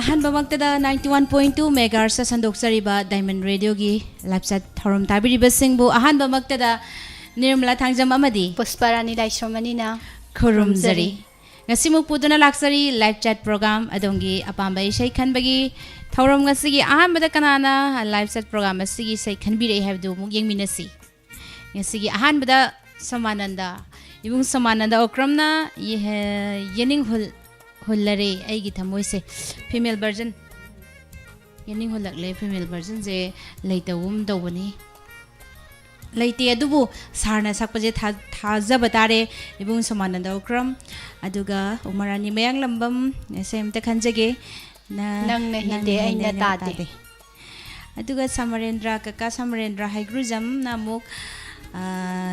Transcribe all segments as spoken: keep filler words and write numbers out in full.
ꯑꯍꯥꯟꯕꯃꯛꯇꯗ ninety one point two megahertz ꯁꯟꯗꯣꯛꯆꯔꯤꯕ Diamond Radio ꯒꯤ live chat ꯊꯧꯔꯝ ꯇꯥꯕꯤꯔꯤꯕꯁꯤꯡꯕꯨ ꯑꯍꯥꯟꯕꯃꯛꯇꯗ ꯅꯤꯔꯃꯂꯥ ꯊꯥꯡꯖꯝ ꯑꯃꯗꯤ ꯄꯨꯁꯄꯥꯔꯥꯅꯤ ꯂꯥꯏꯁ꯭ꯔꯝ ꯑꯅꯤꯅ ꯈꯨꯔꯨꯝꯖꯔꯤ꯫ ꯈꯨꯔꯨꯝꯖꯔꯤ꯫ ꯉꯁꯤꯃꯨꯛ ꯄꯨꯗꯨꯅ ꯂꯥꯛꯆꯔꯤ live chat program꯫ ꯑꯗꯣꯝꯒꯤ ꯑꯄꯥꯝꯕ ꯏꯁꯩ ꯈꯟꯕꯒꯤ ꯊꯧꯔꯝ꯫ ꯉꯁꯤꯒꯤ ꯑꯍꯥꯟꯕꯗ ꯀꯅꯥꯅ live chat program ꯑꯁꯤꯒꯤ ꯏꯁꯩ ꯈꯟꯕꯤꯔꯛꯏ ꯍꯥꯏꯕꯗꯨ ꯑꯃꯨꯛ ꯌꯦꯡꯃꯤꯟꯅꯁꯤ꯫ ꯉꯁꯤꯒꯤ ꯑꯍꯥꯟꯕꯗ ꯁꯣꯃꯥꯅꯟꯗ, ꯏꯕꯨꯡ ꯁꯣꯃꯥꯅꯟꯗ ꯑꯣꯀ꯭ꯔꯝꯅ ꯌꯦ-, ꯌꯦꯅꯤꯡ ꯍꯨꯜ-, ꯍꯨꯜꯂꯔꯦ ꯑꯩꯒꯤ ꯊꯃꯣꯏꯁꯦ꯫ Female version꯫ ꯌꯦꯅꯤꯡ ꯍꯨꯜꯂꯛꯂꯦ, female version ꯁꯦ ꯂꯩꯇꯕꯒꯨꯝ ꯇꯧꯕꯅꯤ꯫ ꯂꯩꯇꯦ, ꯑꯗꯨꯕꯨ sir ꯅ ꯁꯛꯄꯁꯦ ꯊꯥ-, ꯊꯥꯖꯕ ꯇꯥꯔꯦ꯫ ꯏꯕꯨꯡ ꯁꯣꯃꯥꯅꯟꯗ ꯑꯣꯀ꯭ꯔꯝ, ꯑꯗꯨꯒ ꯎꯃꯥꯔꯥꯅꯤ ꯃꯌꯥꯡꯂꯝꯕꯝ, ꯏꯁꯩ ꯑꯝꯇ ꯈꯟꯖꯒꯦ꯫ ꯅ-, ꯅꯪꯅ ꯍꯦꯟꯗꯦ, ꯅꯪꯅ ꯑꯩꯅ ꯍꯦꯟꯗꯦ, ꯑꯩꯅ ꯇꯥꯗꯦ꯫ ꯇꯥꯗꯦ꯫ ꯑꯗꯨꯒ ꯁꯃꯔꯦꯟꯗ꯭ꯔ, ꯀꯀꯥ ꯁꯃꯔꯦꯟꯗ꯭ꯔ ꯍꯩꯒ꯭ꯔꯨꯖꯝꯅ ꯑꯃꯨꯛ, ꯑ,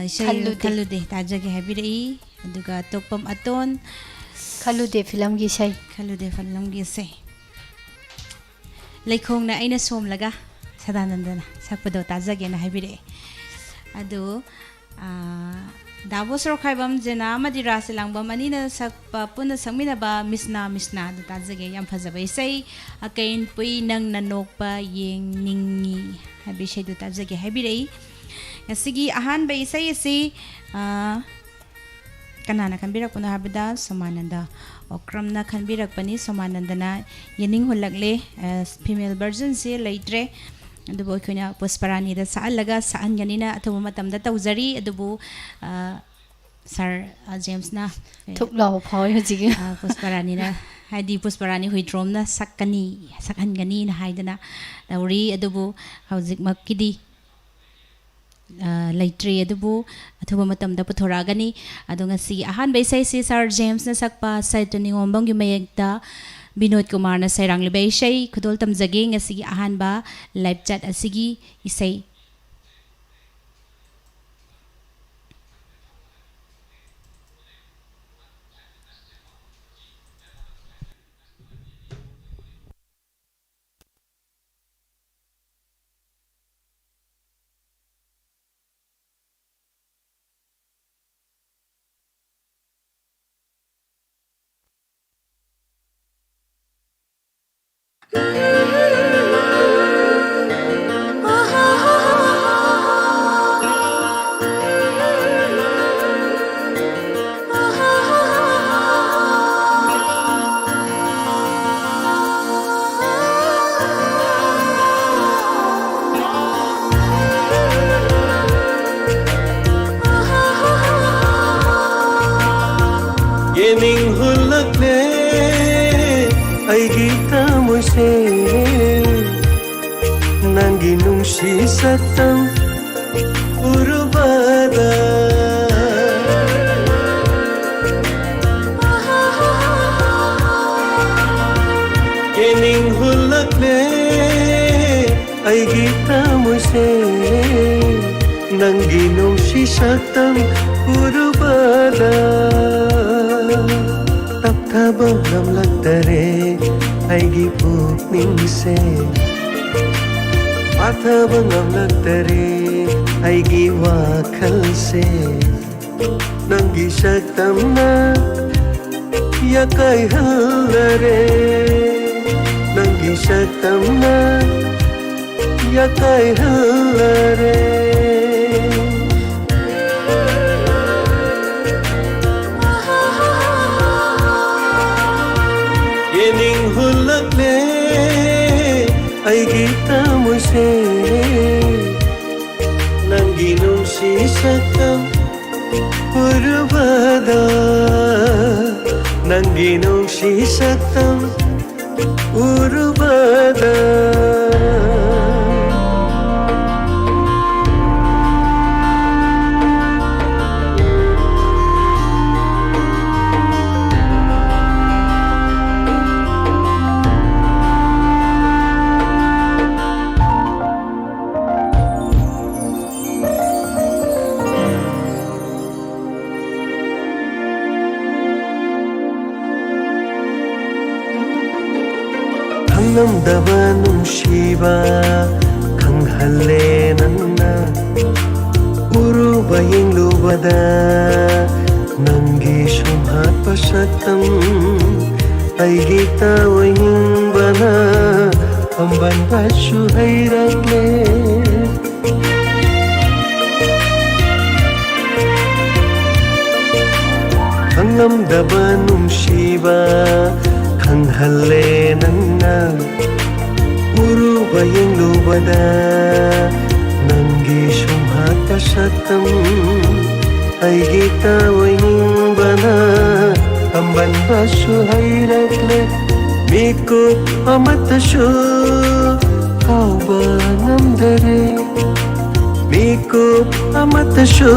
ꯏꯁꯩ ꯈꯜꯂꯨꯗꯦ꯫ ꯈꯜꯂꯨꯗꯦ, ꯇꯥꯖꯒꯦ ꯍꯥꯏꯕꯤꯔꯛꯏ꯫ ꯑꯗꯨꯒ ꯇꯣꯛꯄꯝ ꯑꯇꯣꯟ꯫ ꯈꯜꯂꯨꯗꯦ ꯐꯤꯂꯝꯒꯤ ꯏꯁꯩ꯫ ꯈꯜꯂꯨꯗꯦ ꯐꯤꯂꯝꯒꯤ ꯏꯁꯩ꯫ ꯂꯩꯈꯣꯡꯅ ꯑꯩꯅ ꯁꯣꯝꯂꯒ ꯁꯗꯥꯅꯟꯗꯅ ꯁꯛꯄꯗꯣ ꯇꯥꯖꯒꯦꯅ ꯍꯥꯏꯕꯤꯔꯛꯑꯦ꯫ ꯑꯗꯨ, ꯑꯥ, ꯗꯥꯕꯣ ꯁꯣꯔꯣꯛꯈꯥꯏꯕꯝ ꯖꯦꯅꯥ ꯑꯃꯗꯤ ꯔꯥꯁ ꯂꯥꯡꯕꯝ ꯑꯅꯤꯅ ꯁꯛꯄ, ꯄꯨꯟꯅ ꯁꯛꯃꯤꯟꯅꯕ ꯃꯤꯁꯅꯥ ꯃꯤꯁꯅꯥ ꯑꯗꯨ ꯇꯥꯖꯒꯦ꯫ ꯌꯥꯝ ꯐꯖꯕ ꯏꯁꯩ, ꯑꯀꯩ ꯄꯨꯏ ꯅꯪꯅ ꯅꯣꯛꯄ ꯌꯦꯡꯅꯤꯡꯉꯤ ꯍꯥꯏꯕ ꯏꯁꯩꯗꯨ ꯇꯥꯖꯒꯦ ꯍꯥꯏꯕꯤꯔꯛꯏ꯫ ꯉꯁꯤꯒꯤ ꯑꯍꯥꯟꯕ ꯏꯁꯩ ꯑꯁꯤ, ꯑꯥ, ꯀꯅꯥꯅ ꯈꯟꯕꯤꯔꯛꯄꯅꯣ ꯍꯥꯏꯕꯗ ꯁꯣꯃꯥꯅꯟꯗ ꯑꯣꯀ꯭ꯔꯝꯅ ꯈꯟꯕꯤꯔꯛꯄꯅꯤ꯫ ꯁꯣꯃꯥꯅꯟꯗꯅ ꯌꯦꯅꯤꯡ ꯍꯨꯜꯂꯛꯂꯦ, ꯑ, female version ꯁꯦ ꯂꯩꯇ꯭ꯔꯦ, ꯑꯗꯨꯕꯨ ꯑꯩꯈꯣꯏꯅ ꯄꯨꯁꯄꯔꯥꯅꯤꯗ ꯁꯛꯍꯜꯂꯒ ꯁꯛꯍꯟꯒꯅꯤꯅ ꯑꯊꯨꯕ ꯃꯇꯝꯗ ꯇꯧꯖꯔꯤ꯫ ꯑꯗꯨꯕꯨ, ꯑ, sir, ꯑ, ꯖꯦꯝꯁꯅ, ꯊꯨꯛ ꯂꯥꯎꯕ ꯐꯥꯎꯋꯤ ꯍꯧꯖꯤꯛꯀꯤ꯫ ꯑ, ꯄꯨꯁꯄꯔꯥꯅꯤꯅ, ꯍꯥꯏꯗꯤ ꯄꯨꯁꯄꯔꯥꯅꯤ ꯍꯨꯏꯗ꯭ꯔꯣꯝꯅ ꯁꯛꯀꯅꯤ, ꯁꯛꯍꯟꯒꯅꯤꯅ ꯍꯥꯏꯗꯅ ꯇꯧꯔꯤ꯫ ꯑꯗꯨꯕꯨ ꯍꯧꯖꯤꯛꯃꯛꯀꯤꯗꯤ ꯑ, ꯂꯩꯇ꯭ꯔꯤ, ꯑꯗꯨꯕꯨ ꯑꯊꯨꯕ ꯃꯇꯝꯗ ꯄꯨꯊꯣꯔꯛꯑꯒꯅꯤ꯫ ꯑꯗꯣ ꯉꯁꯤꯒꯤ ꯑꯍꯥꯟꯕ ꯏꯁꯩꯁꯤ sir ꯖꯦꯝꯁꯅ ꯁꯛꯄ ꯁꯥꯍꯤꯇ꯭ꯌ ꯅꯤꯉꯣꯝꯕꯝꯒꯤ ꯃꯌꯦꯛꯇ ꯕꯤꯅꯣꯗ ꯀꯨꯃꯥꯔꯅ ꯁꯩꯔꯥꯡꯂꯤꯕ ꯏꯁꯩ ꯈꯨꯗꯣꯜ ꯇꯝꯖꯒꯦ꯫ ꯉꯁꯤꯒꯤ ꯑꯍꯥꯟꯕ live chat ꯑꯁꯤꯒꯤ ꯏꯁꯩ꯫ ꯁꯦ ꯅꯪꯒꯤ ꯅꯨꯡꯁꯤ ꯁꯛꯇꯝ ꯎꯔꯨꯕꯗ꯫ ꯌꯦꯡꯅꯤꯡ ꯍꯨꯜꯂꯛꯂꯦ ꯑꯩꯒꯤ ꯊꯃꯣꯏꯁꯦ ꯅꯪꯒꯤ ꯅꯨꯡꯁꯤ ꯁꯛꯇꯝ ꯎꯔꯨꯕꯗ꯫ ꯇꯞꯊꯕ ꯉꯝꯂꯛꯇꯔꯦ ꯑꯩꯒꯤ ꯄꯨꯛꯅꯤꯡꯁꯦ꯫ ꯄꯥꯊꯕ ꯉꯝꯂꯛꯇꯔꯦ ꯑꯩꯒꯤ ꯋꯥꯈꯜꯁꯦ꯫ ꯅꯪꯒꯤ ꯁꯛꯇꯝꯅ ꯌꯥꯀꯥꯏꯍꯜꯂꯔꯦ꯫ ꯅꯪꯒꯤ ꯁꯛꯇꯝꯅ ꯌꯥꯀꯥꯏꯍꯜꯂꯔꯦ꯫ ꯌꯦꯡꯅꯤꯡ ꯍꯨꯜꯂꯛꯂꯦ ꯑꯩꯒꯤ ꯊꯃꯣꯏꯁꯦ ꯅꯪꯒꯤ ꯅꯨꯡꯁꯤ ꯁꯛꯇꯝ ꯎꯔꯨꯕꯗ꯫ ꯅꯪꯒꯤ ꯅꯨꯡꯁꯤ ꯁꯛꯇꯝ ꯎꯔꯨꯕꯗ꯫ ꯈꯪꯂꯝꯗꯕ ꯅꯨꯡꯁꯤꯕ ꯈꯪꯍꯜꯂꯦ ꯅꯪꯅ꯫ ꯎꯔꯨꯕ ꯌꯦꯡꯂꯨꯕꯗ ꯅꯪꯒꯤ ꯁꯨꯝꯍꯠꯄ ꯁꯛꯇꯝ ꯑꯩꯒꯤ ꯇꯥꯑꯣꯏꯅꯤꯡꯕꯅ ꯄꯥꯝꯕꯟꯕꯁꯨ ꯍꯩꯔꯛꯂꯦ꯫ ꯈꯪꯂꯝꯗꯕ ꯅꯨꯡꯁꯤꯕ ꯈꯪꯍꯜꯂꯦ ꯅꯪꯅ꯫ ꯎꯔꯨꯕ ꯌꯦꯡꯂꯨꯕꯗ ꯅꯪꯒꯤ ꯁꯨꯝꯍꯠꯄ ꯁꯛꯇꯝ ꯑꯩꯒꯤ ꯇꯥꯑꯣꯏꯅꯤꯡꯕꯅ ꯄꯥꯝꯕꯟꯕꯁꯨ ꯍꯩꯔꯛꯂꯦ꯫ ꯃꯤꯀꯨꯞ ꯑꯃꯠꯇꯁꯨ ꯐꯥꯎꯕ ꯉꯝꯗꯔꯦ, ꯃꯤꯀꯨꯞ ꯑꯃꯠꯇꯁꯨ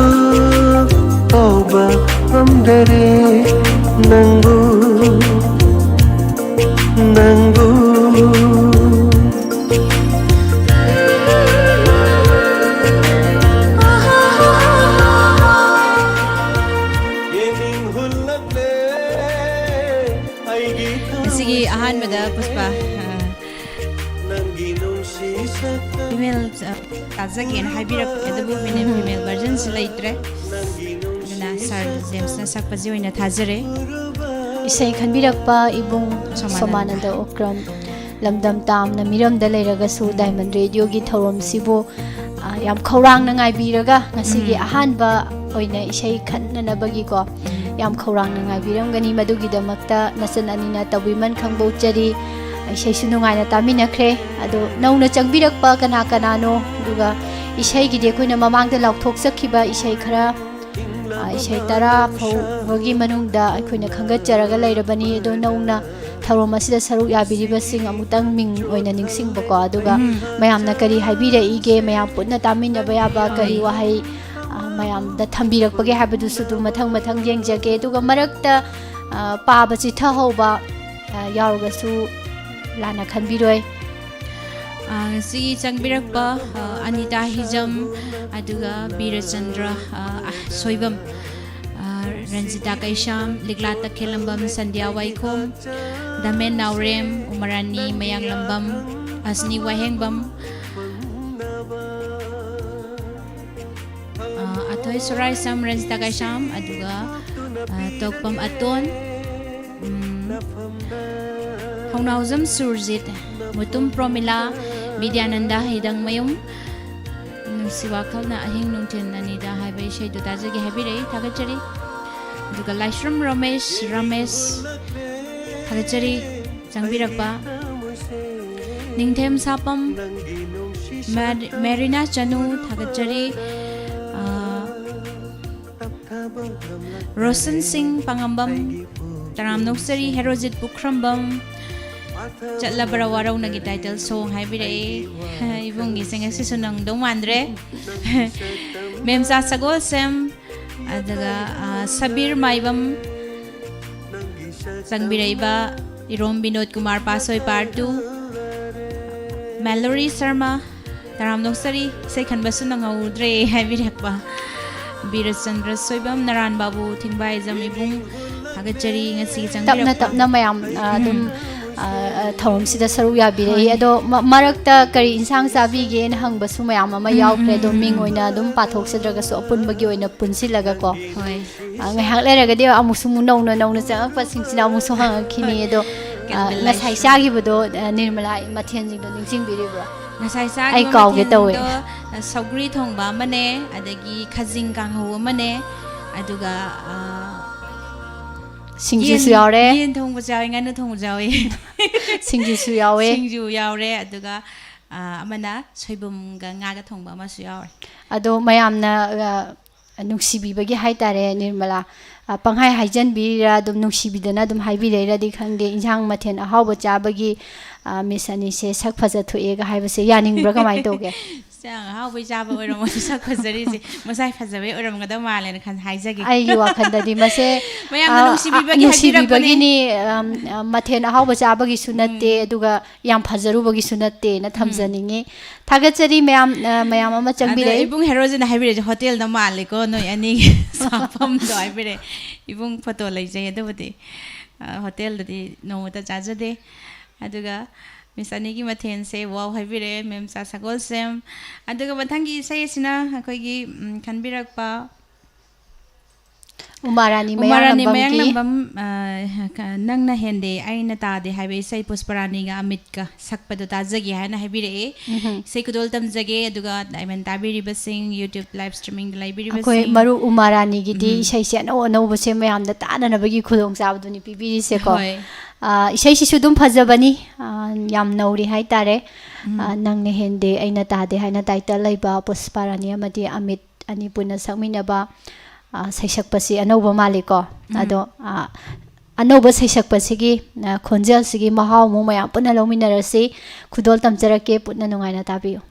ꯐꯥꯎꯕ ꯉꯝꯗꯔꯦ, ꯅꯪꯕꯨ, ꯅꯪꯕꯨ꯫ ꯌꯦꯡꯅꯤꯡ ꯍꯨꯜꯂꯛꯂꯦ ꯑꯩꯒꯤ ꯉꯁꯤꯒꯤ ꯑꯍꯥꯟꯕꯗ ꯄꯨꯁꯄꯥ, ꯑ, ꯅꯪꯒꯤ ꯅꯨꯡꯁꯤ ꯁꯛꯇꯝ ꯐꯤꯃꯦꯜ, ꯑ, ꯇꯥꯖꯒꯦꯅ ꯍꯥꯏꯕꯤꯔꯛꯄꯅꯦ, ꯑꯗꯨꯕꯨ ꯐꯤꯃꯦꯜ, ꯐꯤꯃꯦꯜ ꯚꯔꯖꯟꯁꯤ ꯂꯩꯇ꯭ꯔꯦ꯫ ꯑꯗꯨꯅ ꯁꯥꯔ ꯖꯦꯝꯁꯅ ꯁꯛꯄꯁꯤ ꯑꯣꯏꯅ ꯊꯥꯖꯔꯦ꯫ ꯏꯁꯩ ꯈꯟꯕꯤꯔꯛꯄ ꯏꯕꯨꯡ ꯁꯣꯃꯥꯅꯟꯗ꯫ ꯁꯣꯃꯥꯅꯟꯗ ꯑꯣꯀ꯭ꯔꯝ, ꯂꯝꯗꯝ ꯇꯥꯝꯅ ꯃꯤꯔꯝꯗ ꯂꯩꯔꯒꯁꯨ ꯗꯥꯏꯃꯟ ꯔꯦꯗꯤꯑꯣꯒꯤ ꯊꯧꯔꯝꯁꯤꯕꯨ, ꯑ, ꯌꯥꯝ ꯈꯧꯔꯥꯡꯅ ꯉꯥꯏꯕꯤꯔꯒ ꯉꯁꯤꯒꯤ ꯎꯝ꯫ ꯑꯍꯥꯟꯕ ꯑꯣꯏꯅ ꯏꯁꯩ ꯈꯟꯅꯅꯕꯒꯤꯀꯣ, ꯎꯝ꯫ ꯌꯥꯝ ꯈꯧꯔꯥꯡꯅ ꯉꯥꯏꯕꯤꯔꯝꯒꯅꯤ꯫ ꯃꯗꯨꯒꯤꯗꯃꯛꯇ ꯅꯆꯟ ꯑꯅꯤꯅ ꯇꯧꯕꯤꯃꯟ ꯈꯪꯕꯣꯛꯆꯔꯤ꯫ ꯏꯁꯩꯁꯨ ꯅꯨꯡꯉꯥꯏꯅ ꯇꯥꯃꯤꯟꯅꯈ꯭ꯔꯦ꯫ ꯑꯗꯣ ꯅꯧꯅ ꯆꯪꯕꯤꯔꯛꯄ ꯀꯅꯥ ꯀꯅꯥꯅꯣ? ꯑꯗꯨꯒ ꯏꯁꯩꯒꯤꯗꯤ ꯑꯩꯈꯣꯏꯅ ꯃꯃꯥꯡꯗ ꯂꯥꯎꯊꯣꯛꯆꯈꯤꯕ ꯏꯁꯩ ꯈꯔ, ꯑ, ꯏꯁꯩ ꯇꯔꯥ ꯐꯥꯎꯕꯒꯤ ꯃꯅꯨꯡꯗ ꯑꯩꯈꯣꯏꯅ ꯈꯟꯒꯠꯆꯔꯒ ꯂꯩꯔꯕꯅꯤ꯫ ꯑꯗꯣ ꯅꯧꯅ ꯊꯧꯔꯝ ꯑꯁꯤꯗ ꯁꯔꯨꯛ ꯌꯥꯕꯤꯔꯤꯕꯁꯤꯡ ꯑꯃꯨꯛꯇꯪ ꯃꯤꯡ ꯑꯣꯏꯅ ꯅꯤꯡꯁꯤꯡꯕꯀꯣ, ꯑꯗꯨꯒ ꯎꯝ꯫ ꯃꯌꯥꯝꯅ ꯀꯔꯤ ꯍꯥꯏꯕꯤꯔꯛꯏꯒꯦ, ꯃꯌꯥꯝ ꯄꯨꯟꯅ ꯇꯥꯃꯤꯟꯅꯕ ꯌꯥꯕ ꯀꯔꯤ ꯍꯣꯏ꯫ ꯋꯥꯍꯩ, ꯑ, ꯃꯌꯥꯝꯗ ꯊꯝꯕꯤꯔꯛꯄꯒꯦ ꯍꯥꯏꯕꯗꯨꯁꯨ ꯑꯗꯨꯝ ꯃꯊꯪ ꯃꯊꯪ ꯌꯦꯡꯖꯒꯦ꯫ ꯑꯗꯨꯒ ꯃꯔꯛꯇ, ꯑ, ꯄꯥꯕ ꯆꯤꯊꯍꯧꯕ, ꯑ, ꯌꯥꯎꯔꯒꯁꯨ ꯂꯥꯟꯅ ꯈꯟꯕꯤꯔꯣꯏ꯫ ꯑ, ꯉꯁꯤꯒꯤ ꯆꯪꯕꯤꯔꯛꯄ, ꯑ, ꯑꯅꯤꯇꯥ ꯍꯤꯖꯝ, ꯑꯗꯨꯒ ꯕꯤꯔꯆꯟꯗ꯭ꯔ, ꯑ, ꯁꯣꯏꯕꯝ, ꯑ, ꯔꯟꯖꯤꯇꯥ ꯀꯩꯁꯥꯝ, ꯂꯤꯛꯂꯥ ꯇꯈꯦꯜꯂꯝꯕꯝ, ꯁꯟꯙ꯭ꯌꯥ ꯋꯥꯏꯈꯣꯝ, ꯗꯥꯃꯦꯟ ꯅꯥꯎꯔꯦꯝ, ꯎꯃꯔꯥꯅꯤ ꯃꯌꯥꯡꯂꯝꯕꯝ, ꯑꯁꯅꯤ ꯋꯥꯍꯦꯡꯕꯝ, ꯑ, ꯑꯊꯣꯏ ꯁꯣꯔꯥꯏꯁꯝ, ꯔꯟꯖꯤꯇꯥ ꯀꯩꯁꯥꯝ, ꯑꯗꯨꯒ, ꯑ, ꯇꯣꯛꯄꯝ ꯑꯇꯣꯟ, ꯎꯝ, ꯍꯧꯅꯥꯎꯖꯝ ꯁꯨꯔꯖꯤꯠ, ꯃꯨꯇꯨꯝ ꯄ꯭ꯔꯣꯃꯤꯂꯥ, ꯕꯤꯗ꯭ꯌꯥꯅꯟꯗ ꯍꯩꯗꯪꯃꯌꯨꯝ, ꯅꯨꯡꯁꯤ ꯋꯥꯈꯜꯅ ꯑꯍꯤꯡ ꯅꯨꯡꯊꯤꯜ ꯑꯅꯤꯗ ꯍꯥꯏꯕ ꯏꯁꯩꯗꯨ ꯇꯥꯖꯒꯦ ꯍꯥꯏꯕꯤꯔꯛꯏ꯫ ꯊꯥꯒꯠꯆꯔꯤ꯫ ꯑꯗꯨꯒ ꯂꯥꯏꯁ꯭ꯔꯝ ꯔꯃꯦꯁ, ꯔꯃꯦꯁ, ꯊꯥꯒꯠꯆꯔꯤ꯫ ꯆꯪꯕꯤꯔꯛꯄ꯫ ꯅꯤꯡꯊꯦꯝ ꯁꯥꯄꯝ, ꯃꯦꯔ-, ꯃꯦꯔꯤꯅꯥ ꯆꯅꯨ, ꯊꯥꯒꯠꯆꯔꯤ꯫ ꯑ, ꯔꯣꯁꯟ ꯁꯤꯡ ꯄꯥꯉꯝꯕꯝ, ꯇꯔꯥꯝ ꯅꯣꯛꯆꯔꯤ꯫ ꯍꯦꯔꯣꯖꯤꯠ ꯄꯨꯈ꯭ꯔꯝꯕꯝ, ꯆꯠꯂꯕ꯭ꯔꯥ ꯋꯥꯔꯧꯅꯒꯤ title song ꯍꯥꯏꯕꯤꯔꯛꯏ꯫ ꯏꯕꯨꯡꯒꯤꯁꯦ ꯉꯁꯤꯁꯨ ꯅꯪꯗꯧ ꯃꯥꯟꯗ꯭ꯔꯦ꯫ ꯃꯦꯝꯆꯥ ꯁꯒꯣꯜꯁꯦꯝ, ꯑꯗꯨꯒ, ꯑ, ꯁꯕꯤꯔ ꯃꯥꯏꯕꯝ ꯆꯪꯕꯤꯔꯛꯏꯕ, ꯏꯔꯣꯝ ꯕꯤꯅꯣꯗ ꯀꯨꯃꯥꯔ ꯄꯥꯁꯣꯏ part two, ꯃꯦꯂꯣꯔꯤ ꯁꯔꯃ, ꯇꯔꯥꯝꯅ ꯑꯣꯛꯆꯔꯤ, ꯏꯁꯩ ꯈꯟꯕꯁꯨ ꯅꯪꯍꯧꯗ꯭ꯔꯦ ꯍꯥꯏꯕꯤꯔꯛꯄ꯫ ꯕꯤꯔꯆꯟꯗ꯭ꯔ ꯁꯣꯏꯕꯝ, ꯅꯔꯥꯟ ꯕꯥꯕꯨ ꯊꯤꯡꯕꯥꯏꯖꯝ ꯏꯕꯨꯡ, ꯊꯥꯒꯠꯆꯔꯤ ꯉꯁꯤ ꯇꯞꯅ ꯆꯪꯕꯤꯔꯛꯄ꯫ ꯇꯞꯅ ꯃꯌꯥꯝ, ꯑ, ꯑꯗꯨꯝ, ꯎꯝ꯫ ꯑ, ꯑ, ꯊꯧꯔꯝꯁꯤꯗ ꯁꯔꯨꯛ ꯌꯥꯕꯤꯔꯛꯏ꯫ ꯍꯣꯏ꯫ ꯑꯗꯣ ꯃ-, ꯃꯔꯛꯇ ꯀꯔꯤ ꯏꯟꯁꯥꯡ ꯆꯥꯕꯤꯒꯦꯅ ꯍꯪꯕꯁꯨ ꯃꯌꯥꯝ ꯑꯃ ꯎꯝ, ꯌꯥꯎꯈ꯭ꯔꯦ꯫ ꯎꯝ, ꯑꯗꯣ ꯎꯝ, ꯃꯤꯡ ꯎꯝ꯫ ꯑꯣꯏꯅ ꯑꯗꯨꯝ ꯄꯥꯊꯣꯛꯆꯗ꯭ꯔꯒꯁꯨ ꯑꯄꯨꯟꯕꯒꯤ ꯑꯣꯏꯅ ꯄꯨꯟꯁꯤꯜꯂꯒꯀꯣ꯫ ꯍꯣꯏ꯫ ꯑ, ꯉꯥꯏꯍꯥꯛ ꯂꯩꯔꯒꯗꯤ ꯑꯃꯨꯛꯁꯨ ꯑꯃꯨꯛ ꯅꯧꯅ ꯅꯧꯅ ꯆꯪꯉꯛꯄꯁꯤꯡꯁꯤꯅ ꯑꯃꯨꯛꯁꯨ ꯍꯪꯉꯛꯈꯤꯅꯤ꯫ ꯍꯣꯏ꯫ ꯑꯗꯣ, ꯑ, ꯀꯟꯕ ꯉꯁꯥꯏ ꯂꯥꯏꯁ꯭ꯔꯝ꯫ ꯆꯥꯈꯤꯕꯗꯣ, ꯑ, ꯅꯤꯔꯃꯂꯥ, ꯃꯊꯦꯜꯁꯤꯡꯗꯣ ꯅꯤꯡꯁꯤꯡꯕꯤꯔꯤꯕ꯭ꯔꯣ? ꯉꯁꯥꯏ ꯆꯥꯈꯤꯕ ꯑꯩ ꯀꯥꯎꯒꯦ ꯇꯧꯋꯦ꯫ ꯃꯊꯦꯜꯗꯣ, ꯑ, ꯁꯧꯒ꯭ꯔꯤ ꯊꯣꯡꯕ ꯑꯃꯅꯦ, ꯑꯗꯒꯤ ꯈꯥꯖꯤꯡ ꯀꯥꯡꯍꯧ ꯑꯃꯅꯦ, ꯑꯗꯨꯒ, ꯑ, ꯁꯤꯡꯖꯨꯁꯨ ꯌꯦꯟ, ꯌꯥꯎꯔꯦ꯫ ꯌꯦꯟ ꯊꯣꯡꯕꯁꯨ ꯌꯥꯎꯋꯦ, ꯉꯥꯅꯨ ꯊꯣꯡꯕꯁꯨ ꯌꯥꯎꯋꯦ꯫ ꯁꯤꯡꯖꯨꯁꯨ ꯌꯥꯎꯋꯦ꯫ ꯁꯤꯡꯖꯨ ꯌꯥꯎꯔꯦ, ꯑꯗꯨꯒ, ꯑ, ꯑꯃꯅ ꯁꯣꯏꯕꯨꯝꯒ ꯉꯥꯒ ꯊꯣꯡꯕ ꯑꯃꯁꯨ ꯌꯥꯎꯔꯦ꯫ ꯑꯗꯣ ꯃꯌꯥꯝꯅ, ꯑ, ꯅꯨꯡꯁꯤꯕꯤꯕꯒꯤ ꯍꯥꯏꯇꯥꯔꯦ, ꯅꯤꯔꯃꯂꯥ, ꯑ, ꯄꯪꯍꯥꯏ ꯍꯥꯏꯖꯟꯕꯤꯔꯤꯔꯥ, ꯑꯗꯨꯝ ꯅꯨꯡꯁꯤꯕꯤꯗꯅ ꯑꯗꯨꯝ ꯍꯥꯏꯕꯤꯔꯛꯏꯔꯗꯤ ꯈꯪꯗꯦ, ꯏꯟꯁꯥꯡ ꯃꯊꯦꯜ ꯑꯍꯥꯎꯕ ꯆꯥꯕꯒꯤ, ꯑ, Miss ꯑꯅꯤꯁꯦ ꯁꯛ ꯐꯖ ꯊꯣꯛꯑꯦꯒ ꯍꯥꯏꯕꯁꯦ ꯌꯥꯅꯤꯡꯕ꯭ꯔꯥ, ꯀꯃꯥꯏꯅ ꯇꯧꯒꯦ? ꯏꯟꯁꯥꯡ ꯑꯍꯥꯎꯕꯩ ꯆꯥꯕ ꯑꯣꯏꯔꯝꯃꯣꯏ ꯁꯛ ꯐꯖꯔꯤꯁꯦ, ꯃꯁꯥꯏ ꯐꯖꯕꯩ ꯑꯣꯏꯔꯝꯒꯗꯕ ꯃꯥꯜꯂꯦꯅ ꯈꯟ-, ꯍꯥꯏꯖꯒꯦ꯫ ꯑꯩꯒꯤ ꯋꯥꯈꯜꯗꯗꯤ ꯃꯁꯦ, ꯃꯌꯥꯝꯅ ꯑ, ꯅꯨꯡꯁꯤꯕꯤꯕꯒꯤ ꯍꯥꯏꯕꯤꯔꯛꯄꯅꯦ꯫ ꯅꯨꯡꯁꯤꯕꯤꯕꯒꯤꯅꯤ, ꯑꯝ, ꯑ, ꯃꯊꯦꯜ ꯑꯍꯥꯎꯕ ꯆꯥꯕꯒꯤꯁꯨ ꯅꯠꯇꯦ, ꯎꯝ꯫ ꯑꯗꯨꯒ ꯌꯥꯝ ꯐꯖꯔꯨꯕꯒꯤꯁꯨ ꯅꯠꯇꯦꯅ ꯎꯝ꯫ ꯊꯝꯖꯅꯤꯡꯉꯤ꯫ ꯊꯥꯒꯠꯆꯔꯤ ꯃꯌꯥꯝ, ꯑ, ꯃꯌꯥꯝ ꯑꯃ ꯑꯗꯣ ꯆꯪꯕꯤꯔꯛꯏ꯫ ꯏꯕꯨꯡ ꯍꯦꯔꯣꯖꯤꯅ ꯍꯥꯏꯕꯤꯔꯛꯏꯁꯦ ꯍꯣꯇꯦꯜꯗ ꯃꯥꯜꯂꯦꯀꯣ, ꯅꯣꯏ ꯑꯅꯤꯒꯤ ꯆꯥꯐꯝꯗꯣ ꯍꯥꯏꯕꯤꯔꯛꯑꯦ꯫ ꯏꯕꯨꯡ photo ꯂꯩꯖꯩ, ꯑꯗꯨꯕꯨꯗꯤ, ꯑ, ꯍꯣꯇꯦꯜꯗꯗꯤ ꯅꯣꯡꯃꯇ ꯆꯥꯖꯗꯦ꯫ ꯑꯗꯨꯒ Miss ꯑꯅꯤꯒꯤ ꯃꯊꯦꯜꯁꯦ wow ꯍꯥꯏꯕꯤꯔꯛꯑꯦ, ꯃꯦꯝꯆꯥ ꯁꯒꯣꯜꯁꯦꯝ꯫ ꯑꯗꯨꯒ ꯃꯊꯪꯒꯤ ꯏꯁꯩ ꯑꯁꯤꯅ ꯑꯩꯈꯣꯏꯒꯤ, ꯎꯝ, ꯈꯟꯕꯤꯔꯛꯄ ꯎꯃꯥꯔꯥꯅꯤ ꯎꯃꯥꯔꯥꯅꯤ ꯃꯌꯥꯡꯂꯝꯕꯝꯒꯤ꯫ ꯃꯌꯥꯡꯂꯝꯕꯝ, ꯑ, ꯀ-, ꯅꯪꯅ ꯍꯦꯟꯗꯦ ꯑꯩꯅ ꯇꯥꯗꯦ ꯍꯥꯏꯕ ꯏꯁꯩ ꯄꯨꯁꯄꯔꯥꯅꯤꯒ ꯑꯃꯤꯠꯀ ꯁꯛꯄꯗꯣ ꯇꯥꯖꯒꯦ ꯍꯥꯏꯅ ꯍꯥꯏꯕꯤꯔꯛꯑꯦ꯫ ꯎꯝꯍꯨꯝ꯫ ꯏꯁꯩ ꯈꯨꯗꯣꯜ ꯇꯝꯖꯒꯦ, ꯑꯗꯨꯒ diamond ꯇꯥꯕꯤꯔꯤꯕꯁꯤꯡ, YouTube live streamingꯗ ꯑꯩꯈꯣꯏ ꯂꯩꯕꯤꯔꯤꯕꯁꯤꯡ꯫ ꯃꯔꯨꯞ ꯎꯃꯥꯔꯥꯅꯤꯒꯤꯗꯤ ꯎꯝꯍꯨꯝ꯫ ꯏꯁꯩꯁꯦ ꯑꯅꯧ ꯑꯅꯧꯕꯁꯦ ꯃꯌꯥꯝꯗ ꯇꯥꯅꯅꯕꯒꯤ ꯈꯨꯗꯣꯡꯆꯥꯕꯗꯨꯅꯤ ꯄꯤꯕꯤꯔꯤꯁꯦꯀꯣ꯫ ꯍꯣꯏ꯫ ꯑ, ꯏꯁꯩꯁꯤꯁꯨ ꯑꯗꯨꯝ ꯐꯖꯕꯅꯤ, ꯑ, ꯌꯥꯝ ꯅꯧꯔꯤ ꯍꯥꯏꯇꯥꯔꯦ꯫ ꯎꯝ꯫ ꯑ, ꯅꯪꯅ ꯍꯦꯟꯗꯦ ꯑꯩꯅ ꯇꯥꯗꯦ ꯍꯥꯏꯅ title ꯂꯩꯕ ꯄꯨꯁꯄꯥꯔꯥꯅꯤ ꯑꯃꯗꯤ ꯑꯃꯤꯠ ꯑꯅꯤ ꯄꯨꯟꯅ ꯁꯛꯃꯤꯟꯅꯕ, ꯑ, ꯁꯩꯁꯛꯄꯁꯤ ꯑꯅꯧꯕ ꯃꯥꯜꯂꯤꯀꯣ꯫ ꯎꯝ꯫ ꯑꯗꯣ, ꯑ, ꯑꯅꯧꯕ ꯁꯩꯁꯛꯄꯁꯤꯒꯤ, ꯑ, ꯈꯣꯟꯖꯦꯜꯁꯤꯒꯤ ꯃꯍꯥꯎ ꯑꯃꯨꯛ ꯃꯌꯥꯝ ꯄꯨꯟꯅ ꯂꯧꯃꯤꯟꯅꯔꯁꯤ꯫ ꯈꯨꯗꯣꯜ ꯇꯝꯖꯔꯛꯀꯦ, ꯄꯨꯟꯅ ꯅꯨꯡꯉꯥꯏꯅ ꯇꯥꯕꯤꯌꯨ꯫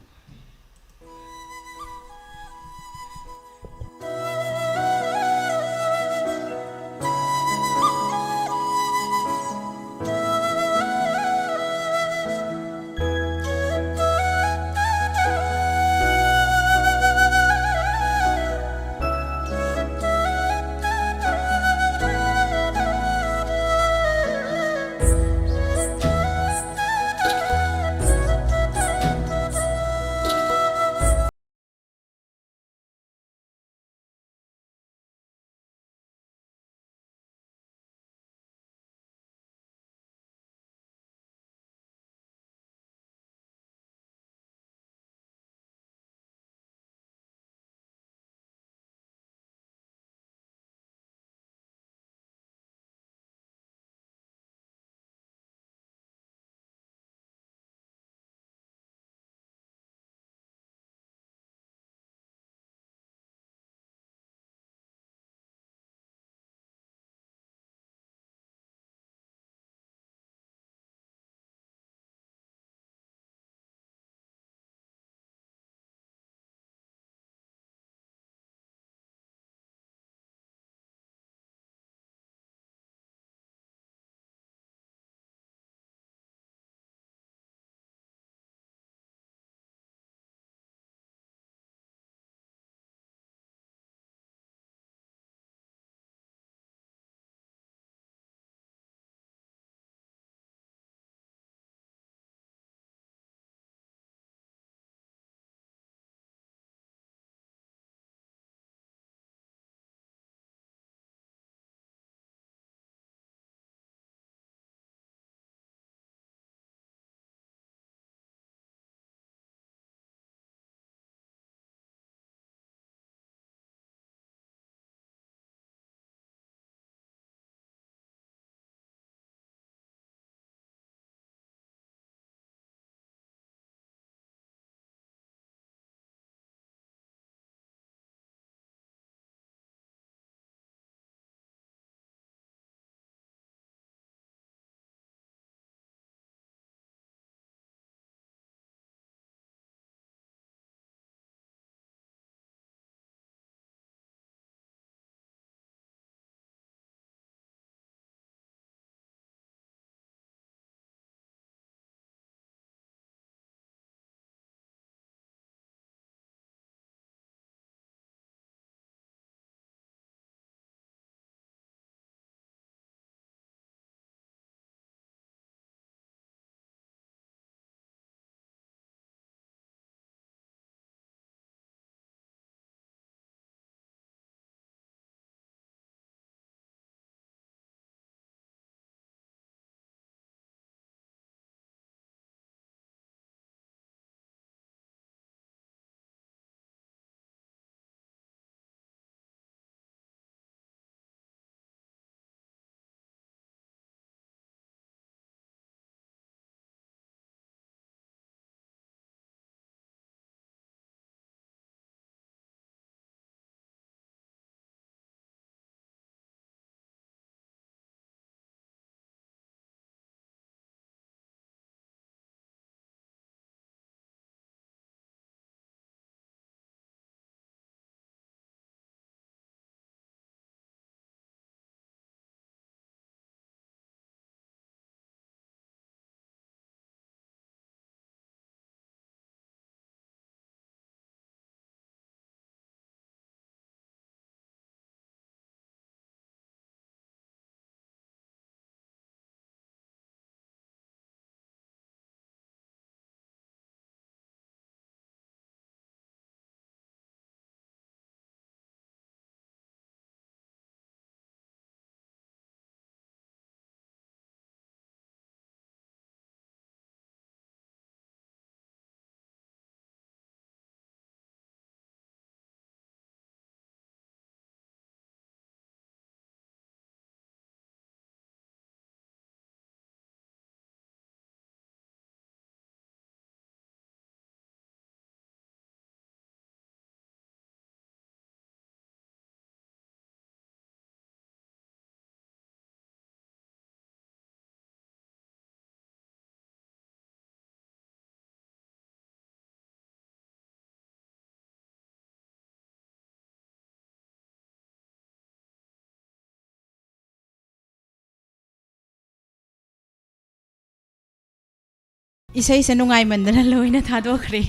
ꯏꯁꯩꯁꯦ ꯅꯨꯡꯉꯥꯏꯃꯟꯗꯅ ꯂꯣꯏꯅ ꯊꯥꯗꯣꯛꯈ꯭ꯔꯦ꯫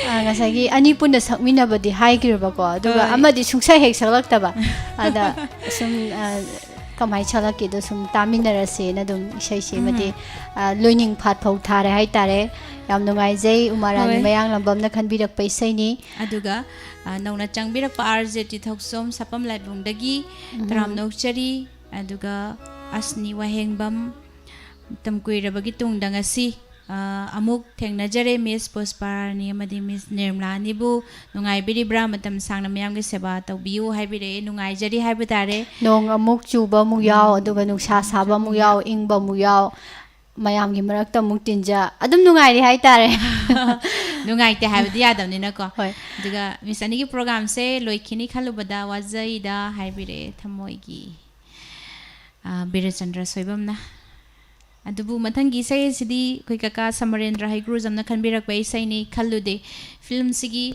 ꯑ, ꯉꯁꯥꯏꯒꯤ ꯑꯅꯤ ꯄꯨꯟꯅ ꯁꯛꯃꯤꯟꯅꯕꯗꯤ ꯍꯥꯏꯈ꯭ꯔꯦꯕꯀꯣ, ꯑꯗꯨꯒ ꯍꯣꯏ꯫ ꯑꯃꯗꯤ ꯁꯨꯡꯁꯛ ꯍꯦꯛ ꯁꯛꯂꯛꯇꯕ꯫ ꯑꯗ ꯁꯨꯝ, ꯑ, ꯀꯃꯥꯏꯅ ꯁꯛꯂꯛꯀꯦꯗꯣ ꯁꯨꯝ ꯇꯥꯃꯤꯟꯅꯔꯁꯦꯅ ꯑꯗꯨꯝ ꯏꯁꯩꯁꯤꯃꯗꯤ, ꯑ, ꯂꯣꯏꯅꯤꯡ ꯐꯥꯠ ꯐꯥꯎ ꯊꯥꯔꯦ ꯍꯥꯏꯇꯥꯔꯦ꯫ ꯌꯥꯝ ꯅꯨꯡꯉꯥꯏꯖꯩ, ꯎꯃꯥ ꯔꯥꯅꯤ ꯍꯣꯏ꯫ ꯃꯌꯥꯡꯂꯝꯕꯝꯅ ꯈꯟꯕꯤꯔꯛꯄ ꯏꯁꯩꯅꯤ꯫ ꯑꯗꯨꯒ, ꯑ, ꯅꯧꯅ ꯆꯪꯕꯤꯔꯛꯄ ꯑꯥꯔ ꯖꯦ ꯇꯤ ꯊꯧꯆꯣꯝ ꯁꯥꯄꯝ ꯂꯥꯏꯕꯨꯡꯗꯒꯤ ꯇꯔꯥꯝꯅ ꯑꯣꯛꯆꯔꯤ꯫ ꯑꯗꯨꯒ ꯑꯁꯅꯤ ꯋꯥꯍꯦꯡꯕꯝ, ꯃꯇꯝ ꯀꯨꯏꯔꯕꯒꯤ ꯇꯨꯡꯗ ꯉꯁꯤ, ꯑ, ꯑꯃꯨꯛ ꯊꯦꯡꯅꯖꯔꯦ꯫ ꯃꯤꯁ ꯄꯨꯁꯄꯥꯔꯥꯅꯤ ꯑꯃꯗꯤ ꯃꯤꯁ ꯅꯤꯔꯃꯂꯥ ꯑꯅꯤꯕꯨ ꯅꯨꯡꯉꯥꯏꯕꯤꯔꯤꯕ꯭ꯔꯥ? ꯃꯇꯝ ꯁꯥꯡꯅ ꯃꯌꯥꯝꯒꯤ ꯁꯦꯕꯥ ꯇꯧꯕꯤꯌꯨ ꯍꯥꯏꯕꯤꯔꯛꯑꯦ꯫ ꯅꯨꯡꯉꯥꯏꯖꯔꯤ ꯍꯥꯏꯕ ꯇꯥꯔꯦ꯫ ꯅꯣꯡ ꯑꯃꯨꯛ ꯆꯨꯕ ꯑꯃꯨꯛ ꯌꯥꯎ, ꯑꯗꯨꯒ ꯅꯨꯡꯁꯥ ꯁꯥꯕ ꯑꯃꯨꯛ ꯌꯥꯎ, ꯏꯪꯕ ꯑꯃꯨꯛ ꯌꯥꯎ, ꯃꯌꯥꯝꯒꯤ ꯃꯔꯛꯇ ꯑꯃꯨꯛ ꯇꯤꯟꯖ, ꯑꯗꯨꯝ ꯅꯨꯡꯉꯥꯏꯔꯤ ꯍꯥꯏꯇꯥꯔꯦ꯫ ꯅꯨꯡꯉꯥꯏꯇꯦ ꯍꯥꯏꯕꯗꯤ ꯌꯥꯗꯕꯅꯤꯅꯀꯣ꯫ ꯍꯣꯏ꯫ ꯑꯗꯨꯒ ꯃꯤꯁ ꯑꯅꯤꯒꯤ ꯄ꯭ꯔꯣꯒꯥꯝꯁꯦ ꯂꯣꯏꯈꯤꯅꯤ ꯈꯜꯂꯨꯕꯗ ꯋꯥꯖꯩꯗ ꯍꯥꯏꯕꯤꯔꯛꯑꯦ ꯊꯃꯣꯏꯒꯤ, ꯑ, ꯕꯤꯔꯆꯟꯗ꯭ꯔ ꯁꯣꯏꯕꯝꯅ꯫ ꯑꯗꯨꯕꯨ ꯃꯊꯪꯒꯤ ꯏꯁꯩ ꯑꯁꯤꯗꯤ ꯑꯩꯈꯣꯏ ꯀꯀꯥ ꯁꯃꯔꯦꯟꯗ꯭ꯔ ꯍꯩꯀ꯭ꯔꯨꯖꯝꯅ ꯈꯟꯕꯤꯔꯛꯄ ꯏꯁꯩꯅꯤ, ꯈꯜꯂꯨꯗꯦ꯫ ꯐꯤꯂꯝꯁꯤꯒꯤ,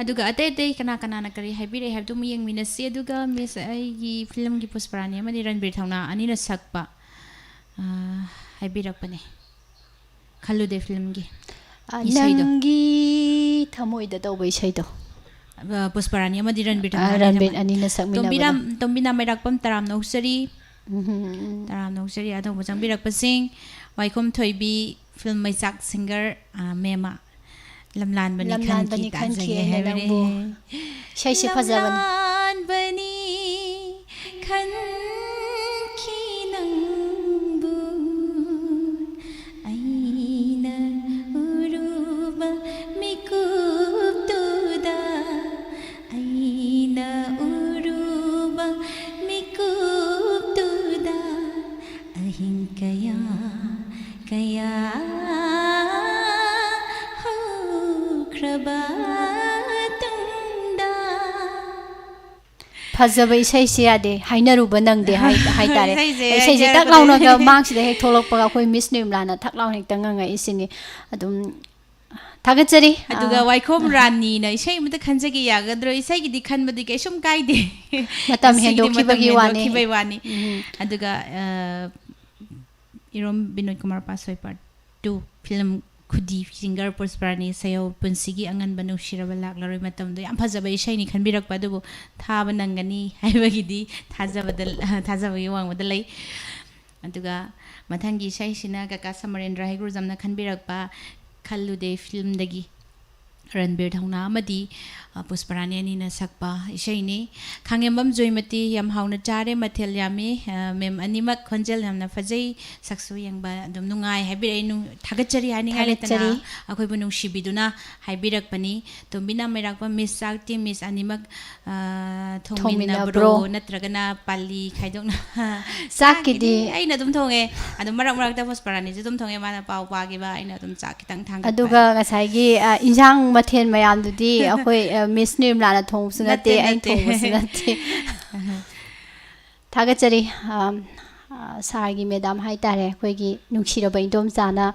ꯑꯗꯨꯒ ꯑꯇꯩ ꯑꯇꯩ ꯀꯅꯥ ꯀꯅꯥꯅ ꯀꯔꯤ ꯍꯥꯏꯕꯤꯔꯛꯑꯦ ꯍꯥꯏꯕꯗꯨ ꯑꯃꯨꯛ ꯌꯦꯡꯃꯤꯟꯅꯁꯤ꯫ ꯑꯗꯨꯒ ꯃꯤꯁ ꯑꯩꯒꯤ ꯐꯤꯂꯝꯒꯤ ꯄꯨꯁꯄꯔꯥꯅꯤ ꯑꯃꯗꯤ ꯔꯟꯕꯤꯔ ꯊꯧꯅꯥ ꯑꯅꯤꯅ ꯁꯛꯄ, ꯑ, ꯍꯥꯏꯕꯤꯔꯛꯄꯅꯦ, ꯈꯜꯂꯨꯗꯦ ꯐꯤꯂꯝꯒꯤ꯫ ꯑ, ꯏꯁꯩꯗꯣ꯫ ꯅꯪꯒꯤ ꯊꯃꯣꯏꯗ ꯇꯧꯕ ꯏꯁꯩꯗꯣ꯫ ꯑ, ꯄꯨꯁꯄꯔꯥꯅꯤ ꯑꯃꯗꯤ ꯔꯟꯕꯤꯔ ꯑ, ꯊꯧꯅꯥ ꯔꯟꯕꯤꯔ ꯑꯅꯤꯅ ꯑꯅꯤꯅ ꯁꯛꯃꯤꯟꯅꯕꯗꯣ꯫ ꯇꯣꯝꯕꯤꯔꯥꯝ-, ꯇꯣꯝꯕꯤꯅꯥꯝ ꯃꯩꯔꯥꯛꯄꯝ ꯇꯔꯥꯝꯅ ꯑꯣꯛꯆꯔꯤ꯫ ꯎꯝ꯫ ꯇꯔꯥꯝꯅ ꯑꯣꯛꯆꯔꯤ꯫ ꯑꯅꯧꯕ ꯆꯪꯕꯤꯔꯛꯄꯁꯤꯡ, ꯋꯥꯏꯈꯣꯝ ꯊꯣꯏꯕꯤ, ꯐꯤꯜꯝ ꯃꯩꯆꯥꯛ ꯁꯤꯡꯒꯔ, ꯑ, ꯃꯦꯃ꯫ ꯂꯝꯂꯥꯟꯕꯅꯤ ꯂꯝꯂꯥꯟꯕꯅꯤ ꯈꯟꯈꯤ ꯈꯟꯈꯤ ꯇꯥꯖꯒꯦ ꯑꯩꯅ ꯍꯥꯏꯕꯅꯦ꯫ ꯅꯪꯕꯨ꯫ ꯏꯁꯩꯁꯦ ꯐꯖꯕꯅꯤ꯫ ꯂꯝꯂꯥꯟꯕꯅꯤ ꯈꯟꯈꯤ ꯅꯪꯕꯨ ꯑꯩꯅ ꯎꯔꯨꯕ ꯃꯤꯀꯨꯞꯇꯨꯗ, ꯑꯩꯅ ꯎꯔꯨꯕ ꯃꯤꯀꯨꯞꯇꯨꯗ ꯑꯍꯤꯡ ꯀꯌꯥ ꯀꯌꯥ ꯍꯧꯈ꯭ꯔꯕ ꯇꯨꯡꯗ꯫ ꯐꯖꯕ ꯏꯁꯩꯁꯤ ꯌꯥꯗꯦ, ꯍꯥꯏꯅꯔꯨꯕ ꯅꯪꯗꯦ ꯍꯥꯏ-, ꯍꯥꯏꯇꯥꯔꯦ꯫ ꯏꯁꯩꯁꯦ ꯏꯁꯩꯁꯦ ꯇꯛ ꯍꯥꯏꯅꯔꯨꯕ ꯂꯥꯎꯅꯒ ꯅꯪꯗꯦ꯫ ꯃꯥꯡꯁꯤꯗ ꯍꯦꯛ ꯊꯣꯛꯂꯛꯄꯒ ꯑꯩꯈꯣꯏ ꯃꯤꯁ ꯅꯤꯔꯃꯂꯥꯅ ꯊꯛ ꯂꯥꯎꯅ ꯍꯦꯛꯇ ꯉꯪꯉꯛꯏꯁꯤꯅꯤ꯫ ꯑꯗꯨꯝ ꯊꯥꯒꯠꯆꯔꯤ꯫ ꯑꯗꯨꯒ ꯑꯥ꯫ ꯋꯥꯏꯈꯣꯝ ꯔꯥꯅꯤꯅ ꯏꯁꯩ ꯑꯃꯇ ꯈꯟꯖꯒꯦ ꯌꯥꯒꯗ꯭ꯔꯣ? ꯏꯁꯩꯒꯤꯗꯤ ꯈꯟꯕꯗꯤ ꯀꯩꯁꯨꯝ ꯀꯥꯏꯗꯦ꯫ ꯃꯇꯝ ꯉꯁꯤꯒꯤꯗꯤ ꯃꯇꯝ ꯍꯦꯟꯗꯣꯛꯈꯤꯕꯒꯤ ꯋꯥꯅꯤ꯫ ꯍꯦꯟꯗꯣꯛꯈꯤꯕꯒꯤ ꯋꯥꯅꯤ꯫ ꯎꯝ꯫ ꯑꯗꯨꯒ, ꯑ, Irom Binod Kumar Patsoi part two꯫ Film ꯈꯨꯗꯤ ꯁꯤꯡꯒꯔ ꯄꯨꯁꯄꯔꯥꯅꯤ ꯁꯩꯌꯧ ꯄꯨꯟꯁꯤꯒꯤ ꯑꯉꯟꯕ ꯅꯨꯡꯁꯤꯔꯕ ꯂꯥꯛꯂꯔꯣꯏ ꯃꯇꯝꯗꯣ ꯌꯥꯝ ꯐꯖꯕ ꯏꯁꯩꯅꯤ ꯈꯟꯕꯤꯔꯛꯄ, ꯑꯗꯨꯕꯨ ꯊꯥꯕ ꯅꯪꯒꯅꯤ ꯍꯥꯏꯕꯒꯤꯗꯤ ꯊꯥꯖꯕꯗ, ꯊꯥꯖꯕꯒꯤ ꯋꯥꯡꯃꯗ ꯂꯩ꯫ ꯑꯗꯨꯒ ꯃꯊꯪꯒꯤ ꯏꯁꯩꯁꯤꯅ ꯀꯀꯥ ꯁꯃꯔꯦꯟꯗ꯭ꯔ ꯍꯩꯒ꯭ꯔꯨꯖꯝꯅ ꯈꯟꯕꯤꯔꯛꯄ ꯈꯜꯂꯨꯗꯦ ꯐꯤꯂꯝꯗꯒꯤ ꯔꯟꯕꯤꯔ ꯊꯧꯅꯥ ꯑꯃꯗꯤ, ꯑ, ꯄꯨꯁꯄꯔꯥꯅꯤ ꯑꯅꯤꯅ ꯁꯛꯄ ꯏꯁꯩꯅꯤ꯫ ꯈꯥꯡꯉꯦꯝꯕꯝ ꯖꯣꯏꯃꯇꯤ, ꯌꯥꯝ ꯍꯥꯎꯅ ꯆꯥꯔꯦ, ꯃꯊꯦꯜ ꯌꯥꯝꯃꯤ꯫ ꯑ, ꯃꯦꯝ ꯑꯅꯤꯃꯛ ꯈꯣꯟꯖꯦꯜ ꯌꯥꯝꯅ ꯐꯖꯩ, ꯁꯛꯁꯨ ꯌꯦꯡꯕ ꯑꯗꯨꯝ ꯅꯨꯡꯉꯥꯏ ꯍꯥꯏꯕꯤꯔꯛꯑꯦ꯫ ꯅꯨꯡ-, ꯊꯥꯒꯠꯆꯔꯤ ꯍꯥꯏꯅꯤꯡꯉꯥꯏ ꯂꯩꯇꯅ ꯊꯥꯒꯠꯆꯔꯤ꯫ ꯑꯩꯈꯣꯏꯕꯨ ꯅꯨꯡꯁꯤꯕꯤꯗꯨꯅ ꯍꯥꯏꯕꯤꯔꯛꯄꯅꯤ꯫ ꯇꯣꯝꯕꯤꯅ ꯃꯩꯔꯥꯛꯄ ꯃꯤꯁ ꯆꯥꯛꯇꯤ ꯃꯤꯁ ꯑꯅꯤꯃꯛ, ꯑ, ꯊꯣꯡꯃꯤꯟꯅꯕ꯭ꯔꯣ? ꯊꯣꯡꯃꯤꯟꯅꯕ꯭ꯔꯣ? ꯅꯠꯇ꯭ꯔꯒꯅ ꯄꯥꯜꯂꯤ ꯈꯥꯏꯗꯣꯛꯅ? ꯆꯥꯛꯀꯤꯗꯤ ꯆꯥꯛꯀꯤꯗꯤ ꯑꯩꯅ ꯑꯗꯨꯝ ꯊꯣꯡꯉꯦ꯫ ꯑꯗꯣ ꯃꯔꯛ ꯃꯔꯛꯇ ꯄꯨꯁꯄꯔꯥꯅꯤꯁꯨ ꯑꯗꯨꯝ ꯊꯣꯡꯉꯦ꯫ ꯃꯥꯅ ꯄꯥꯎ ꯄꯥꯈꯤꯕ, ꯑꯩꯅ ꯑꯗꯨꯝ ꯆꯥꯛ ꯈꯤꯇꯪ ꯊꯥꯡꯒꯠꯄ꯫ ꯑꯗꯨꯒ ꯉꯁꯥꯏꯒꯤ, ꯑ, ꯏꯟꯁꯥꯡ ꯃꯊꯦꯜ ꯃꯌꯥꯝꯗꯨꯗꯤ ꯑꯩꯈꯣꯏ, ꯑ, ꯃꯤꯁ ꯅꯤꯔꯃꯂꯥꯅ ꯊꯣꯡꯕꯁꯨ ꯅꯠꯇꯦ, ꯅꯠꯇꯦ, ꯑꯩꯅ ꯅꯠꯇꯦ꯫ ꯊꯣꯡꯕꯁꯨ ꯅꯠꯇꯦ꯫ ꯊꯥꯒꯠꯆꯔꯤ꯫ ꯑꯝ, ꯑ, ꯁꯥꯔꯒꯤ ꯃꯦꯗꯥꯝ ꯍꯥꯏꯇꯥꯔꯦ, ꯑꯩꯈꯣꯏꯒꯤ ꯅꯨꯡꯁꯤꯔꯕ ꯏꯟꯗꯣꯝꯆꯥꯅ,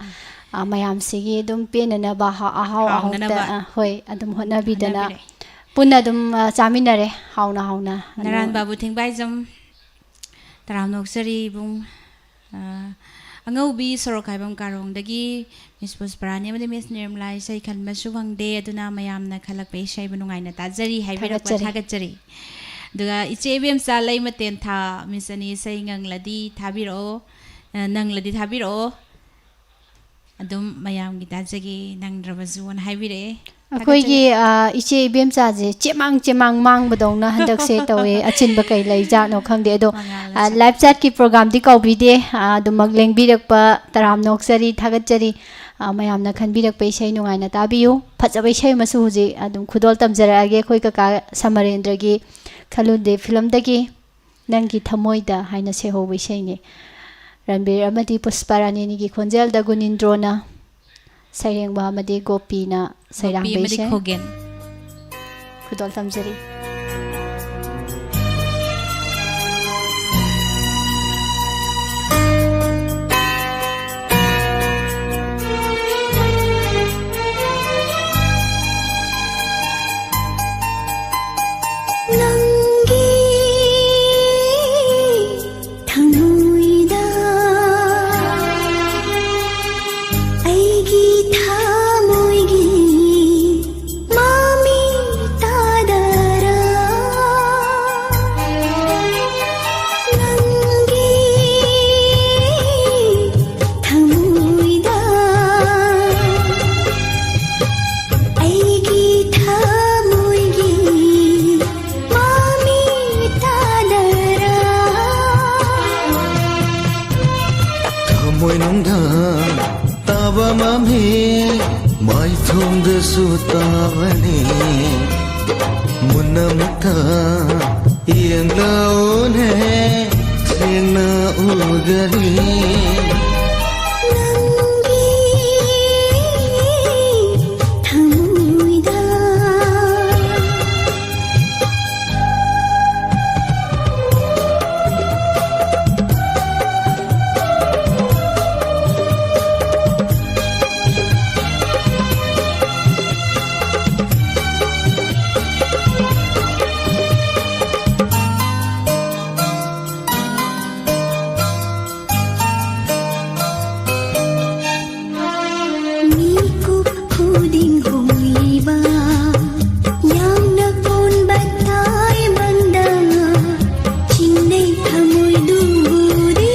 ꯑ, ꯃꯌꯥꯝꯁꯤꯒꯤ ꯑꯗꯨꯝ ꯄꯦꯟꯅꯅꯕ ꯑꯍꯥ-, ꯑꯍꯥꯎ ꯑꯍꯥꯎꯇ, ꯍꯥꯎꯅꯅꯕ ꯑ, ꯍꯣꯏ, ꯑꯗꯨꯝ ꯍꯣꯠꯅꯕꯤꯗꯅ ꯍꯣꯠꯅꯕꯤꯔꯦ꯫ ꯄꯨꯟꯅ ꯑꯗꯨꯝ, ꯑ, ꯆꯥꯃꯤꯟꯅꯔꯦ ꯍꯥꯎꯅ ꯍꯥꯎꯅ꯫ ꯑꯗꯨ ꯅꯔꯥꯟ ꯕꯥꯕꯨ ꯊꯦꯡꯕꯥꯏꯖꯝ, ꯇꯔꯥꯝꯅ ꯑꯣꯛꯆꯔꯤ ꯏꯕꯨꯡ꯫ ꯑ, ꯑꯉꯧꯕꯤ ꯁꯣꯔꯣꯛꯈꯥꯏꯕꯝ ꯀꯥꯔꯣꯡꯗꯒꯤ ꯃꯤꯁ ꯄꯨꯁꯄꯔꯥꯅꯤ ꯑꯃꯗꯤ ꯃꯤꯁ ꯅꯤꯔꯃꯂꯥ ꯏꯁꯩ ꯈꯟꯕꯁꯨ ꯐꯪꯗꯦ, ꯑꯗꯨꯅ ꯃꯌꯥꯝꯅ ꯈꯜꯂꯛꯄ ꯏꯁꯩꯕꯨ ꯅꯨꯡꯉꯥꯏꯅ ꯇꯥꯖꯔꯤ ꯍꯥꯏꯕꯤꯔꯛꯄ ꯊꯥꯒꯠꯆꯔꯤ꯫ ꯊꯥꯒꯠꯆꯔꯤ꯫ ꯑꯗꯨꯒ ꯏꯆꯦ ꯏꯕꯦꯝꯆꯥ ꯂꯩꯃꯇꯦꯟ ꯊꯥ, ꯃꯤꯁ ꯑꯅꯤ ꯏꯁꯩ ꯉꯪꯂꯗꯤ ꯊꯥꯕꯤꯔꯛꯑꯣ, ꯑ, ꯅꯪꯂꯗꯤ ꯊꯥꯕꯤꯔꯛꯑꯣ꯫ ꯑꯗꯨꯝ ꯃꯌꯥꯝꯒꯤ ꯇꯥꯖꯒꯦ ꯅꯪꯗ꯭ꯔꯕꯁꯨꯅ ꯍꯥꯏꯕꯤꯔꯛꯑꯦ꯫ ꯑꯩꯈꯣꯏꯒꯤ, ꯊꯥꯒꯠꯆꯔꯤ꯫ ꯑ, ꯏꯆꯦ ꯏꯕꯦꯝꯆꯥꯁꯦ ꯆꯦꯃꯥꯡ ꯆꯦꯃꯥꯡ ꯃꯥꯡꯕꯗꯧꯅ ꯍꯟꯗꯛꯁꯦ ꯇꯧꯋꯦ꯫ ꯑꯆꯤꯟꯕ ꯀꯩ ꯂꯩꯖꯥꯠꯅꯣ ꯈꯪꯗꯦ꯫ ꯑꯗꯣ, ꯃꯉꯥꯜ ꯑ, ꯑꯆꯤꯟ- ꯂꯥꯏꯞ ꯆꯥꯠꯀꯤ ꯄ꯭ꯔꯣꯒꯥꯝꯗꯤ ꯀꯥꯎꯕꯤꯗꯦ꯫ ꯑ, ꯑꯗꯨꯃꯛ ꯂꯦꯡꯕꯤꯔꯛꯄ ꯇꯔꯥꯝꯅ ꯑꯣꯛꯆꯔꯤ, ꯊꯥꯒꯠꯆꯔꯤ꯫ ꯑ, ꯃꯌꯥꯝꯅ ꯈꯟꯕꯤꯔꯛꯄ ꯏꯁꯩ ꯅꯨꯡꯉꯥꯏꯅ ꯇꯥꯕꯤꯌꯨ꯫ ꯐꯖꯕ ꯏꯁꯩ ꯑꯃꯁꯨ ꯍꯧꯖꯤꯛ ꯑꯗꯨꯝ ꯈꯨꯗꯣꯜ ꯇꯝꯖꯔꯛꯑꯒꯦ ꯑꯩꯈꯣꯏ ꯀꯀꯥ ꯁꯃꯔꯦꯟꯗ꯭ꯔꯒꯤ ꯈꯜꯂꯨꯗꯦ ꯐꯤꯂꯝꯗꯒꯤ꯫ ꯅꯪꯒꯤ ꯊꯃꯣꯏꯗ ꯍꯥꯏꯅ ꯁꯩꯍꯧꯕ ꯏꯁꯩꯅꯤ꯫ ꯔꯟꯕꯤꯔ ꯑꯃꯗꯤ ꯄꯨꯁꯄꯥꯔꯥꯅꯤ ꯑꯅꯤꯒꯤ ꯈꯣꯟꯖꯦꯜꯗ ꯒꯨꯅꯤꯟꯗ꯭ꯔꯣꯅ ꯁꯩꯔꯦꯡꯕ ꯑꯃꯗꯤ ꯒꯣꯄꯤꯅ ꯁꯩꯔꯥꯡꯕ ꯒꯣꯄꯤ ꯑꯃꯗꯤ ꯏꯁꯩ꯫ ꯈꯣꯒꯦꯟ꯫ ꯈꯨꯗꯣꯜ ꯇꯝꯖꯔꯤ꯫ ꯅꯪꯒꯤ ꯊꯃꯣꯏꯗ ꯑꯩ ꯃꯥꯏꯊꯣꯡꯗꯁꯨ ꯇꯥꯕꯅꯤ꯫ ꯃꯨꯟꯅ ꯑꯃꯨꯛꯇ ꯌꯦꯡꯂꯛꯎꯅꯦ, ꯁꯦꯡꯅ ꯎꯒꯅꯤ꯫ ꯅꯪꯒꯤ ꯊꯃꯣꯏꯗ ꯃꯤꯀꯨꯞ ꯈꯨꯗꯤꯡ ꯍꯣꯡꯂꯤꯕ ꯌꯥꯝꯅ ꯀꯣꯟꯕ ꯇꯥꯏꯕꯪꯗ ꯆꯤꯡꯅꯩ ꯊꯃꯣꯏꯗꯨꯕꯨꯗꯤ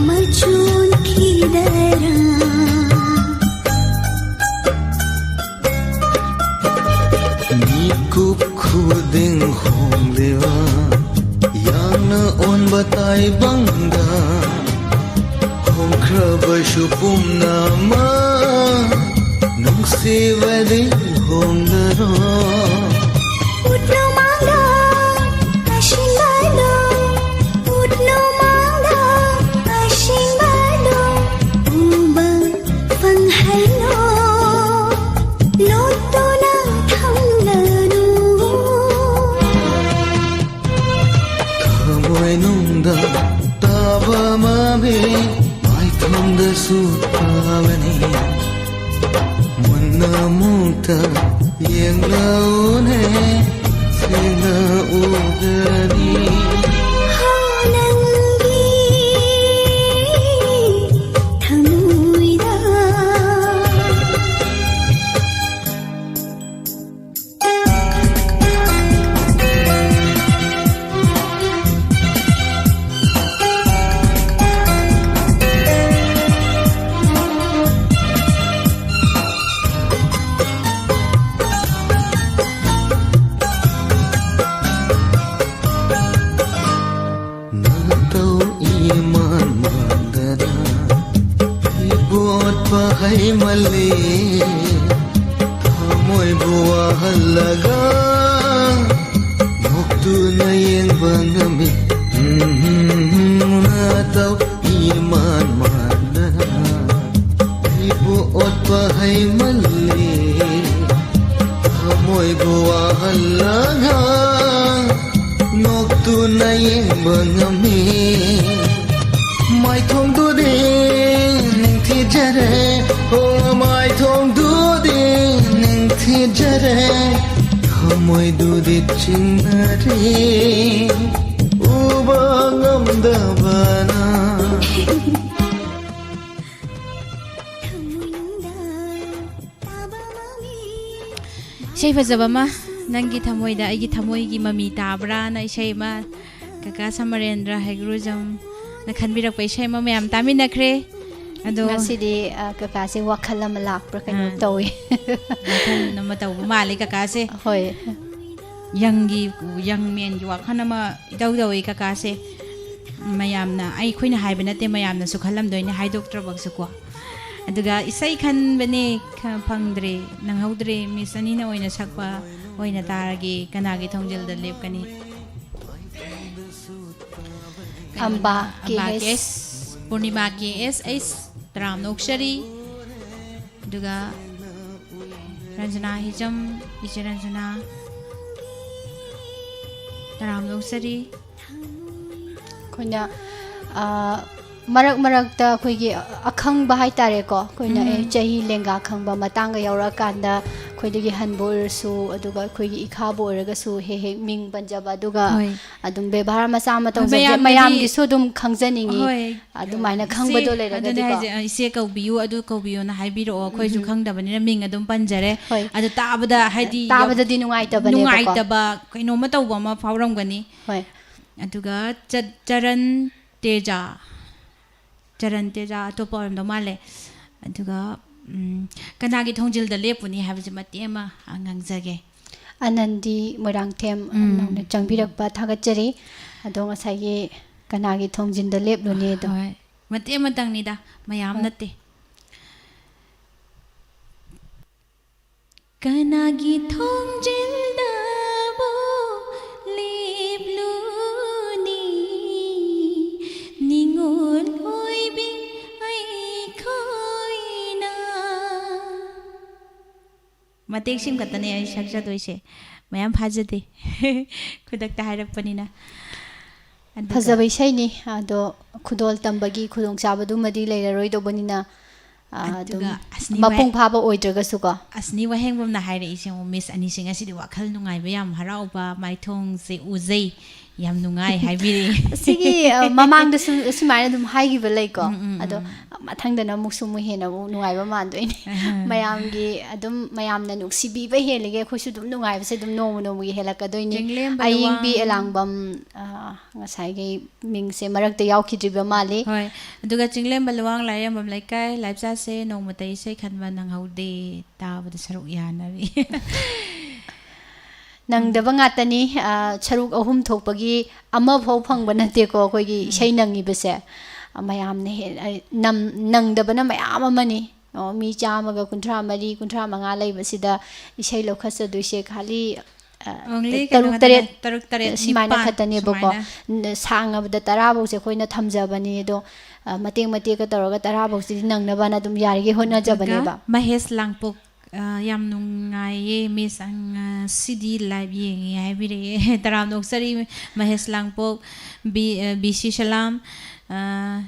ꯃꯆꯨ ꯑꯣꯟꯈꯤꯗꯔꯥ? ꯃꯤꯀꯨꯞ ꯈꯨꯗꯤꯡ ꯍꯣꯡꯂꯤꯕ ꯌꯥꯝꯅ ꯑꯣꯟꯕ ꯇꯥꯏꯕꯪꯗ ꯍꯣꯡꯈ꯭ꯔꯕꯁꯨ ꯄꯨꯝꯅꯃꯛ ꯅꯨꯡꯁꯤꯕꯗꯤ ꯍꯣꯡꯂꯔꯣꯏ꯫ ꯎꯠꯂꯨ ꯃꯥꯡꯗ ꯑꯁꯤꯟꯕꯗꯣ, ꯎꯠꯂꯨ ꯃꯥꯡꯗ ꯑꯁꯤꯟꯕꯗꯣ, ꯎꯕ ꯐꯪꯍꯜꯂꯣ, ꯂꯣꯠꯇꯨꯅ ꯊꯝꯂꯅꯨ꯫ ꯊꯃꯣꯏꯅꯨꯡꯗ ꯇꯥꯕ ꯃꯃꯤ ꯃꯥꯏꯊꯣꯡꯗꯁꯨ ꯇꯥꯕꯅꯤ꯫ ꯃꯨꯟꯅ ꯑꯃꯨꯛꯇ ꯌꯦꯡꯂꯛꯎꯅꯦ, ꯁꯦꯡꯅ ꯎꯒꯅꯤ꯫ ꯍꯣ, ꯅꯪꯒꯤ ꯊꯃꯣꯏꯗ꯫ ꯅꯇꯧ ꯏꯃꯥꯟ ꯃꯥꯟꯗꯅ ꯏꯕꯣꯠꯄ ꯍꯩꯃꯜꯂꯤ꯫ ꯅ ꯌꯦꯡꯕ ꯉꯝꯃꯤ꯫ ꯎꯝ, ꯅꯇꯧ ꯏꯃꯥꯟ ꯃꯥꯟꯗꯅ ꯑꯩꯕꯨ ꯑꯣꯠꯄ ꯍꯩꯃꯜꯂꯤ꯫ ꯊꯃꯣꯏꯕꯨ ꯋꯥꯍꯜꯂꯒ ꯅꯣꯛꯇꯨꯅ ꯌꯦꯡꯕ ꯉꯝꯃꯤ꯫ ꯃꯥꯏꯊꯣꯡꯗꯨꯗꯤ ꯅꯤꯡꯊꯤꯖꯔꯦ, ꯑꯣ, ꯃꯥꯏꯊꯣꯡꯗꯨꯗꯤ ꯅꯤꯡꯊꯤꯖꯔꯦ, ꯊꯃꯣꯏꯗꯨꯗꯤ ꯆꯤꯡꯅꯔꯦ, ꯎꯕ ꯉꯝꯗꯕꯅ꯫ ꯏꯁꯩ ꯐꯖꯕ ꯑꯃ, ꯅꯪꯒꯤ ꯊꯃꯣꯏꯗ ꯑꯩꯒꯤ ꯊꯃꯣꯏꯒꯤ ꯃꯃꯤ ꯇꯥꯕ꯭ꯔꯥꯅ ꯏꯁꯩ ꯑꯃ, ꯀꯀꯥ ꯁꯃꯔꯦꯟꯗ꯭ꯔ ꯍꯩꯒ꯭ꯔꯨꯖꯝꯅ ꯈꯟꯕꯤꯔꯛꯄ ꯏꯁꯩ ꯑꯃ ꯃꯌꯥꯝ ꯇꯥꯃꯤꯟꯅꯈ꯭ꯔꯦ꯫ ꯑꯗꯣ ꯉꯁꯤꯗꯤ, ꯑ, ꯀꯀꯥꯁꯦ ꯋꯥꯈꯜ ꯑꯃ ꯂꯥꯛꯄ꯭ꯔꯥ ꯀꯩꯅꯣ ꯑꯥ꯫ ꯇꯧꯋꯤ꯫ ꯋꯥꯈꯜ ꯑꯃ ꯇꯧꯕ ꯃꯥꯜꯂꯤ ꯀꯀꯥꯁꯦ꯫ ꯍꯣꯏ꯫ ꯌꯪꯒꯤ, ꯌꯪ ꯃꯦꯟꯒꯤ ꯋꯥꯈꯜ ꯑꯃ ꯏꯇꯧ ꯇꯧꯏ ꯀꯀꯥꯁꯦ꯫ ꯃꯌꯥꯝꯅ, ꯑꯩꯈꯣꯏꯅ ꯍꯥꯏꯕ ꯅꯠꯇꯦ, ꯃꯌꯥꯝꯅꯁꯨ ꯈꯜꯂꯝꯗꯣꯏꯅꯦ ꯍꯥꯏꯗꯣꯛꯇ꯭ꯔꯕꯁꯨꯀꯣ꯫ ꯑꯗꯨꯒ ꯏꯁꯩ ꯈꯟꯕꯅꯦ, ꯈ-, ꯐꯪꯗ꯭ꯔꯦ, ꯅꯪꯍꯧꯗ꯭ꯔꯦ, ꯃꯤꯁ ꯑꯅꯤꯅ ꯑꯣꯏꯅ ꯁꯛꯄ ꯑꯣꯏꯅ ꯇꯥꯔꯒꯦ꯫ ꯀꯅꯥꯒꯤ ꯊꯣꯡꯖꯤꯜꯗ ꯂꯦꯞꯀꯅꯤ? ꯑꯝꯕꯥ ꯑꯝꯕꯥ ꯀꯦ ꯑꯦꯁ꯫ ꯀꯦ ꯑꯦꯁ, ꯄꯨꯔꯅꯤꯃꯥ ꯀꯦ ꯑꯦꯁ ꯑꯩꯁ, ꯇꯔꯥꯝꯅ ꯑꯣꯛꯆꯔꯤ꯫ ꯑꯗꯨꯒ ꯔꯟꯖꯅꯥ ꯍꯤꯖꯝ, ꯏꯆꯦ ꯔꯟꯖꯅꯥ, ꯇꯔꯥꯝꯅ ꯑꯣꯛꯆꯔꯤ꯫ ꯑꯩꯈꯣꯏꯅ, ꯑ, ꯃꯔꯛ ꯃꯔꯛꯇ ꯑꯩꯈꯣꯏꯒꯤ ꯑꯈꯪꯕ ꯍꯥꯏꯇꯥꯔꯦꯀꯣ, ꯑꯩꯈꯣꯏꯅ, ꯎꯝ꯫ ꯑꯦ, ꯆꯍꯤ ꯂꯦꯡꯒꯥ ꯈꯪꯕ ꯃꯇꯥꯡꯒ ꯌꯧꯔꯛꯑꯀꯥꯟꯗ ꯑꯩꯈꯣꯏꯗꯒꯤ ꯍꯟꯕ ꯑꯣꯏꯔꯁꯨ, ꯑꯗꯨꯒ ꯑꯩꯈꯣꯏꯒꯤ ꯏꯈꯥꯕꯨ ꯑꯣꯏꯔꯒꯁꯨ ꯍꯦꯛ ꯍꯦꯛ ꯃꯤꯡ ꯄꯟꯖꯕ, ꯑꯗꯨꯒ ꯍꯣꯏ꯫ ꯑꯗꯨꯝ ꯕꯦꯕꯥꯔ ꯃꯆꯥ ꯑꯃ ꯍꯣꯏ, ꯇꯧꯖꯕꯁꯦ ꯃꯌꯥꯝꯅꯗꯤ ꯃꯌꯥꯝꯒꯤꯁꯨ ꯑꯗꯨꯝ ꯈꯪꯖꯅꯤꯡꯉꯤ꯫ ꯍꯣꯏ, ꯑꯗꯨꯃꯥꯏꯅ ꯏꯆꯦ, ꯈꯪꯕꯗꯣ ꯑꯗꯨꯅꯦ ꯂꯩꯔꯒꯗꯤꯀꯣ꯫ ꯍꯥꯏꯁꯦ, "ꯏꯆꯦ ꯀꯧꯕꯤꯌꯨ, ꯑꯗꯨ ꯀꯧꯕꯤꯌꯨꯅ" ꯍꯥꯏꯕꯤꯔꯛꯑꯣ꯫ ꯑꯩꯈꯣꯏꯁꯨ ꯎꯝ꯫ ꯈꯪꯗꯕꯅꯤꯅ ꯃꯤꯡ ꯑꯗꯨꯝ ꯄꯟꯖꯔꯦ꯫ ꯍꯣꯏ꯫ ꯑꯗꯨ ꯇꯥꯕꯗ ꯍꯥꯏꯗꯤ ꯌꯥꯝ ꯇꯥꯕꯗꯗꯤ ꯅꯨꯡꯉꯥꯏꯇꯕꯅꯦꯕꯀꯣ꯫ ꯅꯨꯡꯉꯥꯏꯇꯕ ꯀꯩꯅꯣꯝꯃ ꯇꯧꯕ ꯑꯃ ꯐꯥꯎꯔꯝꯒꯅꯤ꯫ ꯍꯣꯏ꯫ ꯑꯗꯨꯒ ꯆꯠ-, ꯆꯔꯟ ꯇꯦꯖꯥ꯫ ꯆꯔꯟ ꯇꯦꯖꯥ ꯑꯇꯣꯞꯄ ꯑꯣꯏꯔꯝꯗꯧ ꯃꯥꯜꯂꯦ꯫ ꯑꯗꯨꯒ, ꯎꯝ, ꯀꯅꯥꯒꯤ ꯊꯣꯡꯖꯤꯜꯗ ꯂꯦꯞꯄꯨꯅꯤ ꯍꯥꯏꯕꯁꯦ ꯃꯇꯦꯛ ꯑꯃ, ꯑ, ꯉꯥꯡꯖꯒꯦ꯫ ꯑꯅꯟꯗꯤ ꯃꯣꯏꯔꯥꯡꯊꯦꯝ ꯎꯝ꯫ ꯅꯧꯅ ꯆꯪꯕꯤꯔꯛꯄ ꯊꯥꯒꯠꯆꯔꯤ꯫ ꯑꯗꯣ ꯉꯁꯥꯏꯒꯤ ꯀꯅꯥꯒꯤ ꯊꯣꯡꯖꯤꯟꯗ ꯂꯦꯞꯂꯨꯅꯤ ꯑꯗꯣ꯫ ꯍꯣꯏ꯫ ꯃꯇꯦꯛ ꯑꯃꯇꯪꯅꯤꯗ, ꯃꯌꯥꯝ ꯍꯣꯏ꯫ ꯅꯠꯇꯦ꯫ ꯀꯅꯥꯒꯤ ꯊꯣꯡꯖꯤꯜꯗꯕꯨ ꯂꯦꯞ- ꯃꯇꯦꯛꯁꯤꯡ ꯈꯛꯇꯅꯦ ꯑꯩ ꯁꯛꯆꯗꯣꯏꯁꯦ꯫ ꯃꯌꯥꯝ ꯐꯥꯖꯗꯦ꯫ ꯈꯨꯗꯛꯇ ꯍꯥꯏꯔꯛꯄꯅꯤꯅ꯫ ꯑꯗꯨꯒ ꯐꯖꯕ ꯏꯁꯩꯅꯤ꯫ ꯑꯗꯣ ꯈꯨꯗꯣꯜ ꯇꯝꯕꯒꯤ ꯈꯨꯗꯣꯡꯆꯥꯕꯗꯨꯃꯗꯤ ꯂꯩꯔꯔꯣꯏꯗꯧꯕꯅꯤꯅ, ꯑ, ꯑꯗꯨꯝ ꯑꯗꯨꯒ ꯑꯁꯅꯤ ꯃꯄꯨꯡ ꯋꯥꯍꯦ- ꯐꯥꯕ ꯑꯣꯏꯗ꯭ꯔꯒꯁꯨꯀꯣ꯫ ꯑꯁꯅꯤ ꯋꯥꯍꯦꯡꯕꯝꯅ ꯍꯥꯏꯔꯛꯏꯁꯦ ꯌꯦꯡꯉꯣ, "ꯃꯤꯁ ꯑꯅꯤꯁꯤ ꯉꯁꯤꯗꯤ ꯋꯥꯈꯜ ꯅꯨꯡꯉꯥꯏꯕ, ꯌꯥꯝ ꯍꯔꯥꯎꯕ, ꯃꯥꯏꯊꯣꯡꯁꯦ ꯎꯖꯩ, ꯌꯥꯝ ꯅꯨꯡꯉꯥꯏ" ꯍꯥꯏꯕꯤꯔꯛꯑꯦ꯫ ꯁꯤꯒꯤ, ꯑ, ꯃꯃꯥꯡꯗꯁꯨ ꯁꯨꯃꯥꯏꯅ ꯑꯗꯨꯝ ꯍꯥꯏꯈꯤꯕ ꯂꯩꯀꯣ꯫ ꯎꯝ, ꯎꯝ, ꯑꯗꯣ ꯎꯝ꯫ ꯃꯊꯪꯗꯅ ꯑꯃꯨꯛꯁꯨ ꯑꯃꯨꯛ ꯍꯦꯟꯅ ꯑꯃꯨꯛ ꯅꯨꯡꯉꯥꯏꯕ ꯃꯥꯟꯗꯣꯏꯅꯦ꯫ ꯑꯍ꯫ ꯃꯌꯥꯝꯒꯤ ꯑꯗꯨꯝ ꯃꯌꯥꯝꯅ ꯅꯨꯡꯁꯤꯕꯤꯕ ꯍꯦꯜꯂꯤꯒꯦ, ꯑꯩꯈꯣꯏꯁꯨ ꯑꯗꯨꯝ ꯅꯨꯡꯉꯥꯏꯕꯁꯦ ꯑꯗꯨꯝ ꯅꯣꯡꯃ ꯅꯣꯡꯃꯒꯤ ꯍꯦꯜꯂꯛꯀꯗꯣꯏꯅꯦ꯫ ꯆꯤꯡꯂꯦꯝꯕ ꯑꯌꯤꯡꯕꯤ ꯂꯨꯋꯥꯡ꯫ ꯑꯦꯂꯥꯡꯕꯝ, ꯑ, ꯉꯁꯥꯏꯒꯤ ꯃꯤꯡꯁꯦ ꯃꯔꯛꯇ ꯌꯥꯎꯈꯤꯗ꯭ꯔꯤꯕ ꯃꯥꯜꯂꯤ꯫ ꯍꯣꯏ, ꯑꯗꯨꯒ ꯆꯤꯡꯂꯦꯝꯕ ꯂꯨꯋꯥꯡ ꯂꯥꯏꯔꯦꯝꯕꯝ ꯂꯩꯀꯥꯏ ꯂꯥꯏꯞꯆꯥꯁꯦ ꯅꯣꯡꯃꯇ ꯏꯁꯩ ꯈꯟꯕ ꯅꯪꯍꯧꯗꯦ, ꯇꯥꯕꯗ ꯁꯔꯨꯛ ꯌꯥꯅꯔꯤ꯫ ꯅꯪꯗꯕ ꯉꯥꯛꯇꯅꯤ꯫ ꯑ, ꯁꯔꯨꯛ ꯑꯍꯨꯝ ꯊꯣꯛꯄꯒꯤ ꯑꯃꯐꯥꯎ ꯐꯪꯕ ꯅꯠꯇꯦꯀꯣ ꯑꯩꯈꯣꯏꯒꯤ ꯎꯝ꯫ ꯏꯁꯩ ꯅꯪꯉꯤꯕꯁꯦ꯫ ꯑ, ꯃꯌꯥꯝꯅ ꯍꯦ-, ꯑ, ꯅꯝ-, ꯅꯪꯗꯕꯅ ꯃꯌꯥꯝ ꯑꯃꯅꯤ꯫ ꯑꯣ, ꯃꯤ ꯆꯥꯝꯃꯒ ꯀꯨꯟꯊ꯭ꯔꯥ ꯃꯔꯤ, ꯀꯨꯟꯊ꯭ꯔꯥ ꯃꯉꯥ ꯂꯩꯕꯁꯤꯗ ꯏꯁꯩ ꯂꯧꯈꯠꯆꯗꯣꯏꯁꯦ ꯈꯥꯂꯤ, ꯑ, Only ꯀꯩꯅꯣ ꯇꯔꯨꯛ ꯈꯛꯇꯅꯦ, ꯇꯔꯦꯠ ꯇꯔꯨꯛ ꯇꯔꯦꯠ ꯁꯨꯃꯥꯏꯅ ꯅꯤꯄꯥꯟ ꯈꯛꯇꯅꯦꯕꯀꯣ꯫ ꯁꯨꯃꯥꯏꯅ꯫ ꯅ-, ꯁꯥꯡꯉꯕꯗ ꯇꯔꯥꯐꯧꯁꯦ ꯑꯩꯈꯣꯏꯅ ꯊꯝꯖꯕꯅꯤ꯫ ꯑꯗꯣ, ꯑ, ꯃꯇꯦꯛ ꯃꯇꯦꯛꯀ ꯇꯧꯔꯒ ꯇꯔꯥꯐꯧꯁꯤꯗꯤ ꯅꯪꯅꯕꯅ ꯑꯗꯨꯝ ꯌꯥꯔꯤꯈꯩ ꯍꯣꯠꯅꯖꯕꯅꯦꯕ꯫ ꯑꯗꯨꯒ ꯃꯍꯦꯁ ꯂꯥꯡꯄꯣꯛ, ꯑ, "ꯌꯥꯝ ꯅꯨꯡꯉꯥꯏꯌꯦ ꯃꯤꯁ, ꯑ, ꯉꯁꯤꯗꯤ ꯂꯥꯏꯚ ꯌꯦꯡꯉꯦ" ꯍꯥꯏꯕꯤꯔꯛꯑꯦ꯫ ꯇꯔꯥꯝꯅ ꯑꯣꯛꯆꯔꯤ ꯃꯍꯦꯁ ꯂꯥꯡꯄꯣꯛ, ꯕꯤ, ꯑ, ꯕꯤ ꯁꯤ ꯁꯂꯥꯝ, ꯑ,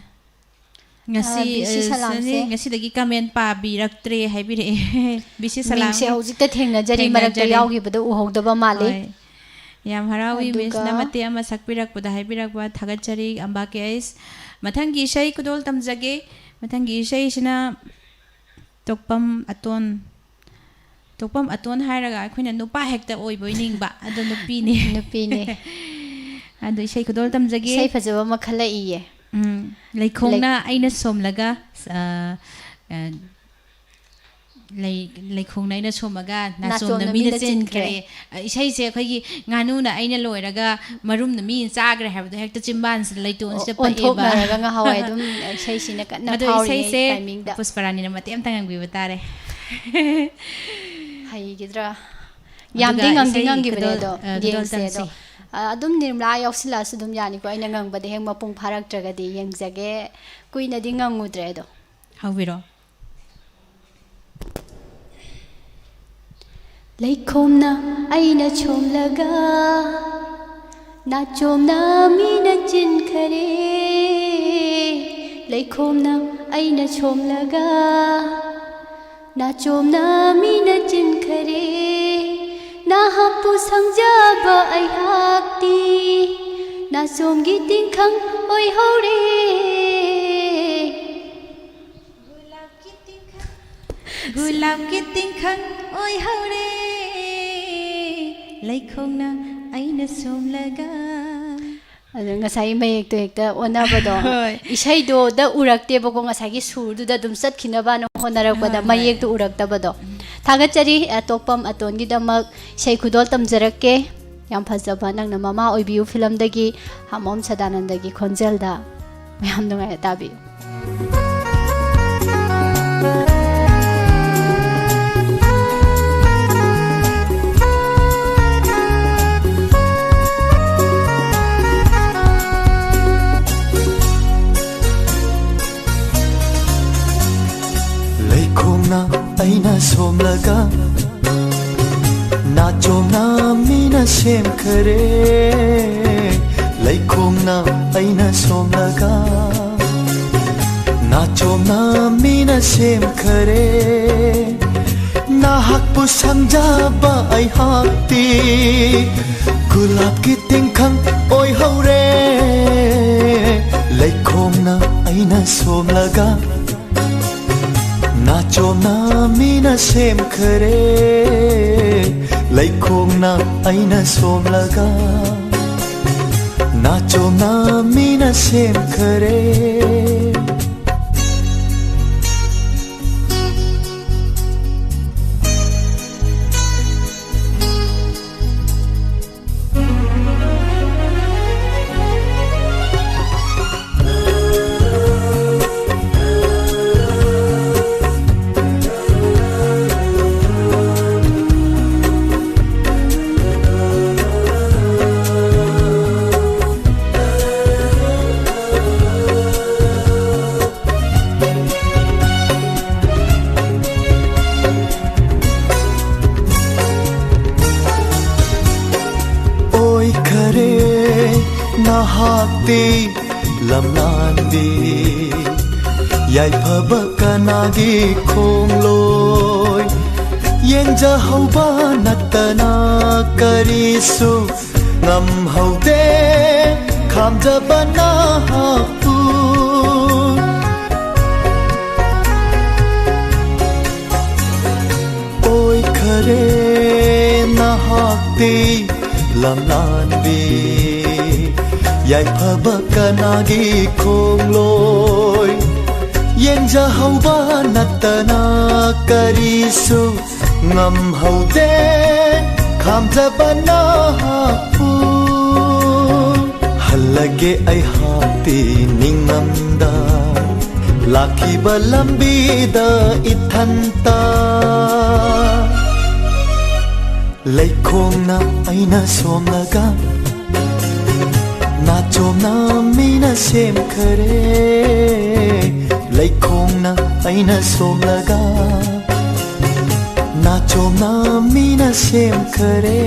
ꯉꯁꯤ, ꯑ, ꯕꯤ ꯁꯤ ꯑ, ꯁꯂꯥꯝꯁꯦ꯫ ꯉꯁꯤꯗꯒꯤ ꯀꯃꯦꯟ ꯄꯥꯕꯤꯔꯛꯇ꯭ꯔꯦ ꯍꯥꯏꯕꯤꯔꯛꯑꯦ꯫ ꯕꯤ ꯁꯤ ꯃꯤꯡꯁꯦ ꯁꯂꯥꯝ ꯍꯧꯖꯤꯛꯇ ꯊꯦꯡꯅꯖꯔꯤ, ꯃꯔꯛꯇ ꯊꯦꯡꯅꯖꯔꯤ꯫ ꯌꯥꯎꯈꯤꯕꯗ ꯎꯍꯧꯗꯕ ꯃꯥꯜꯂꯤ꯫ ꯍꯣꯏ꯫ ꯌꯥꯝ ꯍꯔꯥꯎꯏ ꯑꯗꯨꯒ ꯃꯤꯁꯅ ꯃꯇꯦꯛ ꯑꯃ ꯁꯛꯄꯤꯔꯛꯄꯗ ꯍꯥꯏꯕꯤꯔꯛꯄ, ꯊꯥꯒꯠꯆꯔꯤ ꯑꯝꯕꯥ ꯀꯦ ꯑꯩꯁ꯫ ꯃꯊꯪꯒꯤ ꯏꯁꯩ ꯈꯨꯗꯣꯜ ꯇꯝꯖꯒꯦ꯫ ꯃꯊꯪꯒꯤ ꯏꯁꯩꯁꯤꯅ ꯇꯣꯛꯄꯝ ꯑꯇꯣꯟ, ꯇꯣꯛꯄꯝ ꯑꯇꯣꯟ ꯍꯥꯏꯔꯒ ꯑꯩꯈꯣꯏꯅ ꯅꯨꯄꯥ ꯍꯦꯛꯇ ꯑꯣꯏꯕꯣꯏ ꯅꯤꯡꯕ, ꯑꯗꯣ ꯅꯨꯄꯤꯅꯤ꯫ ꯅꯨꯄꯤꯅꯤ꯫ ꯑꯗꯣ ꯏꯁꯩ ꯈꯨꯗꯣꯜ ꯇꯝꯖꯒꯦ꯫ ꯏꯁꯩ ꯐꯖꯕ ꯑꯃ ꯈꯜꯂꯛꯏꯌꯦ꯫ ꯎꯝ, ꯂꯩꯈꯣꯡꯅ ꯑꯩꯅ ꯁꯣꯝꯂꯒ, ꯑ, ꯑ, ꯂꯩ-, ꯂꯩꯈꯣꯡꯅ ꯑꯩꯅ ꯁꯣꯝꯃꯒ ꯅꯥꯆꯣꯝꯅ ꯅꯥꯆꯣꯝꯅ ꯃꯤꯅ ꯃꯤꯅ ꯆꯤꯟꯈ꯭ꯔꯦ꯫ ꯆꯤꯟꯈ꯭ꯔꯦ꯫ ꯑ, ꯏꯁꯩꯁꯦ ꯑꯩꯈꯣꯏꯒꯤ ꯉꯥꯅꯨꯅ ꯑꯩꯅ ꯂꯣꯏꯔꯒ ꯃꯔꯨꯝꯅ ꯃꯤꯅ ꯆꯥꯈ꯭ꯔꯦ ꯍꯥꯏꯕꯗꯣ ꯍꯦꯛꯇ ꯆꯤꯝꯕꯥꯟꯁꯤꯗ ꯂꯩꯇꯣꯟꯁꯤꯗ ꯑꯣ-, ꯄꯛꯑꯦꯕ꯫ ꯑꯣꯟꯊꯣꯛꯅꯔꯒ ꯉꯍꯥꯟꯋꯥꯏ ꯑꯗꯨꯝ ꯏꯁꯩꯁꯤꯅ ꯀꯟꯅ ꯑꯗꯣ ꯐꯥꯎꯔꯤꯉꯩ ꯏꯁꯩꯁꯦ ꯇꯥꯏꯃꯤꯡꯗ꯫ ꯄꯨꯁꯄꯔꯥꯅꯤꯅ ꯃꯇꯦꯛ ꯑꯝꯇ ꯉꯪꯕꯤꯕ ꯇꯥꯔꯦ꯫ ꯍꯩꯒꯗ꯭ꯔꯥ? ꯑꯗꯨꯒ ꯌꯥꯝꯗꯤ ꯉꯪꯗꯤ ꯏꯁꯩ ꯉꯪꯈꯤꯕꯅꯦ ꯈꯨꯗꯣꯜ-, ꯑꯗꯣ ꯑ, ꯈꯨꯗꯣꯜ ꯌꯦꯡꯁꯦ ꯑꯗꯣ꯫ ꯇꯝꯁꯤ꯫ ꯑ, ꯑꯗꯨꯝ ꯅꯤꯔꯃꯂꯥ ꯌꯥꯎꯁꯤꯜꯂꯛꯑꯁꯨ ꯑꯗꯨꯝ ꯌꯥꯅꯤꯀꯣ, ꯑꯩꯅ ꯉꯪꯕꯗ ꯍꯦꯛ ꯃꯄꯨꯡ ꯐꯥꯔꯛꯇ꯭ꯔꯒꯗꯤ꯫ ꯌꯦꯡꯖꯒꯦ꯫ ꯀꯨꯏꯅꯗꯤ ꯉꯪꯉꯨꯗ꯭ꯔꯦ ꯑꯗꯣ꯫ ꯍꯧꯕꯤꯔꯣ꯫ ꯂꯩꯈꯣꯝꯅ ꯑꯩꯅ ꯁꯣꯝꯂꯒ, ꯅꯥꯆꯣꯝꯅ ꯃꯤꯅ ꯆꯤꯟꯈꯔꯦ꯫ ꯂꯩꯈꯣꯝꯅ ꯑꯩꯅ ꯁꯣꯝꯂꯒ, ꯅꯥꯆꯣꯝꯅ ꯃꯤꯅ ꯆꯤꯟꯈꯔꯦ꯫ ꯅꯍꯥꯛꯄꯨ ꯁꯪꯖꯕ ꯑꯩꯍꯥꯛꯇꯤ ꯅꯥꯆꯣꯝꯒꯤ ꯇꯤꯡꯈꯪ ꯑꯣꯏꯍꯧꯔꯦ꯫ ꯒꯨꯂꯥꯞꯀꯤ ꯇꯤꯡꯈꯪ ꯑꯣꯏꯍꯧꯔꯦ, ꯂꯩꯈꯣꯡꯅ ꯑꯩꯅ ꯁꯣꯝꯂꯒ꯫ ꯑꯗꯣ ꯉꯁꯥꯏꯒꯤ ꯃꯌꯦꯛꯇꯣ ꯍꯦꯛꯇ ꯑꯣꯟꯅꯕꯗꯣ꯫ ꯍꯣꯏ꯫ ꯏꯁꯩꯗꯣꯗ ꯎꯔꯛꯇꯦꯕꯀꯣ, ꯉꯁꯥꯏꯒꯤ ꯁꯨꯔꯗꯨꯗ ꯑꯗꯨꯝ ꯆꯠꯈꯤꯅꯕꯅ ꯍꯣꯠꯅꯔꯛꯄꯗ ꯍꯣꯏ, ꯍꯣꯏ꯫ ꯃꯌꯦꯛꯇꯣ ꯎꯔꯛꯇꯕꯗꯣ꯫ ꯊꯥꯒꯠꯆꯔꯤ, ꯑꯇꯣꯞꯄꯝ ꯑꯇꯣꯟꯒꯤꯗꯃꯛ ꯏꯁꯩ ꯈꯨꯗꯣꯜ ꯇꯝꯖꯔꯛꯀꯦ꯫ ꯌꯥꯝ ꯐꯖꯕ ꯅꯪꯅ ꯃꯃꯥ ꯑꯣꯏꯕꯤꯌꯨ ꯐꯤꯂꯝꯗꯒꯤ ꯍꯥꯃꯣꯝ ꯁꯗꯥꯅꯟꯗꯒꯤ ꯈꯣꯟꯖꯦꯜꯗ꯫ ꯃꯌꯥꯝ ꯅꯨꯡꯉꯥꯏꯅ ꯇꯥꯕꯤꯌꯨ꯫ ꯂꯩꯈꯣꯡꯅ ꯑꯩꯅ ꯁꯣꯝꯂꯒ, ꯅꯥꯆꯣꯝꯅ ꯃꯤꯅ ꯁꯦꯝꯈꯔꯦ꯫ ꯂꯩꯈꯣꯡꯅ ꯑꯩꯅ ꯁꯣꯝꯂꯒ, ꯅꯥꯆꯣꯝꯅ ꯃꯤꯅ ꯁꯦꯝꯈꯔꯦ꯫ ꯅꯍꯥꯛꯄꯨ ꯁꯪꯖꯕ ꯑꯩꯍꯥꯛꯇꯤ ꯒꯨꯂꯥꯞꯀꯤ ꯇꯤꯡꯈꯪ ꯑꯣꯏꯍꯧꯔꯦ꯫ ꯂꯩꯈꯣꯝꯅ ꯑꯩꯅ ꯁꯣꯝꯂꯒ, ꯅꯥꯆꯣꯝꯅ ꯃꯤꯅ ꯁꯦꯝꯈꯔꯦ꯫ ꯂꯩꯈꯣꯡꯅ ꯑꯩꯅ ꯁꯣꯝꯂꯒ, ꯅꯥꯆꯣꯝꯅ ꯃꯤꯅ ꯁꯦꯝꯈꯔꯦ꯫ ꯅꯍꯥꯛꯇꯤ ꯂꯝꯂꯥꯟꯕꯤ, ꯌꯥꯏꯐꯕ ꯀꯅꯥꯒꯤ ꯈꯣꯡꯂꯣꯏ? ꯌꯦꯡꯖꯍꯧꯕ ꯅꯠꯇꯅ ꯀꯔꯤꯁꯨ ꯉꯝꯍꯧꯗꯦ, ꯈꯥꯝꯖꯕ ꯅꯍꯥꯛꯄꯨ꯫ ꯑꯣꯏꯈꯔꯦ ꯅꯍꯥꯛꯇꯤ ꯂꯝꯂꯥꯟꯕꯤ, ꯌꯥꯏꯐꯕ ꯀꯅꯥꯒꯤ ꯈꯣꯡꯂꯣꯏ? ꯌꯦꯡꯖꯍꯧꯕ ꯅꯠꯇꯅ ꯀꯔꯤꯁꯨ ꯉꯝꯍꯧꯗꯦ, ꯈꯥꯝꯖꯕ ꯅꯍꯥꯛꯄꯨ꯫ ꯍꯜꯂꯒꯦ ꯑꯩꯍꯥꯛꯇꯤ ꯅꯤꯡꯉꯝꯗ, ꯂꯥꯛꯈꯤꯕ ꯂꯝꯕꯤꯗ ꯏꯊꯟꯇ꯫ ꯂꯩꯈꯣꯡꯅ ꯑꯩꯅ ꯁꯣꯝꯂꯒ, ꯅꯥꯆꯣꯝꯅ ꯃꯤꯅ ꯁꯦꯝꯈꯔꯦ꯫ ꯂꯩꯈꯣꯡꯅ ꯑꯩꯅ ꯁꯣꯝꯂꯒ, ꯅꯥꯆꯣꯝꯅ ꯃꯤꯅ ꯁꯦꯝꯈꯔꯦ꯫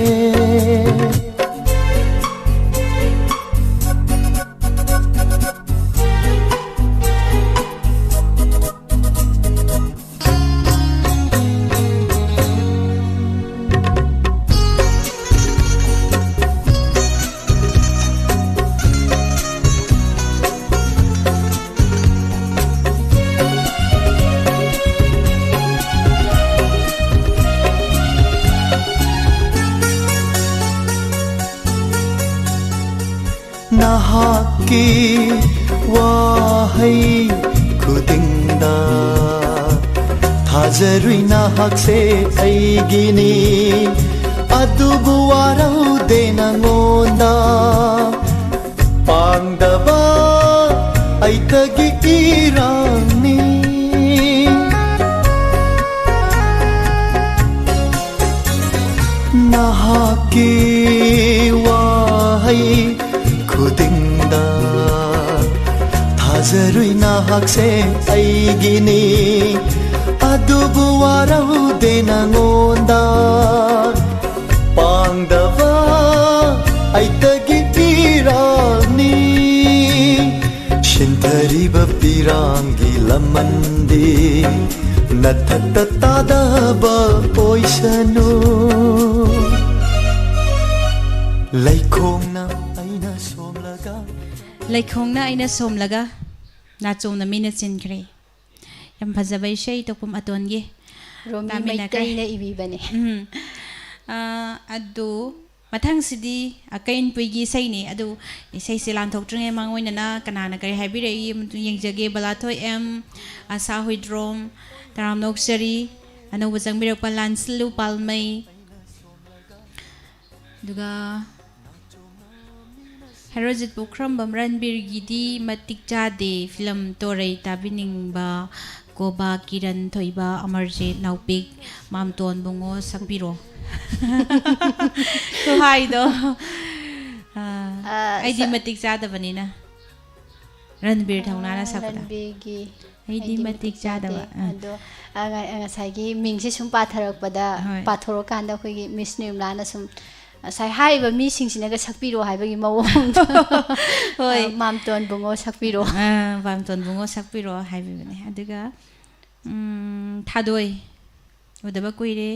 ꯅꯍꯥꯛꯀꯤ ꯋꯥꯍꯩ ꯈꯨꯗꯤꯡꯗ ꯊꯥꯖꯔꯨꯏ ꯅꯍꯥꯛꯁꯦ ꯑꯩꯒꯤꯅꯤ꯫ ꯑꯗꯨꯕꯨ ꯋꯥꯔꯧꯗꯦ ꯅꯉꯣꯟꯗ, ꯄꯥꯡꯗꯕ ꯑꯩꯇꯒꯤ ꯏꯔꯥꯡꯅꯤ꯫ ꯅꯍꯥꯛꯀꯤ ꯋꯥꯍꯩ ꯈꯨꯗꯤꯡꯗ ꯊꯥꯖꯔꯨꯏ ꯅꯍꯥꯛꯁꯦ ꯑꯩꯒꯤꯅꯤ꯫ ꯑꯗꯨꯕꯨ ꯋꯥꯔꯧꯗꯦ ꯅꯉꯣꯟꯗ, ꯄꯥꯡꯗꯕ ꯑꯩꯇꯒꯤ ꯏꯔꯥꯡ ꯂꯤꯕ ꯄꯤꯔꯥꯡꯒꯤ ꯂꯃꯟꯗꯤ ꯅꯊꯛꯇ ꯇꯥꯗꯕ ꯑꯣꯏꯁꯅꯨ꯫ ꯂꯩꯈꯣꯡꯅ ꯑꯩꯅ ꯁꯣꯝꯂꯒ꯫ ꯂꯩꯈꯣꯡꯅ ꯑꯩꯅ ꯁꯣꯝꯂꯒ ꯅꯥꯆꯣꯝꯅ ꯃꯤꯅ ꯆꯤꯟꯈ꯭ꯔꯦ꯫ ꯌꯥꯝ ꯐꯖꯕ ꯏꯁꯩ, ꯇꯣꯛꯄꯝ ꯑꯇꯣꯟꯒꯤ꯫ ꯔꯣꯃꯤ ꯇꯥꯃꯤꯟꯅꯈ꯭ꯔꯦ꯫ ꯃꯩꯇꯩꯅ ꯏꯕꯤꯕꯅꯦ꯫ ꯎꯝ꯫ ꯑꯥ, ꯑꯗꯨ ꯃꯊꯪꯁꯤꯗꯤ ꯑꯀꯩ ꯏꯟꯄꯨꯏꯒꯤ ꯏꯁꯩꯅꯤ꯫ ꯑꯗꯨ ꯏꯁꯩꯁꯦ ꯂꯥꯟꯊꯣꯛꯇ꯭ꯔꯤꯉꯩ ꯃꯥꯡꯑꯣꯏꯅꯅ ꯀꯅꯥꯅ ꯀꯔꯤ ꯍꯥꯏꯕꯤꯔꯛꯏ ꯑꯃꯗꯨ ꯌꯦꯡꯖꯒꯦ꯫ ꯕꯂꯥꯊꯣꯏ ꯑꯦꯝ, ꯑꯁꯥ ꯍꯨꯏꯗ꯭ꯔꯣꯝ, ꯇꯔꯥꯝꯅ ꯑꯣꯛꯆꯔꯤ, ꯑꯅꯧꯕ ꯆꯪꯕꯤꯔꯛꯄ ꯂꯥꯟꯁꯤꯜꯂꯨ ꯄꯥꯜꯃꯩ, ꯑꯗꯨꯒ ꯍꯦꯔꯣꯖꯤꯠ ꯄꯨꯈ꯭ꯔꯝꯕꯝ ꯔꯟꯕꯤꯔꯒꯤꯗꯤ ꯃꯇꯤꯛ ꯆꯥꯗꯦ꯫ ꯐꯤꯂꯝ ꯇꯣꯔꯩ ꯇꯥꯕꯤꯅꯤꯡꯕ, ꯀꯣꯕꯥ, ꯀꯤꯔꯟ ꯊꯣꯏꯕ, ꯑꯃꯔꯖꯤꯠ ꯅꯥꯎꯄꯤꯛ, ꯃꯥꯝꯇꯣꯟ ꯕꯨꯡꯉꯣ ꯁꯛꯄꯤꯔꯣ꯫ ꯈꯨꯍꯥꯏꯗꯣ꯫ ꯑꯥ, ꯑꯥ, ꯑꯩꯗꯤ ꯁ- ꯃꯇꯤꯛ ꯆꯥꯗꯕꯅꯤꯅ꯫ ꯔꯟꯕꯤꯔ ꯊꯧꯅꯥꯅ ꯑꯥ, ꯁꯛꯄꯗ꯫ ꯔꯟꯕꯤꯔꯒꯤ ꯑꯩꯗꯤ ꯑꯩꯗꯤ ꯃꯇꯤꯛ ꯃꯇꯤꯛ ꯆꯥꯗꯦ꯫ ꯆꯥꯗꯕ꯫ ꯑꯥ꯫ ꯑꯗꯣ, ꯑ, ꯉ-, ꯉꯁꯥꯏꯒꯤ ꯃꯤꯡꯁꯦ ꯁꯨꯝ ꯄꯥꯊꯔꯛꯄꯗ, ꯍꯣꯏ꯫ ꯄꯥꯊꯣꯔꯛꯀꯥꯟꯗ ꯑꯩꯈꯣꯏꯒꯤ ꯃꯤꯁ ꯅꯤꯔꯃꯂꯥꯅ ꯁꯨꯝ ꯉꯁꯥꯏ ꯍꯥꯏꯔꯤꯕ ꯃꯤꯁꯤꯡꯁꯤꯅꯒ ꯁꯛꯄꯤꯔꯣ ꯍꯥꯏꯕꯒꯤ ꯃꯑꯣꯡꯗꯣ꯫ ꯍꯣꯏ꯫ ꯑ, ꯃꯥꯝꯇꯣꯟ ꯕꯨꯡꯉꯣ ꯁꯛꯄꯤꯔꯣ꯫ ꯑ, ꯃꯥꯝꯇꯣꯟ ꯕꯨꯡꯉꯣ ꯁꯛꯄꯤꯔꯣ ꯍꯥꯏꯕꯤꯕꯅꯦ꯫ ꯑꯗꯨꯒ, ꯎꯝ, ꯊꯥꯗꯣꯏ ꯎꯗꯕ ꯀꯨꯏꯔꯦ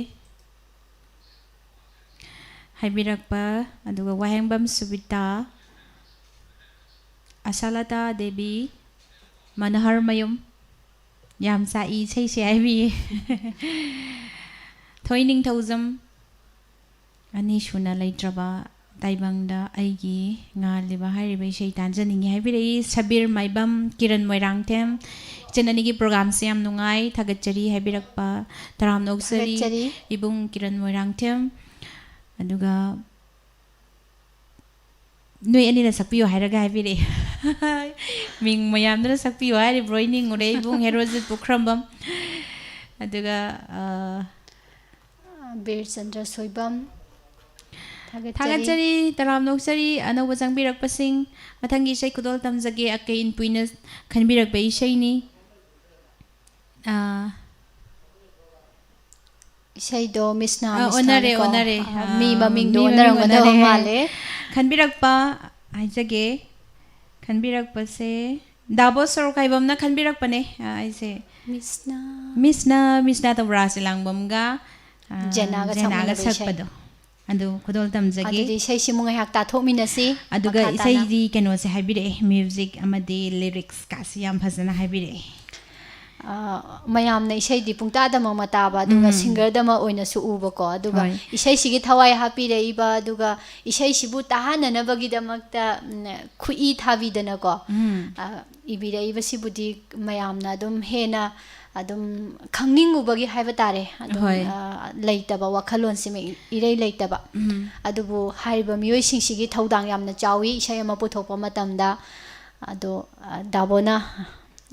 ꯍꯥꯏꯕꯤꯔꯛꯄ, ꯑꯗꯨꯒ ꯋꯥꯍꯦꯡꯕꯝ ꯁꯨꯕꯤꯇꯥ, ꯑꯁꯥꯂꯇꯥ ꯗꯦꯕꯤ, ꯃꯅꯣꯍꯔ ꯃꯌꯨꯝ, ꯌꯥꯝ ꯆꯥꯛꯏ ꯏꯁꯩꯁꯦ ꯍꯥꯏꯕꯤꯌꯦ꯫ ꯊꯣꯏ ꯅꯤꯡꯊꯧꯖꯝ, ꯑꯅꯤꯁꯨꯅ ꯂꯩꯇ꯭ꯔꯕ ꯇꯥꯏꯕꯪꯗ ꯑꯩꯒꯤ ꯉꯥꯜꯂꯤꯕ ꯍꯥꯏꯔꯤꯕ ꯏꯁꯩ ꯇꯥꯟꯖꯅꯤꯡꯉꯤ ꯍꯥꯏꯕꯤꯔꯛꯏ꯫ ꯁꯕꯤꯔ ꯃꯥꯏꯕꯝ, ꯀꯤꯔꯟ ꯃꯣꯏꯔꯥꯡꯊꯦꯝ, ꯏꯆꯟ ꯑꯅꯤꯒꯤ ꯄ꯭ꯔꯣꯒꯥꯝꯁꯦ ꯌꯥꯝ ꯅꯨꯡꯉꯥꯏ, ꯊꯥꯒꯠꯆꯔꯤ ꯍꯥꯏꯕꯤꯔꯛꯄ ꯇꯔꯥꯝꯅ ꯑꯣꯛꯆꯔꯤ꯫ ꯊꯥꯒꯠꯆꯔꯤ꯫ ꯏꯕꯨꯡ ꯀꯤꯔꯟ ꯃꯣꯏꯔꯥꯡꯊꯦꯝ꯫ ꯑꯗꯨꯒ ꯅꯣꯏ ꯑꯅꯤꯅ ꯁꯛꯄꯤꯌꯨ ꯍꯥꯏꯔꯒ ꯍꯥꯏꯕꯤꯔꯛꯑꯦ꯫ ꯃꯤꯡ ꯃꯌꯥꯝꯗꯨꯅ ꯁꯛꯄꯤꯌꯨ ꯍꯥꯏꯔꯤꯕ꯭ꯔꯣ? ꯑꯩ ꯅꯤꯡꯉꯨꯔꯦ, ꯏꯕꯨꯡ ꯍꯦꯔꯣꯖꯤꯠ ꯄꯨꯈ꯭ꯔꯝꯕꯝ꯫ ꯑꯗꯨꯒ, ꯑ, ꯕꯤꯔꯆꯟꯗ꯭ꯔ ꯁꯣꯏꯕꯝ꯫ ꯊꯥꯒꯠꯆꯔꯤ꯫ ꯊꯥꯒꯠꯆꯔꯤ, ꯇꯔꯥꯝꯅ ꯑꯣꯛꯆꯔꯤ, ꯑꯅꯧꯕ ꯆꯪꯕꯤꯔꯛꯄꯁꯤꯡ꯫ ꯃꯊꯪꯒꯤ ꯏꯁꯩ ꯈꯨꯗꯣꯜ ꯇꯝꯖꯒꯦ, ꯑꯀꯩ ꯏꯟꯄꯨꯏꯅ ꯈꯟꯕꯤꯔꯛꯄ ꯏꯁꯩꯅꯤ꯫ ꯑ, ꯏꯁꯩꯗꯣ ꯃꯤꯁꯅꯥ ꯑ, ꯑꯣꯟꯅꯔꯦ, ꯃꯤꯁꯅꯥꯅꯤꯀꯣ꯫ ꯑꯣꯟꯅꯔꯦ꯫ ꯑ, ꯃꯤ ꯑ, ꯃꯃꯤꯡꯗꯣ ꯃꯤ ꯃꯃꯤꯡ ꯑꯣꯟꯅꯔꯝꯒꯗꯕ ꯑꯣꯟꯅꯔꯦ꯫ ꯃꯥꯜꯂꯦ꯫ ꯈꯟꯕꯤꯔꯛꯄ ꯍꯥꯏꯖꯒꯦ꯫ ꯈꯟꯕꯤꯔꯛꯄꯁꯦ ꯗꯥꯕꯣꯁ ꯁꯣꯔꯣꯛꯈꯥꯏꯕꯝꯅ ꯈꯟꯕꯤꯔꯛꯄꯅꯦ꯫ ꯑ, ꯑꯩꯁꯦ ꯃꯤꯁꯅ ꯃꯤꯁꯅ ꯃꯤꯁꯅ ꯇꯧꯕ ꯔꯥꯁ ꯂꯥꯡꯕꯝꯒ, ꯑ, ꯖꯦꯅꯥꯒ ꯖꯦꯅꯥꯒ ꯁꯛꯃꯤꯟꯅꯕ ꯏꯁꯩ꯫ ꯁꯛꯄꯗꯣ, ꯑꯗꯨ ꯈꯨꯗꯣꯜ ꯇꯝꯖꯒꯦ꯫ ꯑꯗꯨꯗꯤ ꯏꯁꯩꯁꯤꯃꯨꯛ ꯉꯥꯏꯍꯥꯛ ꯇꯥꯊꯣꯛꯃꯤꯟꯅꯁꯤ꯫ ꯑꯗꯨꯒ ꯃꯈꯥ ꯇꯥꯅ꯫ ꯏꯁꯩꯗꯤ ꯀꯩꯅꯣꯁꯦ ꯍꯥꯏꯕꯤꯔꯛꯑꯦ, ꯃ꯭ꯌꯨꯖꯤꯛ ꯑꯃꯗꯤ ꯂꯤꯔꯤꯛꯁꯀꯥꯁꯤ ꯌꯥꯝ ꯐꯖꯅ ꯍꯥꯏꯕꯤꯔꯛꯑꯦ꯫ ꯑ, ꯃꯌꯥꯝꯅ ꯏꯁꯩꯗꯤ ꯄꯨꯡꯇꯥꯗꯃꯛ ꯃꯇꯥꯕ, ꯑꯗꯨꯒ ꯎꯝ꯫ ꯁꯤꯡꯒꯔꯗꯃꯛ ꯑꯣꯏꯅꯁꯨ ꯎꯕꯀꯣ, ꯑꯗꯨꯒ ꯍꯣꯏ꯫ ꯏꯁꯩꯁꯤꯒꯤ ꯊꯋꯥꯏ ꯍꯥꯞꯄꯤꯔꯛꯏꯕ, ꯑꯗꯨꯒ ꯏꯁꯩꯁꯤꯕꯨ ꯇꯥꯍꯟꯅꯅꯕꯒꯤꯗꯃꯛꯇ, ꯎꯝ, ꯈꯨꯠꯏ ꯊꯥꯕꯤꯗꯅꯀꯣ, ꯎꯝ꯫ ꯑ, ꯏꯕꯤꯔꯛꯏꯕꯁꯤꯕꯨꯗꯤ ꯃꯌꯥꯝꯅ ꯑꯗꯨꯝ ꯍꯦꯟꯅ ꯑꯗꯨꯝ ꯈꯪꯅꯤꯡꯉꯨꯕꯒꯤ ꯍꯥꯏꯕ ꯇꯥꯔꯦ, ꯑꯗꯨꯝ, ꯍꯣꯏ꯫ ꯑ, ꯂꯩꯇꯕ ꯋꯥꯈꯜꯂꯣꯟꯁꯤꯃ ꯏꯔꯩ ꯂꯩꯇꯕ꯫ ꯎꯝ꯫ ꯑꯗꯨꯕꯨ ꯍꯥꯏꯔꯤꯕ ꯃꯤꯑꯣꯏꯁꯤꯡꯁꯤꯒꯤ ꯊꯧꯗꯥꯡ ꯌꯥꯝꯅ ꯆꯥꯎꯏ ꯏꯁꯩ ꯑꯃ ꯄꯨꯊꯣꯛꯄ ꯃꯇꯝꯗ꯫ ꯑꯗꯣ, ꯑ, ꯗꯥꯕꯣꯅ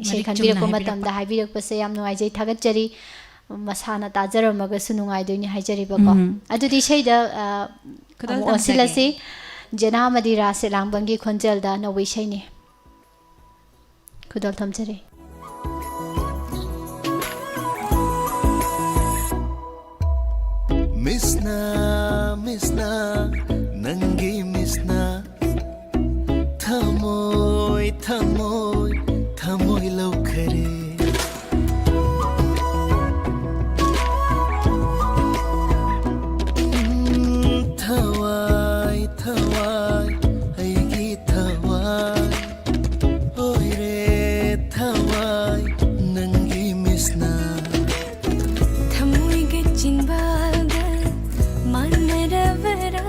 ꯏꯁꯩ ꯃꯔꯤꯛ ꯈꯟꯕꯤꯔꯛꯄ ꯆꯨꯝꯅ ꯃꯇꯝꯗ ꯍꯥꯏꯕꯤꯔꯛꯄ꯫ ꯍꯥꯏꯕꯤꯔꯛꯄꯁꯦ ꯌꯥꯝ ꯅꯨꯡꯉꯥꯏꯖꯩ, ꯊꯥꯒꯠꯆꯔꯤ꯫ ꯃꯁꯥꯅ ꯇꯥꯖꯔꯝꯃꯒꯁꯨ ꯅꯨꯡꯉꯥꯏꯗꯣꯏꯅꯤ ꯍꯥꯏꯖꯔꯤꯕꯀꯣ꯫ ꯎꯝ꯫ ꯑꯗꯨꯗꯤ ꯏꯁꯩꯗ, ꯑ, ꯈꯨꯗꯣꯜ ꯑꯃꯨꯛ ꯇꯝꯖꯒꯦ꯫ ꯑꯣꯟꯁꯤꯜꯂꯁꯤ꯫ ꯖꯦꯅꯥ ꯑꯃꯗꯤ ꯔꯥꯁ ꯂꯥꯡꯕꯝꯒꯤ ꯈꯣꯟꯖꯦꯜꯗ ꯑꯅꯧꯕ ꯏꯁꯩꯅꯤ꯫ ꯈꯨꯗꯣꯜ ꯊꯝꯖꯔꯤ꯫ ꯃꯤꯁꯅ, ꯃꯤꯁꯅ, ꯅꯪꯒꯤ ꯃꯤꯁꯅ ꯊꯃꯣꯏ, ꯊꯃꯣꯏ, ꯊꯃꯣꯏ ꯂꯧꯈꯔꯦ꯫ ꯎꯝ, ꯊꯋꯥꯏ, ꯊꯋꯥꯏ, ꯑꯩꯒꯤ ꯊꯋꯥꯏ ꯑꯣꯏꯔꯦ ꯊꯋꯥꯏ ꯅꯪꯒꯤ ꯃꯤꯁꯅ꯫ ꯊꯃꯣꯏꯒ ꯆꯤꯟꯕꯥꯜꯒ ꯃꯥꯟꯅꯔꯕꯔꯥ?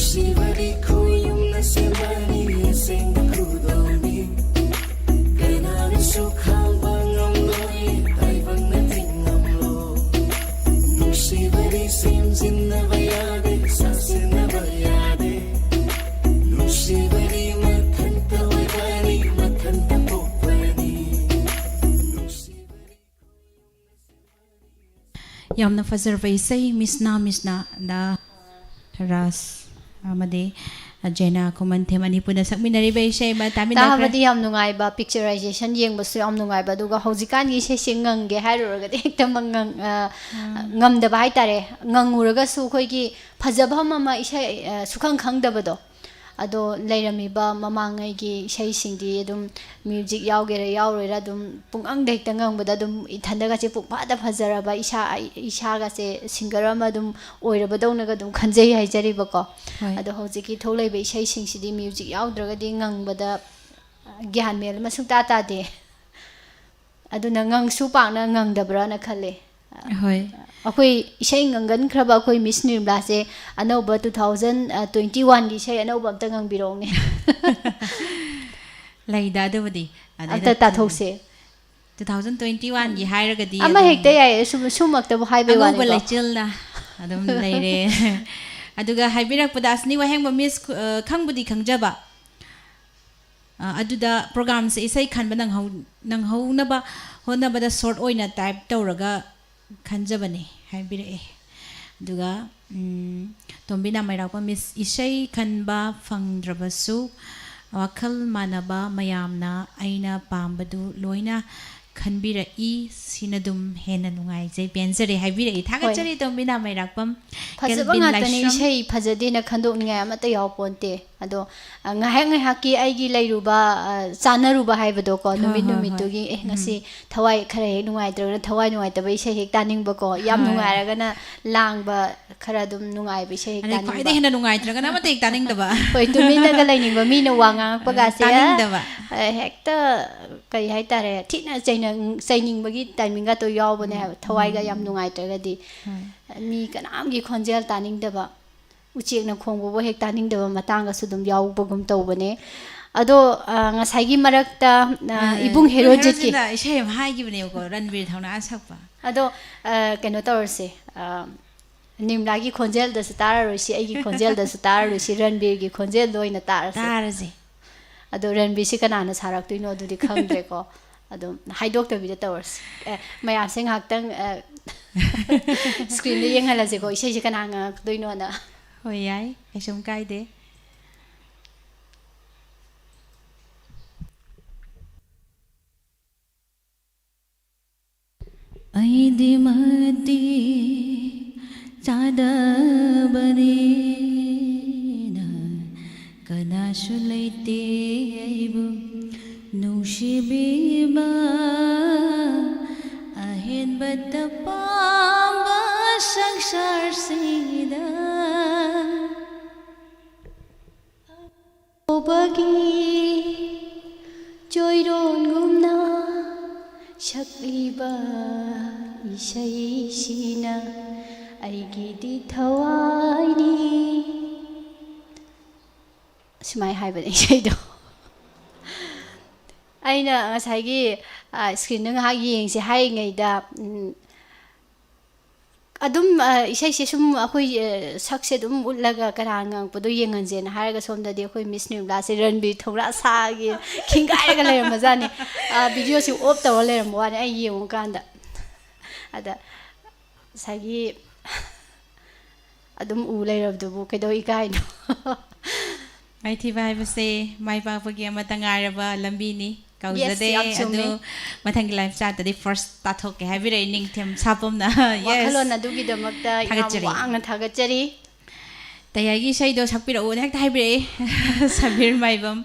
ꯅꯨꯡꯁꯤꯕꯗꯤ ꯈꯨꯌꯨꯝꯅ ꯁꯦꯝꯕꯅꯤ, ꯑꯁꯦꯡꯕ ꯈꯨꯗꯣꯜꯅꯤ꯫ ꯀꯅꯥꯅꯁꯨ ꯈꯥꯡꯕ ꯉꯝꯂꯣꯏ, ꯇꯥꯏꯕꯪꯅ ꯊꯤꯡꯂꯝꯂꯣ꯫ ꯅꯨꯡꯁꯤꯕꯗꯤ ꯁꯦꯝꯖꯤꯟꯅꯕ ꯌꯥꯗꯦ, ꯁꯥꯁꯤꯟꯅꯕ ꯌꯥꯗꯦ꯫ ꯅꯨꯡꯁꯤꯕꯗꯤ ꯃꯊꯟꯇ ꯑꯣꯏꯕꯅꯤ, ꯃꯊꯟꯇ ꯄꯣꯛꯄꯅꯤ꯫ ꯅꯨꯡꯁꯤꯕꯗꯤ ꯌꯥꯝꯅ ꯐꯖꯔꯕ ꯏꯁꯩ, ꯃꯤꯁꯅꯥ ꯃꯤꯁꯅꯥꯗ ꯔꯥꯁ ꯑꯃꯗꯤ ꯖꯦꯅꯥ ꯈꯨꯃꯟꯊꯦꯝ ꯑꯅꯤ ꯄꯨꯟꯅ ꯁꯛꯃꯤꯟꯅꯔꯤꯕ ꯏꯁꯩ ꯑꯃ ꯇꯥꯃꯤꯟꯅꯈ꯭ꯔꯦ꯫ ꯇꯥꯕꯗꯤ ꯌꯥꯝ ꯅꯨꯡꯉꯥꯏꯕ, picturization ꯌꯦꯡꯕꯁꯨ ꯌꯥꯝ ꯅꯨꯡꯉꯥꯏꯕ, ꯑꯗꯨꯒ ꯍꯧꯖꯤꯛꯀꯥꯟꯒꯤ ꯏꯁꯩꯁꯦ ꯉꯪꯒꯦ ꯍꯥꯏꯔꯨꯔꯒꯗꯤ ꯍꯦꯛꯇ ꯃꯪ-, ꯉꯪ-, ꯑ, ꯉꯝꯗꯕ ꯍꯥꯏꯇꯥꯔꯦ꯫ ꯉꯪꯉꯨꯔꯒꯁꯨ ꯑꯩꯈꯣꯏꯒꯤ ꯐꯖꯐꯝ ꯑꯃ ꯏꯁꯩ, ꯑ, ꯁꯨꯈꯪ ꯈꯪꯗꯕꯗꯣ꯫ ꯑꯗꯣ ꯂꯩꯔꯝꯃꯤꯕ ꯃꯃꯥꯡꯉꯩꯒꯤ ꯏꯁꯩꯁꯤꯡꯗꯤ ꯑꯗꯨꯝ music ꯌꯥꯎꯒꯦꯔꯥ ꯌꯥꯎꯔꯣꯏꯔꯥ ꯑꯗꯨꯝ ꯄꯨꯡꯉꯪꯗ ꯍꯦꯛꯇ ꯉꯪꯕꯗ ꯑꯗꯨꯝ ꯏꯊꯟꯗꯒꯁꯦ ꯄꯨꯡꯐꯥꯗ ꯐꯖꯔꯕ, ꯏꯁꯥ, ꯏꯁꯥꯒꯁꯦ singer ꯑꯃ ꯑꯗꯨꯝ ꯑꯣꯏꯔꯕꯗꯧꯅꯒ ꯑꯗꯨꯝ ꯈꯟꯖꯩ ꯍꯥꯏꯖꯔꯤꯕꯀꯣ꯫ ꯍꯣꯏ꯫ ꯑꯗꯣ ꯍꯧꯖꯤꯛꯀꯤ ꯊꯣꯛꯂꯛꯏꯕ ꯏꯁꯩꯁꯤꯡꯁꯤꯗꯤ music ꯌꯥꯎꯗ꯭ꯔꯒꯗꯤ ꯉꯪꯕꯗ ꯒ꯭ꯌꯥꯟ ꯃꯦꯟ ꯑꯃ ꯁꯨꯡꯇꯥ ꯇꯥꯗꯦ꯫ ꯑꯗꯨꯅ ꯉꯪꯁꯨ ꯄꯥꯛꯅ ꯉꯪꯗꯕ꯭ꯔꯥꯅ ꯈꯜꯂꯦ꯫ ꯍꯣꯏ꯫ ꯑꯩꯈꯣꯏ ꯏꯁꯩ ꯉꯪꯒꯟꯈ꯭ꯔꯕ ꯑꯩꯈꯣꯏ ꯃꯤꯁ ꯅꯤꯔꯃꯂꯥꯁꯦ ꯑꯅꯧꯕ two thousand twenty oneꯒꯤ ꯏꯁꯩ ꯑꯅꯧꯕ ꯑꯝꯇ ꯉꯪꯕꯤꯔꯛꯎꯅꯦ꯫ ꯂꯩꯗ ꯑꯗꯨꯕꯨꯗꯤ꯫ ꯑꯗꯩꯗ ꯑꯝꯇ ꯇꯥꯊꯣꯛꯁꯦ꯫ two thousand twenty oneꯒꯤ ꯍꯥꯏꯔꯒꯗꯤ ꯑꯃ ꯑꯗꯨꯝ ꯍꯦꯛꯇ ꯌꯥꯏꯌꯦ, ꯁꯨꯝ-, ꯁꯨꯝꯃꯛꯇꯕꯨ ꯍꯥꯏꯕꯩ ꯑꯉꯧꯕ ꯋꯥꯅꯤꯀꯣ꯫ ꯂꯩꯆꯤꯜꯅ ꯑꯗꯨꯝ ꯂꯩꯔꯦ꯫ ꯑꯗꯨꯒ ꯍꯥꯏꯕꯤꯔꯛꯄꯗ ꯑꯁꯅꯤ ꯋꯥꯍꯦꯡꯕ ꯃꯤꯁ ꯈꯨ-, ꯑ, ꯈꯪꯕꯨꯗꯤ ꯈꯪꯖꯕ, ꯑ, ꯑꯗꯨꯗ programꯁꯦ ꯏꯁꯩ ꯈꯟꯕ ꯅꯪꯍꯧ-, ꯅꯪꯍꯧꯅꯕ ꯍꯣꯠꯅꯕꯗ short ꯑꯣꯏꯅ type ꯇꯧꯔꯒ ꯈꯟꯖꯕꯅꯦ ꯍꯥꯏꯕꯤꯔꯛꯑꯦ꯫ ꯑꯗꯨꯒ, ꯎꯝ, ꯇꯣꯝꯕꯤ ꯅꯥꯃꯩꯔꯥꯛꯄꯝ ꯃꯤꯁ, ꯏꯁꯩ ꯈꯟꯕ ꯐꯪꯗ꯭ꯔꯕꯁꯨ ꯋꯥꯈꯜ ꯃꯥꯟꯅꯕ ꯃꯌꯥꯝꯅ ꯑꯩꯅ ꯄꯥꯝꯕꯗꯨ ꯂꯣꯏꯅ ꯈꯟꯕꯤꯔꯛꯏ, ꯁꯤꯅ ꯑꯗꯨꯝ ꯍꯦꯟꯅ ꯅꯨꯡꯉꯥꯏꯖꯩ, ꯄꯦꯟꯖꯔꯦ ꯍꯥꯏꯕꯤꯔꯛꯏ꯫ ꯊꯥꯒꯠꯆꯔꯤ ꯇꯣꯝꯕꯤ ꯅꯥꯃꯩꯔꯥꯛꯄꯝ꯫ ꯐꯖꯕ ꯀꯦꯜꯕꯤꯟ ꯉꯥꯛꯇꯅꯤ, ꯂꯥꯏꯁ꯭ꯔꯝ꯫ ꯏꯁꯩ ꯐꯖꯗꯦꯅ ꯈꯟꯗꯣꯛꯅꯤꯡꯉꯥꯏ ꯑꯃꯠꯇ ꯌꯥꯎꯄꯣꯟꯇꯦ꯫ ꯑꯗꯣ, ꯑ, ꯉꯥꯏꯍꯥꯛ ꯉꯥꯏꯍꯥꯛꯀꯤ ꯑꯩꯒꯤ ꯂꯩꯔꯨꯕ, ꯑ, ꯆꯥꯟꯅꯔꯨꯕ ꯍꯥꯏꯕꯗꯣꯀꯣ, ꯍꯣꯏ, ꯅꯨꯃꯤꯠ ꯍꯣꯏ, ꯍꯣꯏ꯫ ꯅꯨꯃꯤꯠꯇꯨꯒꯤ, ꯑꯦ, ꯎꯝ꯫ ꯉꯁꯤ ꯊꯋꯥꯏ ꯈꯔ ꯍꯦꯛ ꯅꯨꯡꯉꯥꯏꯇ꯭ꯔꯒꯅ ꯊꯋꯥꯏ ꯅꯨꯡꯉꯥꯏꯇꯕ ꯏꯁꯩ ꯍꯦꯛ ꯇꯥꯅꯤꯡꯕꯀꯣ, ꯌꯥꯝ ꯍꯣꯏ꯫ ꯅꯨꯡꯉꯥꯏꯔꯒꯅ ꯂꯥꯡꯕ ꯈꯔ ꯑꯗꯨꯝ ꯅꯨꯡꯉꯥꯏꯕ ꯏꯁꯩ ꯍꯦꯛ ꯑꯗꯩ ꯇꯥꯅꯤꯡꯕ꯫ ꯈ꯭ꯋꯥꯏꯗꯩ ꯍꯦꯟꯅ ꯅꯨꯡꯉꯥꯏꯇ꯭ꯔꯒꯅ ꯑꯃꯠꯇ ꯍꯦꯛ ꯇꯥꯅꯤꯡꯗꯕ꯫ ꯍꯣꯏ, ꯇꯨꯃꯤꯟꯅꯒ ꯂꯩꯅꯤꯡꯕ, ꯃꯤꯅ ꯋꯥ ꯉꯥꯡꯉꯛꯄꯒꯥꯁꯦ, ꯇꯥꯅꯤꯡꯗꯕ꯫ ꯑ, ꯍꯦꯛꯇ ꯀꯩ ꯍꯥꯏꯇꯥꯔꯦ, ꯊꯤꯅ ꯆꯩꯅ-, ꯆꯩꯅꯤꯡꯕꯒꯤ timingꯒꯇꯣ ꯌꯥꯎꯕꯅꯦ ꯍꯥꯏꯕ, ꯊꯋꯥꯏꯒ ꯌꯥꯝ ꯅꯨꯡꯉꯥꯏꯇ꯭ꯔꯒꯗꯤ꯫ ꯍꯣꯏ꯫ ꯃꯤ ꯀꯅꯥꯝꯒꯤ ꯈꯣꯟꯖꯦꯜ ꯇꯥꯅꯤꯡꯗꯕ꯫ ꯎꯆꯦꯛꯅ ꯈꯣꯡꯕꯕꯨ ꯍꯦꯛ ꯇꯥꯅꯤꯡꯗꯕ ꯃꯇꯥꯡꯒꯁꯨ ꯑꯗꯨꯝ ꯌꯥꯎꯕꯒꯨꯝ ꯇꯧꯕꯅꯦ꯫ ꯑꯗꯣ, ꯑ, ꯉꯁꯥꯏꯒꯤ ꯃꯔꯛꯇ, ꯑ, ꯑ, ꯏꯕꯨꯡ ꯍꯦꯔꯣꯖꯤꯠꯀꯤ ꯍꯦꯔꯣꯖꯤꯠꯅ ꯏꯁꯩ ꯑꯃ ꯍꯥꯏꯈꯤꯕꯅꯦꯕꯀꯣ, ꯔꯟꯕꯤꯔ ꯊꯧꯅꯥ ꯁꯛꯄ꯫ ꯑꯗꯣ, ꯑ, ꯀꯩꯅꯣ ꯇꯧꯔꯁꯦ, ꯑ, ꯅꯤꯔꯃꯂꯥꯒꯤ ꯈꯣꯟꯖꯦꯜꯗꯁꯨ ꯇꯥꯔꯔꯣꯏꯁꯤ, ꯑꯩꯒꯤ ꯈꯣꯟꯖꯦꯜꯗꯁꯨ ꯇꯥꯔꯔꯣꯏꯁꯤ, ꯔꯟꯕꯤꯔꯒꯤ ꯈꯣꯟꯖꯦꯜꯗ ꯑꯣꯏꯅ ꯇꯥꯔꯁꯦ꯫ ꯇꯥꯔꯁꯦ꯫ ꯑꯗꯣ ꯔꯟꯕꯤꯔꯁꯤ ꯀꯅꯥꯅ ꯁꯥꯔꯛꯇꯣꯏꯅꯣ ꯑꯗꯨꯗꯤ ꯈꯪꯗ꯭ꯔꯦꯀꯣ꯫ ꯑꯗꯨꯝ ꯍꯥꯏꯗꯣꯛꯇꯕꯤꯗ ꯇꯧꯔꯁꯤ꯫ ꯑꯦ, ꯃꯌꯥꯝꯁꯦ ꯉꯥꯏꯍꯥꯛꯇꯪ, ꯑ, screenꯗ ꯌꯦꯡꯍꯜꯂꯁꯦꯀꯣ, ꯏꯁꯩꯁꯦ ꯀꯅꯥ ꯉꯪꯉꯛꯇꯣꯏꯅꯣꯅ꯫ ꯍꯣꯏ, ꯌꯥꯏ, ꯀꯩꯁꯨꯝ ꯀꯥꯏꯗꯦ꯫ ꯑꯩꯗꯤ ꯃꯇꯤꯛ ꯆꯥꯗꯕꯅꯤꯅ ꯀꯅꯥꯁꯨ ꯂꯩꯇꯦ ꯑꯩꯕꯨ ꯅꯨꯡꯁꯤꯕꯤꯕ꯫ ꯑꯍꯦꯟꯕꯇ ꯄꯥꯝꯕ ꯁꯪꯁꯥꯔꯁꯤꯗ ꯎꯕꯒꯤ ꯆꯣꯏꯔꯣꯟꯒꯨꯝꯅ ꯁꯛꯂꯤꯕ ꯏꯁꯩꯁꯤꯅ ꯑꯩꯒꯤꯗꯤ ꯊꯋꯥꯏꯅꯤ꯫ ꯁꯨꯃꯥꯏ ꯍꯥꯏꯕꯅꯦ ꯏꯁꯩꯗꯣ꯫ ꯑꯩꯅ ꯉꯁꯥꯏꯒꯤ, ꯑ, screenꯗ ꯉꯥꯏꯍꯥꯛ ꯌꯦꯡꯁꯦ ꯍꯥꯏꯔꯤꯉꯩꯗ, ꯎꯝ, ꯑꯗꯨꯝ, ꯑ, ꯏꯁꯩꯁꯦ ꯁꯨꯝ ꯑꯩꯈꯣꯏ, ꯑ, ꯁꯛꯁꯦ ꯑꯗꯨꯝ ꯎꯠꯂꯒ ꯀꯅꯥ ꯉꯥꯡꯉꯛꯄꯗꯣ ꯌꯦꯡꯍꯟꯁꯦꯅ ꯍꯥꯏꯔꯒ ꯁꯣꯝꯗꯗꯤ ꯑꯩꯈꯣꯏ ꯃꯤꯁ ꯅꯤꯔꯃꯂꯥꯁꯦ ꯔꯟꯕꯤꯔ ꯊꯧꯅꯥ ꯁꯥꯒꯤ ꯈꯤꯡꯒꯥꯏꯔꯒ ꯂꯩꯔꯝꯕꯖꯥꯠꯅꯤ꯫ ꯑ, videoꯁꯤ off ꯇꯧꯔ ꯂꯩꯔꯝꯕ ꯋꯥꯅꯤ ꯑꯩ ꯌꯦꯡꯉꯨꯀꯥꯟꯗ꯫ ꯑꯗ ꯉꯁꯥꯏꯒꯤ ꯑꯗꯨꯝ ꯎ ꯂꯩꯔꯕꯗꯨꯕꯨ ꯀꯩꯗꯧ ꯏꯀꯥꯏꯅꯣ? ꯃꯥꯏꯊꯤꯕ ꯍꯥꯏꯕꯁꯦ ꯃꯥꯏ ꯄꯥꯛꯄꯒꯤ ꯑꯃꯠꯇ ꯉꯥꯏꯔꯕ ꯂꯝꯕꯤꯅꯤ꯫ ꯀꯥꯎꯖꯗꯦ꯫ Yes, ꯌꯥꯝ ꯆꯨꯝꯃꯦ꯫ ꯑꯗꯨ ꯃꯊꯪꯒꯤ live chatꯇꯗꯤ first ꯇꯥꯊꯣꯛꯀꯦ ꯍꯥꯏꯕꯤꯔꯛꯏ, ꯅꯤꯡꯊꯤꯖꯝ ꯁꯥꯄꯣꯝꯅ꯫ Yes꯫ ꯋꯥꯈꯜꯂꯣꯟ ꯑꯗꯨꯒꯤꯗꯃꯛꯇ ꯌꯥꯝ ꯊꯥꯒꯠꯆꯔꯤ꯫ ꯋꯥꯡꯅ ꯊꯥꯒꯠꯆꯔꯤ꯫ ꯇꯌꯥꯏꯒꯤ ꯏꯁꯩꯗꯣ ꯁꯛꯄꯤꯔꯛꯎꯅ ꯍꯦꯛꯇ ꯍꯥꯏꯕꯤꯔꯛꯏ꯫ ꯁꯕꯤꯔ ꯃꯥꯏꯕꯝ,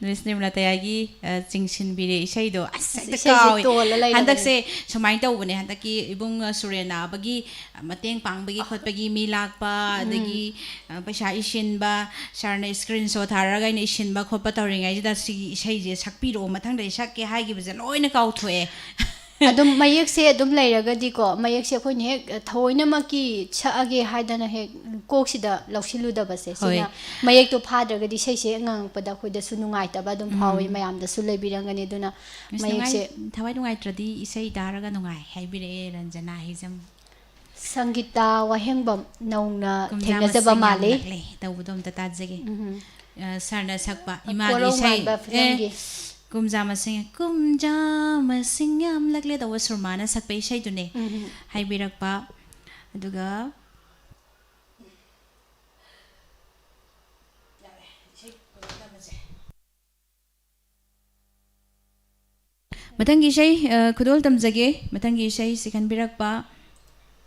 ꯃꯤꯁ ꯅꯤꯔꯃꯂꯥ ꯇꯌꯥꯏꯒꯤ, ꯑ, ꯆꯤꯡꯁꯤꯟꯕꯤꯔꯦ ꯏꯁꯩꯗꯣ꯫ ꯑꯁ, ꯑꯁ, ꯍꯦꯛꯇ ꯏꯁꯩꯁꯦ ꯀꯥꯎꯏ꯫ ꯇꯣꯜꯂ ꯂꯩꯔꯕꯅꯦ꯫ ꯍꯟꯗꯛꯁꯦ ꯁꯨꯃꯥꯏꯅ ꯇꯧꯕꯅꯦ, ꯍꯟꯗꯛꯀꯤ ꯏꯕꯨꯡ, ꯑ, ꯁꯨꯔꯦꯟ ꯅꯥꯕꯒꯤ, ꯑ, ꯃꯇꯦꯡ ꯄꯥꯡꯕꯒꯤ ꯈꯣꯠꯄꯒꯤ ꯃꯤ ꯂꯥꯛꯄ, ꯎꯝ꯫ ꯑꯗꯒꯤ, ꯑ, ꯄꯩꯁꯥ ꯏꯁꯤꯟꯕ, ꯁꯥꯔꯅ screenshot ꯊꯥꯔꯒ ꯑꯩꯅ ꯏꯁꯤꯟꯕ ꯈꯣꯠꯄ ꯇꯧꯔꯤꯉꯩꯁꯤꯗ ꯁꯤꯒꯤ ꯏꯁꯩꯁꯦ ꯁꯛꯄꯤꯔꯛꯑꯣ, ꯃꯊꯪꯗꯗꯤ ꯁꯛꯀꯦ ꯍꯥꯏꯈꯤꯕꯁꯦ ꯂꯣꯏꯅ ꯀꯥꯎꯊꯣꯛꯑꯦ꯫ ꯑꯗꯨꯝ ꯃꯌꯦꯛꯁꯦ ꯑꯗꯨꯝ ꯂꯩꯔꯒꯗꯤꯀꯣ, ꯃꯌꯦꯛꯁꯦ ꯑꯩꯈꯣꯏꯅ ꯍꯦꯛ ꯊꯑꯣꯏꯅꯃꯛꯀꯤ ꯁꯛꯑꯒꯦ ꯍꯥꯏꯗꯅ ꯍꯦꯛ ꯀꯣꯛꯁꯤꯗ ꯂꯧꯁꯤꯜꯂꯨꯗꯕꯁꯦ, ꯁꯤꯅ ꯍꯣꯏ꯫ ꯃꯌꯦꯛꯇꯣ ꯐꯥꯗ꯭ꯔꯒꯗꯤ ꯏꯁꯩꯁꯦ ꯍꯦꯛ ꯉꯪꯉꯛꯄꯗ ꯑꯩꯈꯣꯏꯗꯁꯨ ꯅꯨꯡꯉꯥꯏꯇꯕ ꯑꯗꯨꯝ ꯐꯥꯎꯏ, ꯎꯝ꯫ ꯃꯌꯥꯝꯗꯁꯨ ꯂꯩꯕꯤꯔꯝꯒꯅꯤ꯫ ꯑꯗꯨꯅ ꯑꯁ, ꯃꯌꯦꯛꯁꯦ ꯅꯨꯡꯉꯥꯏ-, ꯊꯋꯥꯏ ꯅꯨꯡꯉꯥꯏꯇ꯭ꯔꯗꯤ ꯏꯁꯩ ꯇꯥꯔꯒ ꯅꯨꯡꯉꯥꯏ ꯍꯥꯏꯕꯤꯔꯛꯑꯦ ꯔꯟꯖꯅꯥ ꯍꯩꯖꯝ꯫ ꯁꯪꯒꯤꯇꯥ ꯋꯥꯍꯦꯡꯕꯝ ꯅꯧꯅ ꯀꯨꯝꯖꯥ ꯊꯦꯡꯅꯖꯕ ꯃꯁꯤꯡ ꯃꯥꯜꯂꯤ꯫ ꯌꯥꯝꯂꯛꯂꯦ ꯇꯧꯕꯗꯣ ꯑꯝꯇ ꯇꯥꯖꯒꯦ꯫ ꯎꯝ꯫ ꯑ, ꯁꯥꯔꯅ ꯁꯛꯄ ꯏꯃꯥꯒꯤ ꯀꯣꯔꯧ ꯏꯁꯩ꯫ ꯃꯥꯟꯕ ꯑꯦ, ꯐꯤꯂꯝꯒꯤ꯫ ꯀꯨꯝꯖꯥ ꯃꯁꯤꯡ, ꯀꯨꯝꯖꯥ ꯃꯁꯤꯡ ꯌꯥꯝꯂꯛꯂꯦ ꯇꯧꯕ ꯁꯨꯔꯃꯥꯅ ꯁꯛꯄ ꯏꯁꯩꯗꯨꯅꯦ꯫ ꯎꯝ꯫ ꯍꯥꯏꯕꯤꯔꯛꯄ꯫ ꯑꯗꯨꯒ ꯃꯊꯪꯒꯤ ꯏꯁꯩ, ꯑ, ꯈꯨꯗꯣꯜ ꯇꯝꯖꯒꯦ꯫ ꯃꯊꯪꯒꯤ ꯏꯁꯩꯁꯤ ꯈꯟꯕꯤꯔꯛꯄ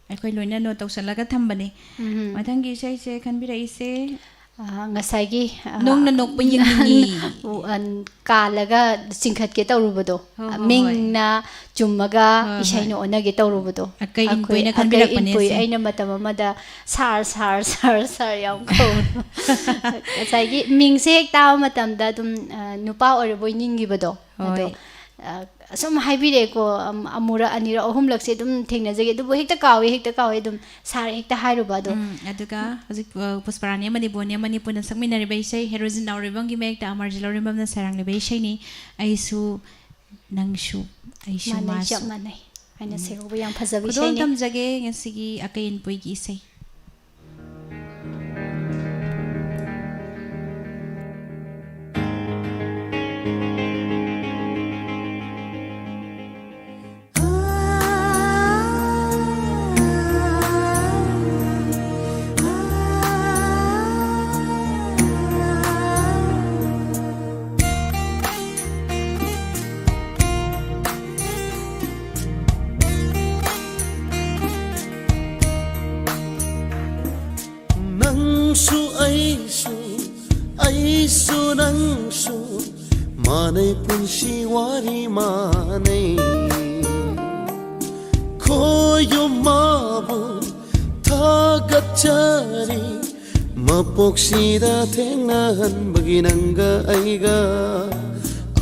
ꯑꯩꯈꯣꯏ ꯂꯣꯏꯅ ꯅꯣꯠ ꯇꯧꯁꯜꯂꯒ ꯊꯝꯕꯅꯦ꯫ ꯎꯝ꯫ ꯃꯊꯪꯒꯤ ꯏꯁꯩꯁꯦ ꯈꯟꯕꯤꯔꯛꯏꯁꯦ ꯑ, ꯉꯁꯥꯏꯒꯤ, ꯑ, ꯅꯣꯡꯅ ꯅꯣꯛꯄ ꯌꯦꯡꯅꯤꯡꯉꯤ꯫ ꯎ-, ꯑ, ꯀꯥꯜꯂꯒ ꯆꯤꯡꯈꯠꯀꯦ ꯇꯧꯔꯨꯕꯗꯣ, ꯍꯣꯏ, ꯍꯣꯏ, ꯍꯣꯏ꯫ ꯃꯤꯡꯅ ꯆꯨꯝꯃꯒ ꯍꯣꯏ, ꯍꯣꯏ꯫ ꯏꯁꯩꯅ ꯑꯣꯟꯅꯒꯦ ꯇꯧꯔꯨꯕꯗꯣ꯫ ꯑꯀꯩ ꯑꯩꯈꯣꯏ ꯏꯟꯄꯣꯏꯅ ꯑꯀꯩ ꯈꯟꯕꯤꯔꯛꯄꯅꯦ ꯏꯟꯄꯣꯏ ꯑꯁꯦ꯫ ꯑꯩꯅ ꯃꯇꯝ ꯑꯃꯗ "ꯁꯥꯔ, ꯁꯥꯔ, ꯁꯥꯔ, ꯁꯥꯔ" ꯌꯥꯝ ꯀꯧꯕꯗꯣ꯫ ꯉꯁꯥꯏꯒꯤ ꯃꯤꯡꯁꯦ ꯍꯦꯛ ꯇꯥꯕ ꯃꯇꯝꯗ ꯑꯗꯨꯝ, ꯑ, ꯅꯨꯄꯥ ꯑꯣꯏꯔꯕꯣꯏ ꯅꯤꯡꯈꯤꯕꯗꯣ꯫ ꯍꯣꯏ꯫ ꯑꯗꯣ, ꯑ, ꯑꯁꯨꯝ ꯍꯥꯏꯕꯤꯔꯛꯑꯦꯀꯣ, ꯑꯝ-, ꯑꯃꯨꯔꯛ, ꯑꯅꯤꯔꯛ, ꯑꯍꯨꯝꯂꯛꯁꯦ ꯑꯗꯨꯝ ꯊꯦꯡꯅꯖꯒꯦ꯫ ꯑꯗꯨꯕꯨ ꯍꯦꯛꯇ ꯀꯥꯎꯋꯦ, ꯍꯦꯛꯇ ꯀꯥꯎꯋꯦ, ꯑꯗꯨꯝ ꯁꯥꯔ ꯍꯦꯛꯇ ꯍꯥꯏꯔꯨꯕ ꯑꯗꯣ꯫ ꯎꯝ, ꯑꯗꯨꯒ ꯍꯧꯖꯤꯛ, ꯑ, ꯄꯨꯁꯄꯔꯥꯅꯤ ꯑꯃꯗꯤ ꯕꯣꯅꯤ ꯑꯃꯅꯤ ꯄꯨꯟꯅ ꯁꯛꯃꯤꯟꯅꯔꯤꯕ ꯏꯁꯩ ꯍꯦꯔꯣꯖꯤꯠ ꯅꯥꯎꯔꯦꯝꯕꯝꯒꯤ ꯃꯌꯦꯛꯇ ꯑꯃꯔꯖꯤꯠ ꯂꯧꯔꯦꯝꯕꯝꯅ ꯁꯩꯔꯥꯡꯂꯤꯕ ꯏꯁꯩꯅꯤ꯫ ꯑꯩꯁꯨ ꯅꯪꯁꯨ ꯑꯩꯁꯨ ꯃꯥꯟꯅꯩ, ꯃꯥꯁꯨ꯫ ꯆꯞ ꯃꯥꯟꯅꯩ ꯍꯥꯏꯅ ꯎꯝ꯫ ꯁꯩꯍꯧꯕ ꯌꯥꯝ ꯐꯖꯕ ꯈꯨꯗꯣꯜ ꯏꯁꯩꯅꯤ꯫ ꯇꯝꯖꯒꯦ ꯉꯁꯤꯒꯤ ꯑꯀꯩ ꯑꯟꯄꯣꯏꯒꯤ ꯏꯁꯩ꯫ ꯅꯪꯁꯨ ꯑꯩꯁꯨ, ꯑꯩꯁꯨ ꯅꯪꯁꯨ, ꯃꯥꯟꯅꯩ ꯄꯨꯟꯁꯤ ꯋꯥꯔꯤ ꯃꯥꯟꯅꯩ꯫ ꯈꯣꯏꯌꯨꯝ ꯃꯥꯕꯨ ꯊꯥꯒꯠꯆꯔꯤ, ꯃꯄꯣꯛꯁꯤꯗ ꯊꯦꯡꯅꯍꯟꯕꯒꯤ ꯅꯪꯒ ꯑꯩꯒ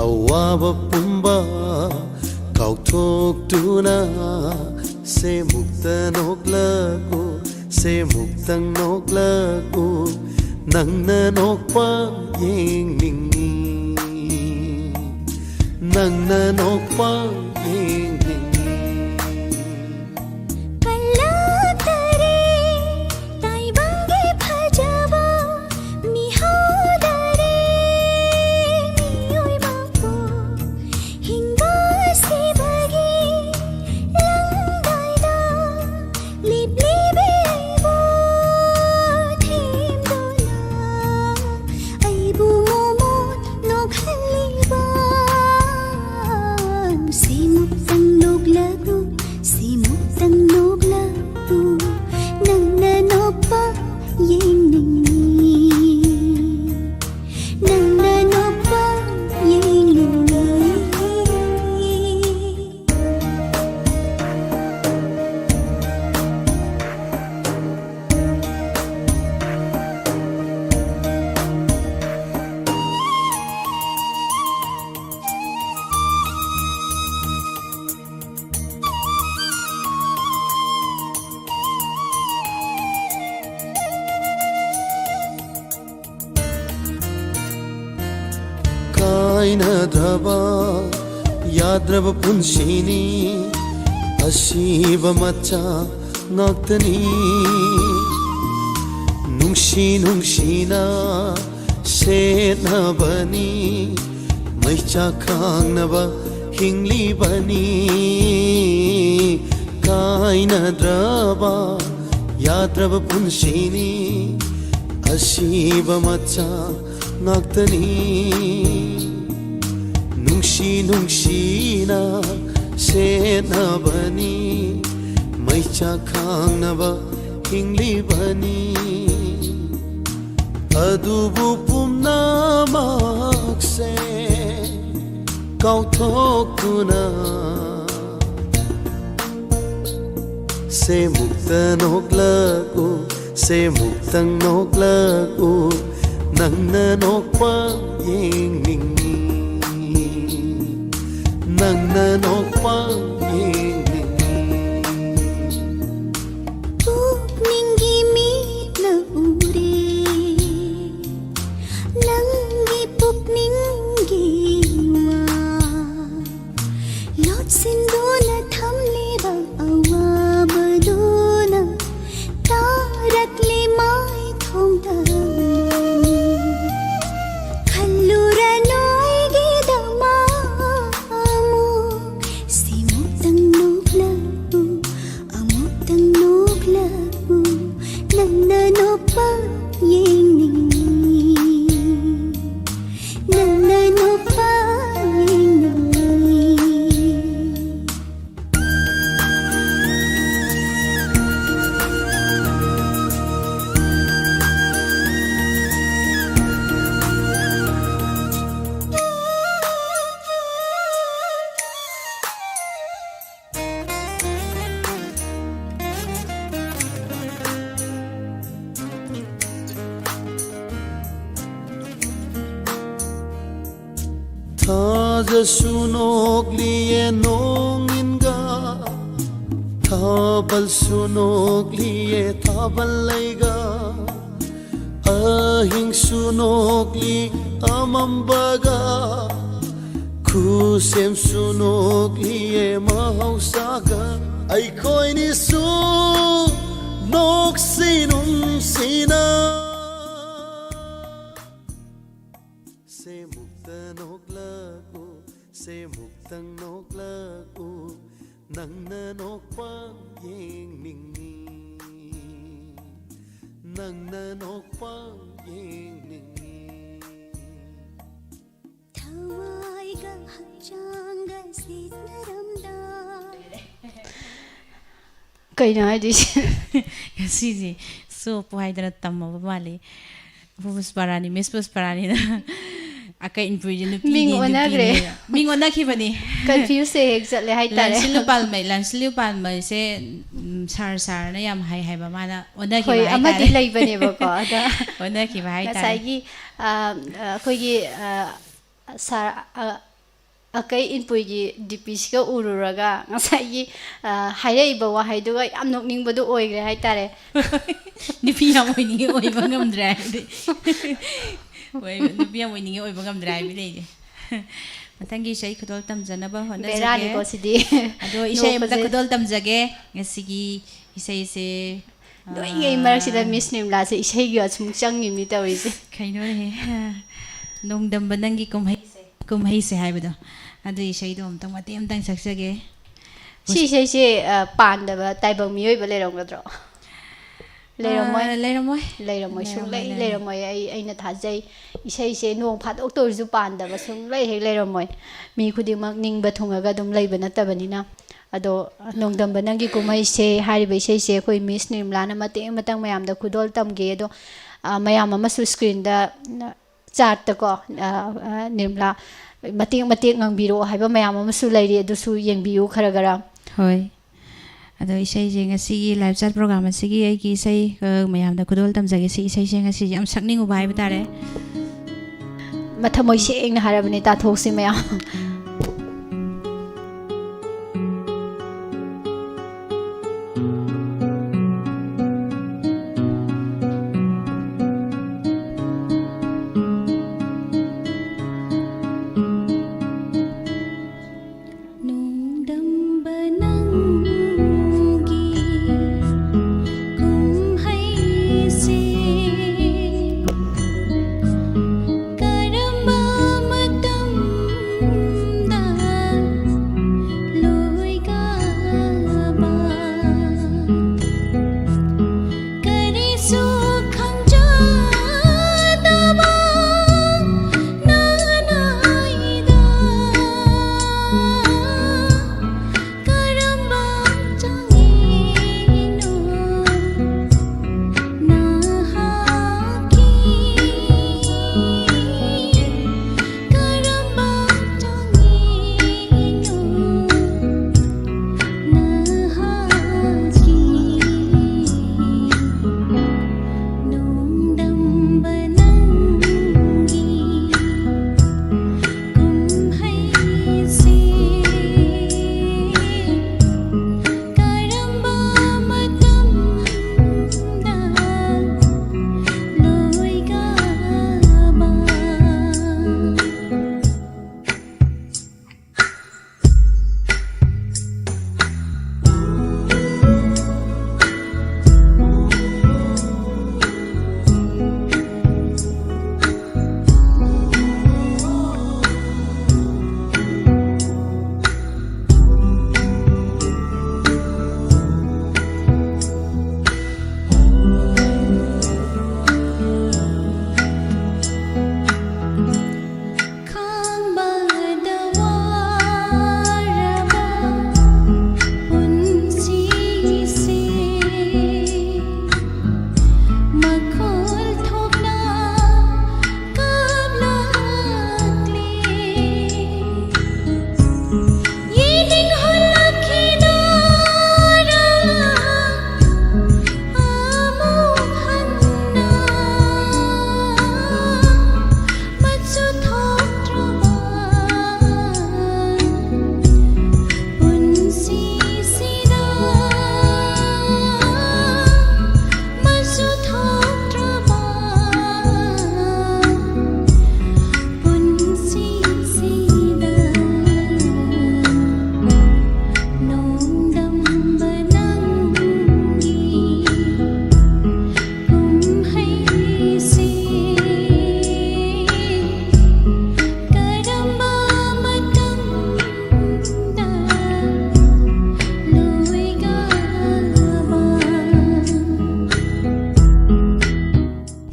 ꯑꯋꯥꯕ ꯄꯨꯝꯕ ꯀꯥꯎꯊꯣꯛꯇꯨꯅ ꯁꯦꯃꯨꯛꯇ ꯅꯣꯛꯂꯛꯎ, ꯁꯦꯃꯨꯛꯇꯪ ꯅꯣꯛꯂꯛꯎ, ꯅꯪꯅ ꯅꯣꯛꯄ ꯌꯦꯡꯅꯤꯡꯉꯤ, ꯅꯪꯅ ꯅꯣꯛꯄ ꯌꯦꯡꯅꯤꯡꯉꯤ꯫ ꯀꯜꯂꯛꯇꯔꯦ ꯇꯥꯏꯕꯪꯒꯤ ꯐꯖꯕ ꯃꯤꯍꯧꯗꯔꯦ ꯃꯤꯑꯣꯏꯕꯕꯨ ꯍꯤꯡꯕ ꯁꯤꯕꯒꯤ ꯂꯪꯗꯥꯏꯗ ꯂꯤꯞꯂꯤꯕꯤꯕ ꯊꯦꯝꯗꯨꯅ ꯑꯩꯕꯨ ꯃꯣꯃꯣꯟ ꯅꯣꯛꯍꯜꯂꯤꯕ꯫ ꯁꯤꯃꯨꯛꯇꯪ ꯅꯣꯛꯂꯛꯎ, ꯁꯤꯃꯨꯛꯇꯪ ꯅꯣꯛꯂꯛꯎ, ꯅꯪꯅ ꯅꯣꯛꯄ ꯌꯦꯡꯅꯤꯡꯉꯤ, ꯅꯪꯅ ꯅꯣꯛꯄ ꯌꯦꯡꯅꯤꯡꯉꯤ꯫ ꯀꯥꯏꯅꯗ꯭ꯔꯕ ꯌꯥꯗ꯭ꯔꯕ ꯄꯨꯟꯁꯤꯅꯤ, ꯑꯁꯤꯕ ꯃꯆꯥ ꯉꯥꯛꯇꯅꯤ꯫ ꯅꯨꯡꯁꯤ ꯅꯨꯡꯁꯤꯅ ꯁꯦꯠꯅꯕꯅꯤ, ꯃꯩꯆꯥꯛ ꯈꯥꯡꯅꯕ ꯍꯤꯡꯂꯤꯕꯅꯤ꯫ ꯀꯥꯏꯅꯗ꯭ꯔꯕ ꯌꯥꯗ꯭ꯔꯕ ꯄꯨꯟꯁꯤꯅꯤ, ꯑꯁꯤꯕ ꯃꯆꯥ ꯉꯥꯛꯇꯅꯤ꯫ ꯅꯨꯡꯁꯤ ꯅꯨꯡꯁꯤꯅ ꯁꯦꯠꯅꯕꯅꯤ, ꯃꯩꯆꯥꯛ ꯈꯥꯡꯅꯕ ꯍꯤꯡꯂꯤꯕꯅꯤ꯫ ꯑꯗꯨꯕꯨ ꯄꯨꯝꯅꯃꯛꯁꯦ ꯀꯥꯎꯊꯣꯛꯇꯨꯅ ꯁꯦꯃꯨꯛꯇ ꯅꯣꯛꯂꯛꯎ, ꯁꯦꯃꯨꯛꯇꯪ ꯅꯣꯛꯂꯛꯎ, ꯅꯪꯅ ꯅꯣꯛꯄ ꯌꯦꯡꯅꯤꯡꯉꯤ, ꯅꯪꯅ ꯅꯣꯛꯄ ꯌꯦꯡꯅꯤꯡꯏ꯫ ꯄꯨꯛꯅꯤꯡꯒꯤ ꯃꯤꯠꯅ ꯎꯔꯦ ꯅꯪꯒꯤ ꯄꯨꯛꯅꯤꯡꯒꯤ ꯋꯥ꯫ ꯂꯣꯠꯁꯤꯟꯗꯨꯅ ꯊꯝꯂꯤꯕ ꯑꯋꯥꯕꯗꯨꯅ ꯇꯥꯔꯛꯂꯤ ꯃꯥꯏꯊꯣꯡꯗ꯫ ꯈꯜꯂꯨꯔꯅꯨ ꯑꯩꯒꯤꯗꯃꯛ ꯑꯃꯨꯛ꯫ ꯁꯤꯃꯨꯛꯇꯪ ꯅꯣꯛꯂꯛꯎ, ꯑꯃꯨꯛꯇꯪ ꯅꯣꯛꯂꯛꯎ, ꯅꯪꯅ ꯅꯣꯛꯄ ꯌꯦꯡꯅꯤꯡꯏ꯫ ꯅꯪꯅ ꯅꯣꯛꯄ ꯌꯦꯡꯅꯤꯡꯏ꯫ ꯊꯥꯖꯁꯨ ꯅꯣꯛꯂꯤꯌꯦ ꯅꯣꯡꯏꯟꯒ, ꯊꯥꯕꯜꯁꯨ ꯅꯣꯛꯂꯤꯌꯦ ꯊꯥꯕꯜ ꯂꯩꯒ꯫ ꯑꯍꯤꯡꯁꯨ ꯅꯣꯛꯂꯤ ꯑꯃꯝꯕꯒ, ꯈꯨꯁꯦꯝꯁꯨ ꯅꯣꯛꯂꯤꯌꯦ ꯃꯍꯧꯁꯥꯒ꯫ ꯑꯩꯈꯣꯏꯅꯤꯁꯨ ꯅꯣꯛꯁꯤ ꯅꯨꯡꯁꯤꯅ꯫ ꯁꯦꯃꯨꯛꯇ ꯅꯣꯛꯂꯛꯎ, ꯁꯦꯃꯨꯛꯇꯪ ꯅꯣꯛꯂꯛꯎ, ꯅꯪꯅ ꯅꯣꯛꯄ ꯌꯦꯡꯅꯤꯡꯏ, ꯅꯪꯅ ꯅꯣꯛꯄ ꯌꯦꯡꯅꯤꯡꯏ꯫ ꯊꯋꯥꯏꯒ ꯍꯛꯆꯥꯡꯒ ꯁꯤꯠꯅꯔꯝꯗꯥꯏ꯫ ꯀꯩꯅꯣ ꯍꯥꯏꯗꯣꯏꯁꯦ? ꯉꯁꯤꯁꯦ ꯁꯣꯞꯄꯨ ꯍꯥꯏꯗꯅ ꯇꯝꯃꯕ ꯃꯥꯜꯂꯤ꯫ ꯄꯨꯁꯄꯥ ꯔꯥꯅꯤ, ꯃꯤꯁ ꯄꯨꯁꯄꯥ ꯔꯥꯅꯤꯅ꯫ ꯑꯀꯩ ꯏꯟꯄꯨꯏꯁꯦ ꯅꯨꯄꯤꯅꯤ, ꯃꯤꯡ ꯑꯣꯟꯅꯈ꯭ꯔꯦ꯫ ꯅꯨꯄꯤꯅꯤ꯫ ꯃꯤꯡ ꯑꯣꯟꯅꯈꯤꯕꯅꯤ꯫ ꯀꯟꯐ꯭ꯌꯨꯁ ꯍꯦꯛ ꯆꯠꯂꯦ ꯍꯥꯏꯇꯥꯔꯦ꯫ ꯂꯟꯁꯤꯜꯂꯨ ꯄꯥꯜꯃꯩ, ꯂꯟꯁꯤꯜꯂꯨ ꯄꯥꯜꯃꯩꯁꯦ, ꯎꯝ, ꯁꯥꯔ, ꯁꯥꯔꯅ ꯌꯥꯝ ꯍꯥꯏ ꯍꯥꯏꯕ ꯃꯥꯅ ꯑꯣꯟꯅꯈꯤꯕ ꯍꯣꯏ, ꯍꯥꯏꯇꯥꯔꯦ꯫ ꯑꯃꯗꯤ ꯂꯩꯕꯅꯦꯕꯀꯣ, ꯑꯗ ꯑꯣꯟꯅꯈꯤꯕ ꯍꯥꯏꯇꯥꯔꯦ꯫ ꯉꯁꯥꯏꯒꯤ, ꯑ, ꯑ, ꯑꯩꯈꯣꯏꯒꯤ, ꯑ, ꯁꯥꯔ, ꯑ, ꯑꯀꯩ ꯏꯟꯄꯨꯏꯒꯤ ꯗꯤ ꯄꯤꯁꯤꯒ ꯎꯔꯨꯔꯒ ꯉꯁꯥꯏꯒꯤ, ꯑ, ꯍꯥꯏꯔꯛꯏꯕ ꯋꯥꯍꯩꯗꯨꯒ ꯌꯥꯝ ꯅꯣꯛꯅꯤꯡꯕꯗꯨ ꯑꯣꯏꯈ꯭ꯔꯦ ꯍꯥꯏꯇꯥꯔꯦ꯫ ꯅꯨꯄꯤ ꯌꯥꯝ ꯑꯣꯏꯅꯤꯡꯉꯤ, ꯑꯣꯏꯕ ꯉꯝꯗ꯭ꯔꯦ ꯍꯥꯏꯕꯗꯤ꯫ ꯑꯣꯏꯕ- ꯅꯨꯄꯤ ꯌꯥꯝ ꯑꯣꯏꯅꯤꯡꯉꯤ, ꯑꯣꯏꯕ ꯉꯝꯗ꯭ꯔꯦ ꯍꯥꯏꯕꯗꯤ ꯂꯩꯔꯦ꯫ ꯃꯊꯪꯒꯤ ꯏꯁꯩ ꯈꯨꯗꯣꯜ ꯇꯝꯖꯅꯕ ꯍꯣꯠꯅꯖꯒꯦ꯫ ꯕꯦꯔꯥꯅꯤꯀꯣ ꯁꯤꯗꯤ꯫ ꯑꯗꯣ ꯏꯁꯩ ꯑꯃꯇ ꯅꯣꯛꯄꯁꯦ꯫ ꯈꯨꯗꯣꯜ ꯇꯝꯖꯒꯦ ꯉꯁꯤꯒꯤ ꯏꯁꯩꯁꯦ꯫ ꯂꯣꯏꯉꯩ ꯃꯔꯛꯁꯤꯗ ꯃꯤꯁ ꯅꯤꯔꯃꯂꯥꯁꯦ ꯏꯁꯩꯒꯤ ꯑꯁꯨꯝ ꯆꯪꯉꯤꯕꯅꯤ ꯇꯧꯔꯤꯁꯦ꯫ ꯀꯩꯅꯣꯅꯦꯍꯦ? ꯅꯣꯡꯗꯝꯕ ꯅꯪꯒꯤ ꯀꯨꯝꯍꯩꯁꯦ, ꯀꯨꯝꯍꯩꯁꯦ ꯍꯥꯏꯕꯗꯣ, ꯑꯗꯨ ꯏꯁꯩꯗꯣ ꯑꯝꯇꯪ ꯃꯇꯦꯛ ꯑꯃꯇꯪ ꯁꯛꯆꯒꯦ꯫ ꯁꯤ ꯏꯁꯩꯁꯦ, ꯑ, ꯄꯥꯟꯗꯕ ꯇꯥꯏꯕꯪ ꯃꯤꯑꯣꯏꯕ ꯂꯩꯔꯝꯒꯗ꯭ꯔꯣ? ꯂꯩꯔꯝꯃꯣꯏ꯫ ꯑ, ꯂꯩꯔꯝꯃꯣꯏ꯫ ꯂꯩꯔꯝꯃꯣꯏ, ꯁꯨꯡꯂꯩ ꯂꯩꯔꯝꯃꯣꯏ꯫ ꯂꯩꯔꯝꯃꯣꯏ꯫ ꯑꯩ, ꯑꯩꯅ ꯊꯥꯖꯩ꯫ ꯏꯁꯩꯁꯦ ꯅꯣꯡ ꯐꯥꯗꯣꯛꯇ ꯑꯣꯏꯔꯁꯨ ꯄꯥꯟꯗꯕ ꯁꯨꯡꯂꯩ ꯍꯦꯛ ꯂꯩꯔꯝꯃꯣꯏ꯫ ꯃꯤ ꯈꯨꯗꯤꯡꯃꯛ ꯅꯤꯡꯕ ꯊꯨꯡꯉꯒ ꯑꯗꯨꯝ ꯂꯩꯕ ꯅꯠꯇꯕꯅꯤꯅ꯫ ꯑꯗꯣ ꯅꯣꯡꯗꯝꯕ ꯅꯪꯒꯤ ꯀꯨꯝꯍꯩꯁꯦ ꯍꯥꯏꯔꯤꯕ ꯏꯁꯩꯁꯦ ꯑꯩꯈꯣꯏ ꯃꯤꯁ ꯅꯤꯔꯃꯂꯥꯅ ꯃꯇꯦꯛ ꯃꯇꯪ ꯃꯌꯥꯝꯗ ꯈꯨꯗꯣꯜ ꯇꯝꯒꯦ꯫ ꯑꯗꯣ, ꯑ, ꯃꯌꯥꯝ ꯑꯃꯁꯨ ꯁ꯭ꯀ꯭ꯔꯤꯟꯗ, ꯑ, ꯆꯥꯔꯠꯇꯀꯣ, ꯑ, ꯑ, ꯅꯤꯔꯃꯂꯥ ꯃꯇꯦꯛ ꯃꯇꯦꯛ ꯉꯪꯕꯤꯔꯛꯑꯣ ꯍꯥꯏꯕ ꯃꯌꯥꯝ ꯑꯃꯁꯨ ꯂꯩꯔꯤ, ꯑꯗꯨꯁꯨ ꯌꯦꯡꯕꯤꯌꯨ ꯈꯔ ꯈꯔ꯫ ꯍꯣꯏ꯫ ꯑꯗꯣ ꯏꯁꯩꯁꯦ ꯉꯁꯤꯒꯤ ꯂꯥꯏꯞ ꯆꯥꯠ ꯄ꯭ꯔꯣꯒ꯭ꯔꯥꯝ ꯑꯁꯤꯒꯤ ꯑꯩꯒꯤ ꯏꯁꯩ, ꯑ, ꯃꯌꯥꯝꯗ ꯈꯨꯗꯣꯜ ꯇꯝꯖꯒꯦ꯫ ꯁꯤ ꯏꯁꯩꯁꯦ ꯉꯁꯤꯁꯦ ꯌꯥꯝ ꯁꯛꯅꯤꯡꯉꯨꯕ ꯍꯥꯏꯕ ꯇꯥꯔꯦ꯫ ꯃꯊꯃꯣꯏ ꯁꯦꯡꯅ ꯍꯥꯏꯔꯕꯅꯤ, ꯇꯥꯊꯣꯛꯁꯤ ꯃꯌꯥꯝ꯫ ꯅꯣꯡꯗꯝꯕ ꯅꯪꯒꯤ ꯀꯨꯝꯍꯩꯁꯦ ꯀꯔꯝꯕ ꯃꯇꯝ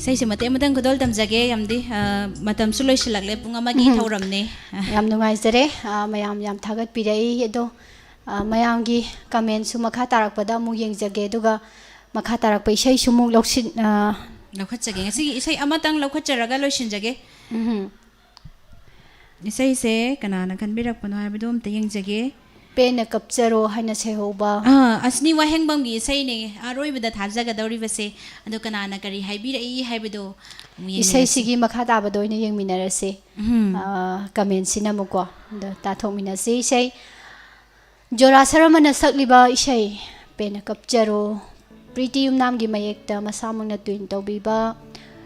ꯏꯁꯩꯁꯦ ꯃꯇꯦꯛ ꯑꯃꯇꯪ ꯈꯨꯗꯣꯜ ꯇꯝꯖꯒꯦ꯫ ꯌꯥꯝꯗꯤ, ꯑ, ꯃꯇꯝꯁꯨ ꯂꯣꯏꯁꯤꯜꯂꯛꯂꯦ, ꯄꯨꯡ ꯑꯃꯒꯤ ꯎꯝ꯫ ꯊꯧꯔꯝꯅꯦ꯫ ꯌꯥꯝ ꯅꯨꯡꯉꯥꯏꯖꯔꯦ꯫ ꯑ, ꯃꯌꯥꯝ ꯌꯥꯝ ꯊꯥꯒꯠꯄꯤꯔꯛꯏ꯫ ꯑꯗꯣ, ꯑ, ꯃꯌꯥꯝꯒꯤ commentꯁꯨ ꯃꯈꯥ ꯇꯥꯔꯛꯄꯗ ꯑꯃꯨꯛ ꯌꯦꯡꯖꯒꯦ, ꯑꯗꯨꯒ ꯃꯈꯥ ꯇꯥꯔꯛꯄ ꯏꯁꯩꯁꯨ ꯑꯃꯨꯛ ꯂꯧꯁꯤꯟ-, ꯑ, ꯂꯧꯈꯠꯆꯒꯦ꯫ ꯉꯁꯤꯒꯤ ꯏꯁꯩ ꯑꯃꯇꯪ ꯂꯧꯈꯠꯆꯔꯒ ꯂꯣꯏꯁꯤꯟꯖꯒꯦ꯫ ꯎꯝ꯫ ꯏꯁꯩꯁꯦ ꯀꯅꯥꯅ ꯈꯟꯕꯤꯔꯛꯄꯅꯣ ꯍꯥꯏꯕꯗꯣ ꯑꯝꯇ ꯌꯦꯡꯖꯒꯦ꯫ ꯄꯦꯟꯅ ꯀꯞꯆꯔꯣ ꯍꯥꯏꯅ ꯁꯩꯍꯧꯕ꯫ ꯑꯥ, ꯑꯁꯅꯤ ꯋꯥꯍꯦꯡꯕꯝꯒꯤ ꯏꯁꯩꯅꯦ ꯑꯔꯣꯏꯕꯗ ꯊꯥꯖꯒꯗꯧꯔꯤꯕꯁꯦ꯫ ꯑꯗꯣ ꯀꯅꯥꯅ ꯀꯔꯤ ꯍꯥꯏꯕꯤꯔꯛꯏ ꯍꯥꯏꯕꯗꯣ ꯑꯃꯨꯛ ꯌꯦꯡꯃꯤꯟꯅꯁꯤ꯫ ꯏꯁꯩꯁꯤꯒꯤ ꯃꯈꯥ ꯇꯥꯕꯗ ꯑꯣꯏꯅ ꯌꯦꯡꯃꯤꯟꯅꯔꯁꯤ꯫ ꯎꯝ꯫ ꯑꯥ, commentꯁꯤꯅ ꯑꯃꯨꯛꯀꯣ꯫ ꯑꯗꯣ ꯇꯥꯊꯣꯛꯃꯤꯟꯅꯁꯤ ꯏꯁꯩ꯫ ꯖꯣꯔꯥ ꯁꯔꯃꯅ ꯁꯛꯂꯤꯕ ꯏꯁꯩ ꯄꯦꯟꯅ ꯀꯞꯆꯔꯣ, ꯄ꯭ꯔꯤꯇꯤ ꯌꯨꯝꯅꯥꯝꯒꯤ ꯃꯌꯦꯛꯇ ꯃꯁꯥꯃꯛꯅ tune ꯇꯧꯕꯤꯕ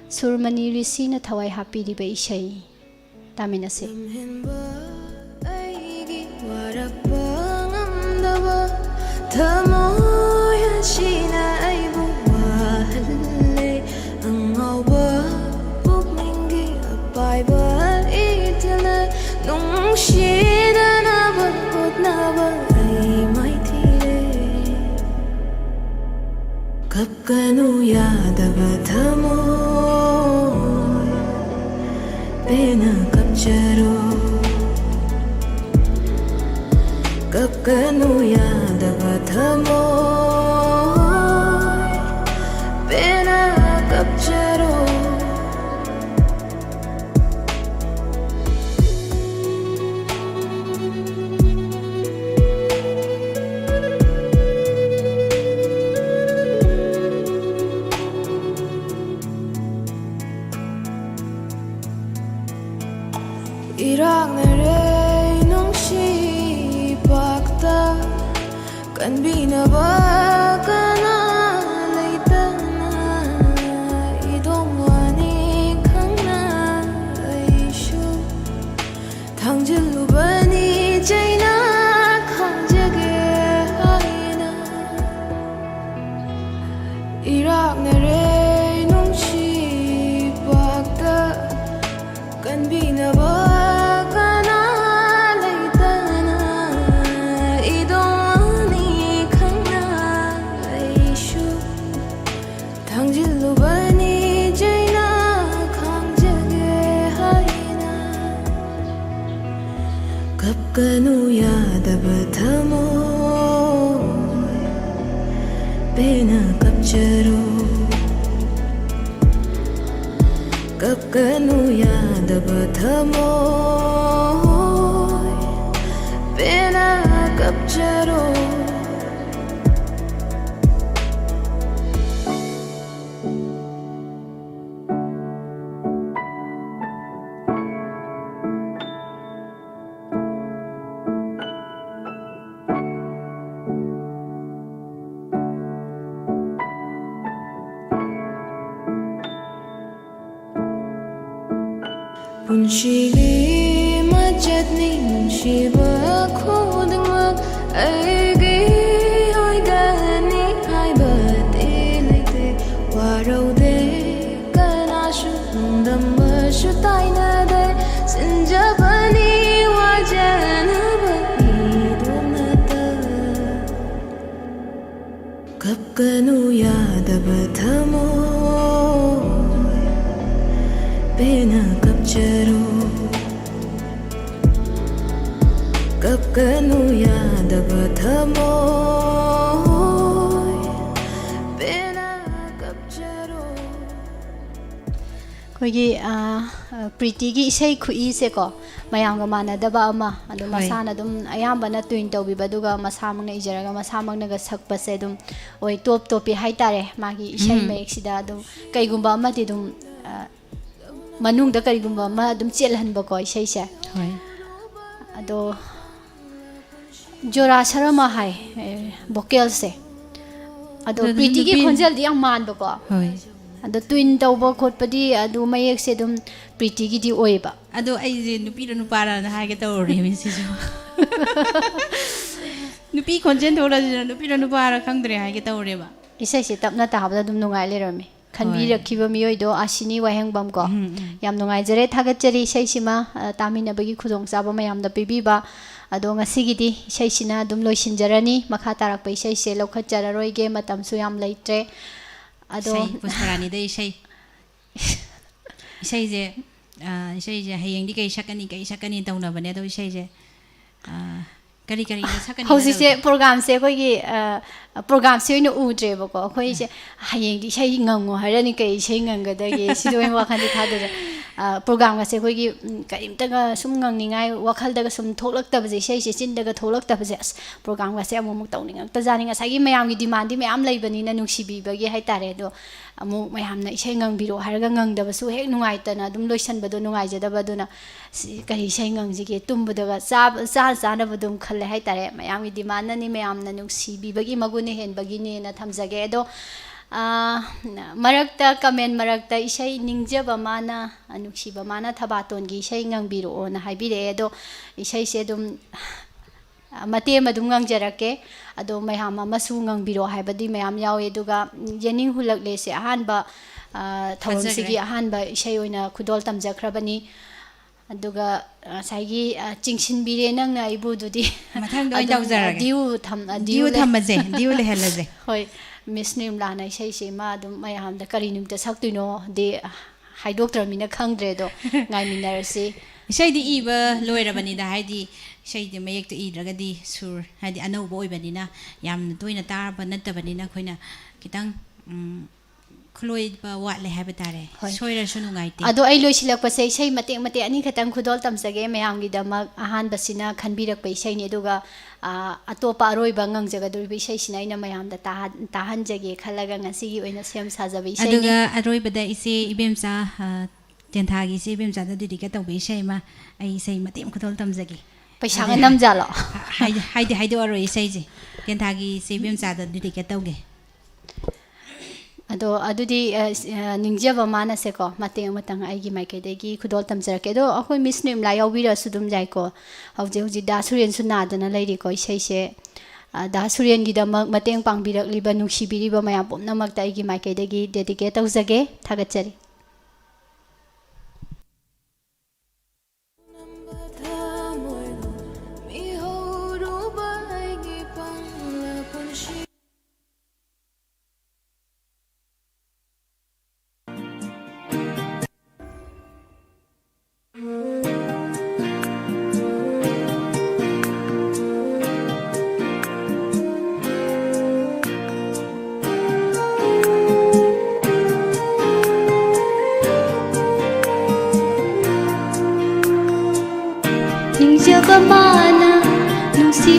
ꯁꯨꯔꯃꯅꯤ ꯔꯤꯁꯤꯅ ꯊꯋꯥꯏ ꯍꯥꯞꯄꯤꯔꯤꯕ ꯏꯁꯩ꯫ ꯇꯥꯃꯤꯟꯅꯁꯤ꯫ ꯂꯝꯍꯦꯟꯕ ꯑꯩꯒꯤ ꯋꯥꯔꯛꯄ ꯉꯝꯗꯕ ꯊꯃꯣꯏ ꯑꯁꯤꯅ ꯑꯩꯕꯨ ꯋꯥꯍꯜꯂꯦ꯫ ꯑꯉꯥꯎꯕ ꯄꯨꯛꯅꯤꯡꯒꯤ ꯑꯄꯥꯏꯕ ꯏꯊꯤꯜꯅ ꯅꯨꯡꯁꯤꯗꯅꯕ ꯍꯣꯠꯅꯕ ꯑꯩ ꯃꯥꯏꯊꯤꯔꯦ꯫ ꯀꯞꯀꯅꯨ ꯌꯥꯗꯕ ꯊꯃꯣꯏ, ꯄꯦꯟꯅ ꯀꯞꯆꯔꯣ꯫ ꯀꯞꯀꯅꯨ ꯌꯥꯗꯕ ꯊꯃꯣꯏ, ꯄꯦꯟꯅ ꯀꯞꯆꯔꯣ꯫ ꯏꯔꯥꯛꯅꯔꯦ ꯅꯨꯡꯁꯤ ꯄꯥꯛꯇ, ꯀꯟꯕꯤꯅꯕ ꯀꯅꯥ ꯂꯩꯇꯅ, ꯏꯗꯣꯝ ꯋꯥꯅꯤ ꯈꯪꯅ ꯑꯩꯁꯨ ꯊꯥꯡꯖꯤꯜꯂꯨꯕꯅꯤ ꯆꯩꯅ ꯈꯥꯡꯖꯒꯦ ꯍꯥꯏꯅ꯫ ꯏꯔꯥꯛꯅꯔꯦ ꯅꯨꯡꯁꯤ ꯄꯥꯛꯇ, ꯀꯟꯕꯤꯅꯕ ꯀꯅꯥ ꯂꯩꯇꯅ, ꯏꯗꯣꯝ ꯋꯥꯅꯤ ꯈꯪꯅ ꯇꯕ ꯊꯃꯣꯏ ꯄꯦꯟꯅ ꯀꯞꯆꯔꯣ꯫ ꯀꯞꯀꯅꯨ ꯌꯥꯗꯕ ꯊꯃꯣꯏ ꯄꯦꯟꯅ ꯀꯞꯆꯔꯣ꯫ ꯄꯨꯟꯁꯤꯒꯤ ꯃꯆꯠꯅꯤ ꯅꯨꯡꯁꯤꯕ ꯈꯨꯗꯤꯡꯃꯛ ꯑꯩꯒꯤ ꯑꯣꯏꯒꯅꯤ ꯍꯥꯏꯕꯗꯤ ꯂꯩꯇꯦ꯫ ꯋꯥꯔꯧꯗꯦ ꯀꯅꯥꯁꯨ, ꯅꯣꯡꯗꯝꯕꯁꯨ ꯇꯥꯏꯅꯗꯦ꯫ ꯁꯤꯟꯖꯕꯅꯤ ꯋꯥꯖꯅꯕ ꯃꯤꯗꯣ ꯅꯠꯇ꯫ ꯀꯞꯀꯅꯨ ꯌꯥꯗꯕ ꯊꯃꯣꯏ ꯄꯦꯟꯅ ꯀꯞꯆꯔꯣ꯫ ꯀꯞꯀꯅꯨ ꯌꯥꯗꯕ ꯊꯃꯣꯏ ꯄꯦꯟꯅ ꯀꯞꯆꯔꯣ꯫ ꯑꯩꯈꯣꯏꯒꯤ, ꯑ, ꯑ, ꯄ꯭ꯔꯤꯇꯤꯒꯤ ꯏꯁꯩ ꯈꯨꯏꯁꯦꯀꯣ, ꯃꯌꯥꯝꯒ ꯃꯥꯟꯅꯗꯕ ꯑꯃ, ꯑꯗꯨꯝ ꯍꯣꯏ꯫ ꯃꯁꯥꯅ ꯑꯗꯨꯝ ꯑꯌꯥꯝꯕꯅ ꯇ꯭ꯋꯤꯟ ꯇꯧꯕꯤꯕ, ꯑꯗꯨꯒ ꯃꯁꯥꯃꯛꯅ ꯏꯖꯔꯒ ꯃꯁꯥꯃꯛꯅꯒ ꯁꯛꯄꯁꯦ ꯑꯗꯨꯝ ꯑꯣꯏ ꯇꯣꯞ ꯇꯣꯞꯄꯤ ꯍꯥꯏꯇꯥꯔꯦ꯫ ꯃꯥꯒꯤ ꯏꯁꯩ ꯎꯝ꯫ ꯃꯌꯦꯛꯁꯤꯗ ꯑꯗꯨꯝ ꯀꯩꯒꯨꯝꯕ ꯑꯃꯗꯤ ꯑꯗꯨꯝ, ꯑ, ꯃꯅꯨꯡꯗ ꯀꯔꯤꯒꯨꯝꯕ ꯑꯃ ꯑꯗꯨꯝ ꯆꯦꯜꯍꯟꯕꯀꯣ ꯏꯁꯩꯁꯦ꯫ ꯍꯣꯏ꯫ ꯑꯗꯣ ꯖꯣꯔꯥ ꯁꯔꯃ ꯍꯥꯏ, ꯑꯦ, vocalꯁꯦ꯫ ꯑꯗꯣ ꯑꯗꯨ ꯑꯗꯨꯝ ꯄ꯭ꯔꯤꯇꯤꯒꯤ ꯅꯨꯄꯤ ꯈꯣꯟꯖꯦꯜꯗꯤ ꯌꯥꯝ ꯃꯥꯟꯕꯀꯣ꯫ ꯍꯣꯏ꯫ ꯑꯗꯣ ꯇ꯭ꯋꯤꯟ ꯇꯧꯕ ꯈꯣꯠꯄꯗꯤ ꯑꯗꯨ ꯃꯌꯦꯛꯁꯦ ꯑꯗꯨꯝ ꯄ꯭ꯔꯤꯇꯤꯒꯤꯗꯤ ꯑꯣꯏꯕ꯫ ꯑꯗꯣ ꯑꯩꯁꯦ ꯅꯨꯄꯤꯔ ꯅꯨꯄꯥꯔꯅ ꯍꯥꯏꯒꯦ ꯇꯧꯔꯨꯔꯦ ꯁꯤꯁꯨ꯫ ꯅꯨꯄꯤ ꯈꯣꯟꯖꯦꯜ ꯊꯣꯛꯂꯁꯤꯅ ꯅꯨꯄꯤꯔ ꯅꯨꯄꯥꯔ ꯈꯪꯗ꯭ꯔꯦ ꯍꯥꯏꯒꯦ ꯇꯧꯔꯦꯕ꯫ ꯏꯁꯩꯁꯦ ꯇꯞꯅ ꯇꯥꯕꯗ ꯑꯗꯨꯝ ꯅꯨꯡꯉꯥꯏ ꯂꯩꯔꯝꯃꯤ꯫ ꯍꯣꯏ꯫ ꯈꯟꯕꯤꯔꯛꯈꯤꯕ ꯃꯤꯑꯣꯏꯗꯣ ꯑꯁꯤꯅꯤ ꯋꯥꯍꯦꯡꯕꯝ ꯀꯣ꯫ ꯎꯝ, ꯎꯝ꯫ ꯌꯥꯝ ꯅꯨꯡꯉꯥꯏꯖꯔꯦ, ꯊꯥꯒꯠꯆꯔꯤ ꯏꯁꯩꯁꯤꯃ, ꯑ, ꯇꯥꯃꯤꯟꯅꯕꯒꯤ ꯈꯨꯗꯣꯡꯆꯥꯕ ꯃꯌꯥꯝꯗ ꯄꯤꯕꯤꯕ꯫ ꯑꯗꯣ ꯉꯁꯤꯒꯤꯗꯤ ꯏꯁꯩꯁꯤꯅ ꯑꯗꯨꯝ ꯂꯣꯏꯁꯤꯟꯖꯔꯅꯤ꯫ ꯃꯈꯥ ꯇꯥꯔꯛꯄ ꯏꯁꯩꯁꯦ ꯂꯧꯈꯠꯆꯔꯔꯣꯏꯒꯦ, ꯃꯇꯝꯁꯨ ꯌꯥꯝ ꯂꯩꯇ꯭ꯔꯦ꯫ ꯑꯗꯣ ꯏꯁꯩ, ꯄꯨꯁꯄꯔꯥꯅꯤꯗ ꯏꯁꯩ꯫ ꯏꯁꯩꯁꯦ, ꯑ, ꯏꯁꯩꯁꯦ ꯍꯌꯦꯡꯗꯤ ꯀꯩ ꯁꯛꯀꯅꯤ, ꯀꯩ ꯁꯛꯀꯅꯤ ꯇꯧꯅꯕꯅꯦ꯫ ꯑꯗꯣ ꯏꯁꯩꯁꯦ, ꯑ, ꯀꯔꯤ ꯀꯔꯤꯅꯣ ꯁꯛꯀꯅꯤ ꯍꯧꯖꯤꯛꯁꯦ ꯍꯥꯏꯔꯕꯗꯤ? ꯄ꯭ꯔꯣꯒꯥꯝꯁꯦ ꯑꯩꯈꯣꯏꯒꯤ ꯑ, ꯄ꯭ꯔꯣꯒꯥꯝꯁꯦ ꯑꯣꯏꯅ ꯎꯗ꯭ꯔꯦꯕꯀꯣ꯫ ꯑꯩꯈꯣꯏꯁꯦ ꯍꯌꯦꯡꯗꯤ ꯏꯁꯩ ꯉꯪꯉꯣ ꯍꯥꯏꯔꯅꯤ, ꯀꯩ ꯏꯁꯩ ꯉꯪꯒꯗꯒꯦ, ꯁꯤꯗ ꯑꯣꯏꯅ ꯋꯥꯈꯜꯁꯦ ꯊꯥꯗꯗ꯫ ꯑ, ꯄ꯭ꯔꯣꯒꯥꯝꯒꯁꯦ ꯑꯩꯈꯣꯏꯒꯤ, ꯎꯝ, ꯀꯔꯤꯝꯇꯒ ꯁꯨꯝ ꯉꯪꯅꯤꯡꯉꯥꯏ ꯋꯥꯈꯜꯗꯒ ꯁꯨꯝ ꯊꯣꯛꯂꯛꯇꯕꯁꯦ, ꯏꯁꯩꯁꯦ ꯆꯤꯟꯗꯒ ꯊꯣꯛꯂꯛꯇꯕꯁꯦ, ꯑꯁ, ꯄ꯭ꯔꯣꯒꯥꯝꯒꯁꯦ ꯑꯃꯨꯛ ꯑꯃꯨꯛ ꯇꯧꯅꯤꯡꯉꯛꯇꯖꯥꯠꯅꯤ꯫ ꯉꯁꯥꯏꯒꯤ ꯃꯌꯥꯝꯒꯤ ꯗꯤꯃꯥꯟꯗꯤ ꯃꯌꯥꯝ ꯂꯩꯕꯅꯤꯅ, ꯅꯨꯡꯁꯤꯕꯤꯕꯒꯤ ꯍꯥꯏꯇꯥꯔꯦ꯫ ꯑꯗꯣ ꯑꯃꯨꯛ ꯃꯌꯥꯝꯅ ꯏꯁꯩ ꯉꯪꯕꯤꯔꯛꯑꯣ ꯍꯥꯏꯔꯒ ꯉꯪꯗꯕꯁꯨ ꯍꯦꯛ ꯅꯨꯡꯉꯥꯏꯇꯅ ꯑꯗꯨꯝ ꯂꯣꯏꯁꯟꯕꯗꯣ ꯅꯨꯡꯉꯥꯏꯖꯗꯕ꯫ ꯑꯗꯨꯅ ꯁꯤ ꯀꯔꯤ ꯏꯁꯩ ꯉꯪꯁꯤꯒꯦ? ꯇꯨꯝꯕꯗꯒ ꯆꯥꯕ, ꯆꯥ ꯆꯥꯅꯕ ꯑꯗꯨꯝ ꯈꯜꯂꯦ ꯍꯥꯏꯇꯥꯔꯦ꯫ ꯃꯌꯥꯝꯒꯤ ꯗꯤꯃꯥꯟꯅꯅꯤ, ꯃꯌꯥꯝꯅ ꯅꯨꯡꯁꯤꯕꯤꯕꯒꯤ ꯃꯒꯨꯟꯅ ꯍꯦꯟꯕꯒꯤꯅꯦꯅ ꯊꯝꯖꯒꯦ꯫ ꯑꯗꯣ, ꯑ, ꯃꯔꯛꯇ, ꯀꯃꯦꯟ ꯃꯔꯛꯇ ꯏꯁꯩ ꯅꯤꯡꯖꯕ ꯃꯥꯅ, ꯅꯨꯡꯁꯤꯕ ꯃꯥꯅ ꯊꯕꯥꯇꯣꯟꯒꯤ ꯏꯁꯩ ꯉꯪꯕꯤꯔꯛꯑꯣꯅ ꯍꯥꯏꯕꯤꯔꯛꯑꯦ꯫ ꯑꯗꯣ ꯏꯁꯩꯁꯦ ꯑꯗꯨꯝ ꯃꯇꯦꯛ ꯑꯃ ꯑꯗꯨꯝ ꯉꯪꯖꯔꯛꯀꯦ꯫ ꯑꯗꯣ ꯃꯌꯥꯝ ꯑꯃꯁꯨ ꯉꯪꯕꯤꯔꯛꯑꯣ ꯍꯥꯏꯕꯗꯤ ꯃꯌꯥꯝ ꯌꯥꯎꯋꯦ꯫ ꯑꯗꯨꯒ ꯌꯦꯅꯤꯡ ꯍꯨꯜꯂꯛꯂꯦꯁꯦ ꯑꯍꯥꯟꯕ, ꯑ, ꯊꯧꯔꯝꯁꯤꯒꯤ ꯐꯖꯈ꯭ꯔꯦ꯫ ꯑꯍꯥꯟꯕ ꯏꯁꯩ ꯑꯣꯏꯅ ꯈꯨꯗꯣꯜ ꯇꯝꯖꯈ꯭ꯔꯕꯅꯤ꯫ ꯑꯗꯨꯒ ꯉꯁꯥꯏꯒꯤ, ꯑ, ꯆꯤꯡꯁꯤꯟꯕꯤꯔꯦ ꯅꯪꯅ ꯑꯩꯕꯨ ꯑꯗꯨꯗꯤ꯫ ꯃꯊꯪꯗ ꯑꯣꯏꯅ ꯑꯗꯨꯝ, ꯇꯧꯖꯔꯒꯦ꯫ ꯗ꯭ꯌꯨ ꯊꯝ-, ꯑ, ꯗ꯭ꯌꯨ ꯂꯩ-, ꯊꯝꯃꯁꯦ, ꯗ꯭ꯌꯨ ꯂꯩꯍꯜꯂꯁꯦ꯫ ꯍꯣꯏ, ꯃꯤꯁ ꯅꯤꯔꯃꯂꯥꯅ ꯏꯁꯩꯁꯤꯃ ꯑꯗꯨꯝ ꯃꯌꯥꯝꯗ ꯀꯔꯤ ꯅꯨꯃꯤꯠꯇ ꯁꯛꯇꯣꯏꯅꯣꯗꯤ ꯍꯥꯏꯗꯣꯛꯇ꯭ꯔꯕꯅꯤꯅ ꯈꯪꯗ꯭ꯔꯦ꯫ ꯑꯗꯣ ꯉꯥꯏꯃꯤꯟꯅꯔꯁꯤ꯫ ꯏꯁꯩꯗꯤ ꯏꯕ ꯂꯣꯏꯔꯕꯅꯤꯗ, ꯍꯥꯏꯗꯤ ꯏꯁꯩꯗꯤ ꯃꯌꯦꯛꯇꯣ ꯏꯗ꯭ꯔꯒꯗꯤ ꯁꯨꯔ, ꯍꯥꯏꯗꯤ ꯑꯅꯧꯕ ꯑꯣꯏꯕꯅꯤꯅ, ꯌꯥꯝꯅ ꯇꯣꯏꯅ ꯇꯥꯔꯕ ꯅꯠꯇꯕꯅꯤꯅ ꯑꯩꯈꯣꯏꯅ ꯈꯤꯇꯪ, ꯎꯝ, ꯈꯨꯂꯣꯏꯕ ꯋꯥꯠꯂꯦ ꯍꯥꯏꯕ ꯇꯥꯔꯦ꯫ ꯍꯣꯏ꯫ ꯁꯣꯏꯔꯁꯨ ꯅꯨꯡꯉꯥꯏꯇꯦ꯫ ꯑꯗꯣ ꯑꯩ ꯂꯣꯏꯁꯤꯜꯂꯛꯄꯁꯦ ꯏꯁꯩ ꯃꯇꯦꯛ ꯃꯇꯦꯛ ꯑꯅꯤꯈꯛꯇꯪ ꯈꯨꯗꯣꯜ ꯇꯝꯖꯒꯦ ꯃꯌꯥꯝꯒꯤꯗꯃꯛ꯫ ꯑꯍꯥꯟꯕꯁꯤꯅ ꯈꯟꯕꯤꯔꯛꯄ ꯏꯁꯩꯅꯤ, ꯑꯗꯨꯒ, ꯑ, ꯑꯇꯣꯞꯄ ꯑꯔꯣꯏꯕ ꯉꯪꯖꯒꯗꯧꯔꯤꯕ ꯏꯁꯩꯁꯤꯅ ꯑꯩꯅ ꯃꯌꯥꯝꯗ ꯇꯥꯍꯟ-, ꯇꯥꯍꯟꯖꯒꯦ ꯈꯜꯂꯒ ꯉꯁꯤꯒꯤ ꯑꯣꯏꯅ ꯁꯦꯝ ꯁꯥꯖꯕ ꯏꯁꯩꯅꯤ꯫ ꯑꯗꯨꯒ ꯑꯔꯣꯏꯕꯗ ꯏꯆꯦ ꯏꯕꯦꯝꯆꯥ, ꯑ, ꯇꯦꯟꯊꯥꯒꯤ ꯏꯆꯦ ꯏꯕꯦꯝꯆꯥꯗ dedicate ꯇꯧꯕ ꯏꯁꯩ ꯑꯃ, ꯑꯩ ꯏꯁꯩ ꯃꯇꯦꯛ ꯑꯃ ꯈꯨꯗꯣꯜ ꯇꯝꯖꯒꯦ꯫ ꯄꯩꯁꯥꯒ ꯑꯗꯨ ꯅꯝꯖꯥꯠꯂꯣ? ꯍꯥꯏꯗꯤ, ꯍꯥꯏꯗꯤ ꯍꯥꯏꯗꯣꯛꯑꯔꯣꯏ ꯏꯁꯩꯁꯦ꯫ ꯇꯦꯟꯊꯥꯒꯤ ꯏꯆꯦ ꯏꯕꯦꯝꯆꯥꯗ dedicate ꯇꯧꯒꯦ꯫ ꯑꯗꯣ ꯑꯗꯨꯗꯤ, ꯑ, ꯁ-, ꯑ, ꯅꯤꯡꯖꯕ ꯃꯥꯅꯁꯦꯀꯣ, ꯃꯇꯦꯛ ꯑꯃꯇꯪ ꯑꯩꯒꯤ ꯃꯥꯏꯀꯩꯗꯒꯤ ꯈꯨꯗꯣꯜ ꯇꯝꯖꯔꯛꯀꯦ꯫ ꯑꯗꯣ ꯑꯩꯈꯣꯏ ꯃꯤꯁ ꯅꯤꯔꯃꯂꯥ ꯌꯥꯎꯕꯤꯔꯁꯨ ꯑꯗꯨꯝ ꯌꯥꯏꯀꯣ꯫ ꯍꯧꯖꯤꯛ ꯍꯧꯖꯤꯛ ꯗꯥ ꯁꯨꯔꯦꯟꯁꯨ ꯅꯥꯗꯅ ꯂꯩꯔꯤꯀꯣ꯫ ꯏꯁꯩꯁꯦ, ꯑ, ꯗꯥ ꯁꯨꯔꯦꯟꯒꯤꯗꯃꯛ ꯃꯇꯦꯡ ꯄꯥꯡꯕꯤꯔꯛꯂꯤꯕ, ꯅꯨꯡꯁꯤꯕꯤꯔꯤꯕ ꯃꯌꯥꯝ ꯄꯨꯝꯅꯃꯛꯇ ꯑꯩꯒꯤ ꯃꯥꯏꯀꯩꯗꯒꯤ dedicate ꯇꯧꯖꯒꯦ꯫ ꯊꯥꯒꯠꯆꯔꯤ꯫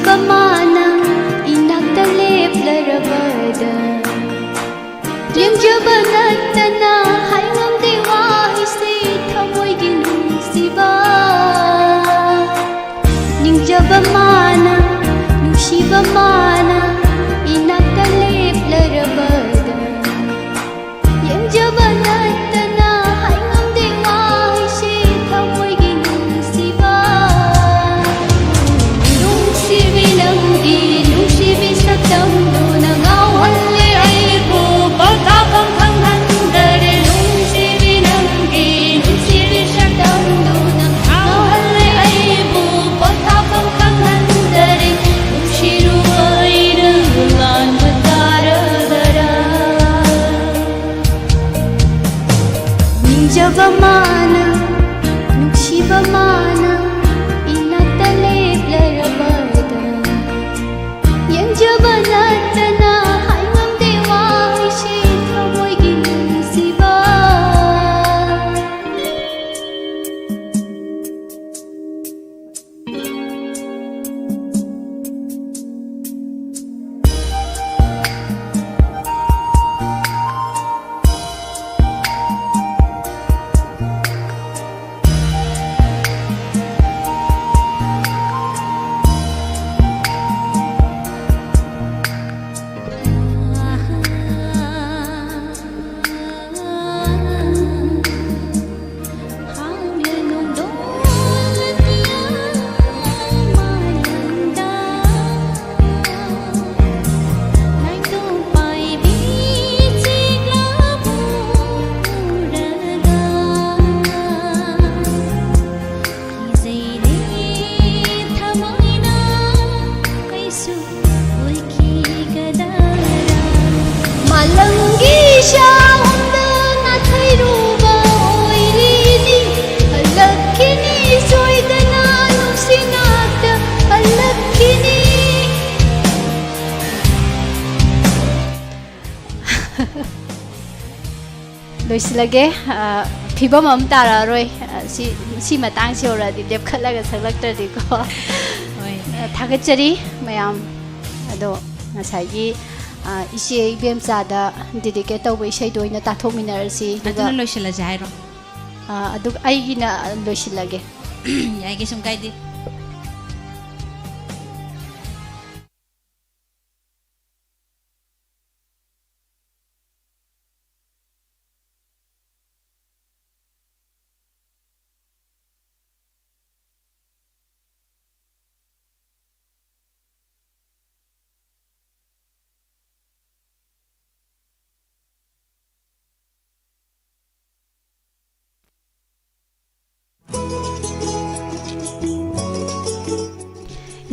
ꯃꯥꯅ ꯏꯅꯥꯛꯇ ꯂꯦꯞꯂꯔꯕꯗ ꯌꯦꯡꯖꯕ ꯅꯠꯇꯅ ꯍꯥꯏꯉꯝꯗꯦ ꯋꯥꯍꯩꯁꯤ ꯊꯃꯣꯏꯒꯤ ꯅꯨꯡꯁꯤꯕ꯫ ꯅꯤꯡꯖꯕ ꯃꯥꯅ ꯅꯨꯡꯁꯤꯕ ꯃꯥꯅ ꯏꯅꯥꯛꯇ ꯂꯦꯞꯂꯔꯕꯗ ꯌꯦꯡꯖꯕ ꯅꯠꯇꯅ ꯍꯥꯏꯉꯝꯗꯦ ꯋꯥꯍꯩꯁꯤ ꯊꯃꯣꯏꯒꯤ ꯅꯨꯡꯁꯤꯕ꯫ ꯅꯨꯡꯁꯤꯕꯤ ꯅꯪꯒꯤ ꯅꯨꯡꯁꯤꯕꯤ ꯁꯛꯇꯝꯗꯨꯅ ꯉꯥꯎꯍꯜꯂꯦ ꯑꯩꯕꯨ ꯄꯣꯊꯥꯐꯝ ꯈꯪꯍꯟꯗꯔꯦ꯫ ꯅꯨꯡꯁꯤꯕꯤ ꯅꯪꯒꯤ ꯅꯨꯡꯁꯤꯕꯤ ꯁꯛꯇꯝꯗꯨꯅ ꯉꯥꯎꯍꯜꯂꯦ ꯑꯩꯕꯨ ꯄꯣꯊꯥꯐꯝ ꯈꯪꯍꯟꯗꯔꯦ꯫ ꯅꯨꯡꯁꯤꯔꯨꯕ ꯑꯩꯅ ꯂꯥꯟꯕ ꯇꯥꯔꯒꯔꯥ? ꯅꯤꯡꯖꯕ ꯃꯥꯅ ꯅꯨꯡꯁꯤꯕ ꯃꯥꯅ ꯏꯅꯥꯛꯇ ꯂꯦꯞꯂꯔꯕꯗ ꯌꯦꯡꯖꯕ ꯅꯠꯇꯅ ꯍꯥꯏꯉꯝꯗꯦ ꯋꯥꯍꯩꯁꯤ ꯊꯃꯣꯏꯒꯤ ꯅꯨꯡꯁꯤꯕ꯫ ꯃꯥꯂꯪꯒꯤ ꯏꯁꯥ ꯍꯨꯝꯗ ꯅꯥꯊꯩꯔꯨꯕ ꯑꯣꯏꯔꯤꯅꯤ꯫ ꯍꯜꯂꯛꯈꯤꯅꯤ ꯁꯣꯏꯗꯅ ꯅꯨꯡꯁꯤ ꯅꯥꯛꯇ ꯍꯜꯂꯛꯈꯤꯅꯤ꯫ ꯂꯣꯏꯁꯤꯜꯂꯒꯦ꯫ ꯑ, ꯐꯤꯕꯝ ꯑꯃ ꯇꯥꯔꯛꯑꯔꯣꯏ꯫ ꯑ, ꯁꯤ, ꯁꯤ ꯃꯇꯥꯡꯁꯤ ꯌꯧꯔꯛꯑꯗꯤ ꯂꯦꯞꯈꯠꯂꯒ ꯁꯛꯂꯛꯇ꯭ꯔꯗꯤꯀꯣ꯫ ꯍꯣꯏ꯫ ꯑ, ꯊꯥꯒꯠꯆꯔꯤ ꯃꯌꯥꯝ꯫ ꯑꯗꯣ ꯉꯁꯥꯏꯒꯤ, ꯑ, ꯏꯆꯦ ꯏꯕꯦꯝꯆꯥꯗ dedicate ꯇꯧꯕ ꯏꯁꯩꯗꯣ ꯑꯣꯏꯅ ꯇꯥꯊꯣꯛꯃꯤꯟꯅꯔꯁꯤ, ꯑꯗꯨꯒ ꯑꯗꯨꯅ ꯂꯣꯏꯁꯤꯜꯂꯁꯦ ꯍꯥꯏꯔꯣ? ꯑ, ꯑꯗꯨꯒ ꯑꯩꯒꯤꯅ ꯂꯣꯏꯁꯤꯜꯂꯒꯦ꯫ ꯌꯥꯏ, ꯀꯩꯁꯨꯝ ꯀꯥꯏꯗꯦ꯫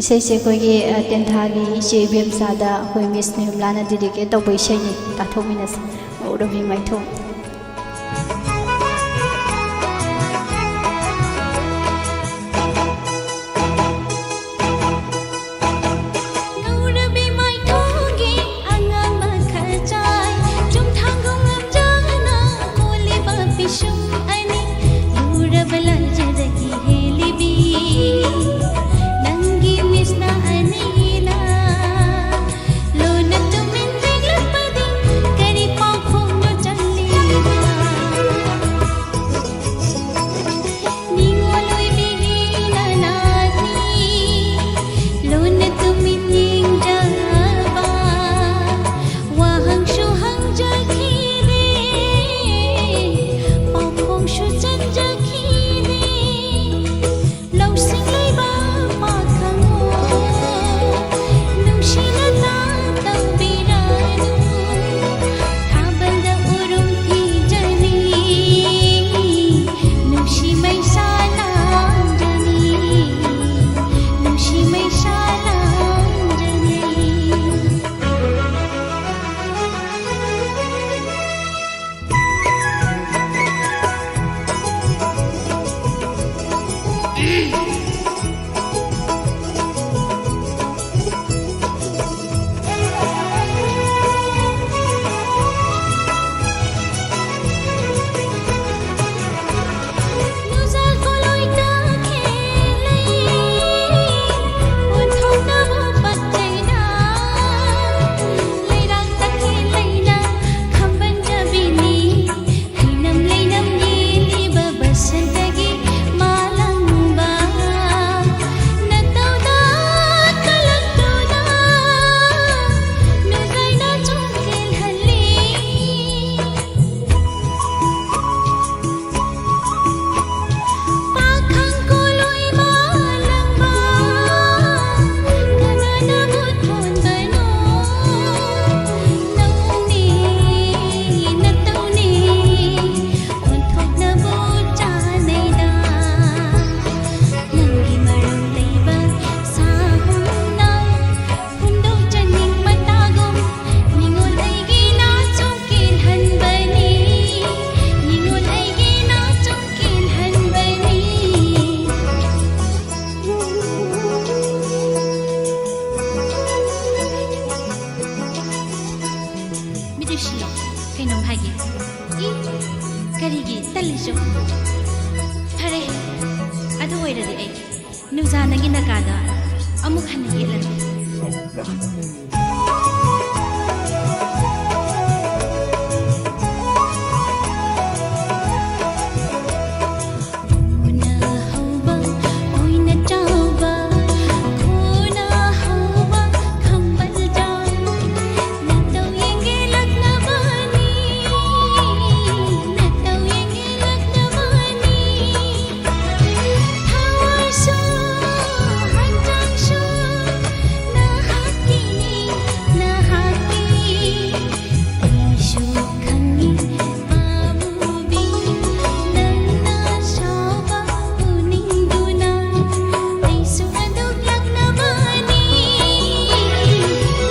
ꯏꯁꯩꯁꯦ ꯑꯩꯈꯣꯏꯒꯤ, ꯑ, ꯇꯦꯟꯊꯥꯒꯤ ꯏꯆꯦ ꯏꯕꯦꯝꯆꯥꯗ ꯑꯩꯈꯣꯏ ꯃꯤꯁ ꯅꯤꯔꯃꯂꯥꯅ dedicate ꯇꯧꯕ ꯏꯁꯩꯅꯤ, ꯇꯥꯊꯣꯛꯃꯤꯟꯅꯁꯤ꯫ ꯃꯧꯔꯕꯤ ꯃꯥꯏꯊꯣꯡ꯫ ꯉꯧꯔꯕꯤ ꯃꯥꯏꯊꯣꯡꯒꯤ ꯑꯉꯥꯡ ꯃꯈꯜ ꯆꯥꯏ, ꯆꯨꯝꯊꯥꯡꯒꯨꯝ ꯉꯝꯖꯥꯅ ꯃꯣꯜꯂꯤꯕ ꯄꯤꯁꯨꯝ ꯑꯅꯤ, ꯂꯨꯔꯕ ꯂꯥꯏꯖꯗꯒꯤ ꯍꯦꯜꯂꯤꯕꯤ ꯅꯪꯒꯤ ꯃꯤꯠꯁꯅꯥ ꯑꯅꯤꯅ ꯂꯣꯟꯅ ꯇꯨꯃꯤꯟ ꯌꯦꯡꯂꯛꯄꯗꯤ ꯀꯔꯤ ꯄꯥꯎꯈꯣꯡꯅꯣ ꯆꯜꯂꯤ? ꯀꯔꯤꯒꯤ ꯇꯜꯂꯤꯁꯨ? ꯐꯔꯦ, ꯑꯗꯨ ꯑꯣꯏꯔꯗꯤ ꯑꯩ ꯅꯨꯡꯖꯥ ꯅꯪꯒꯤ ꯅꯀꯥꯗ ꯑꯃꯨꯛ ꯍꯟꯅ ꯌꯦꯠꯂꯒꯦ꯫ ꯎꯅ ꯍꯧꯕ ꯑꯣꯏꯅ ꯆꯥꯎꯕ, ꯈꯨꯅ ꯍꯧꯕ ꯈꯝꯕꯜꯗ ꯅꯇꯧ ꯌꯦꯡꯒꯦ ꯂꯛꯅꯕꯅꯤ, ꯅꯇꯧ ꯌꯦꯡꯒꯦ ꯂꯛꯅꯕꯅꯤ꯫ ꯊꯋꯥꯏꯁꯨ ꯍꯛꯆꯥꯡꯁꯨ ꯅꯍꯥꯛꯀꯤꯅꯤ, ꯅꯍꯥꯛꯀꯤ꯫ ꯑꯩꯁꯨ ꯈꯪꯏ ꯄꯥꯝꯃꯨꯕꯤ, ꯅꯪꯅ ꯁꯥꯎꯕ ꯎꯅꯤꯡꯗꯨꯅ ꯑꯩꯁꯨ ꯑꯗꯨꯝ ꯂꯛꯅꯕꯅꯤ꯫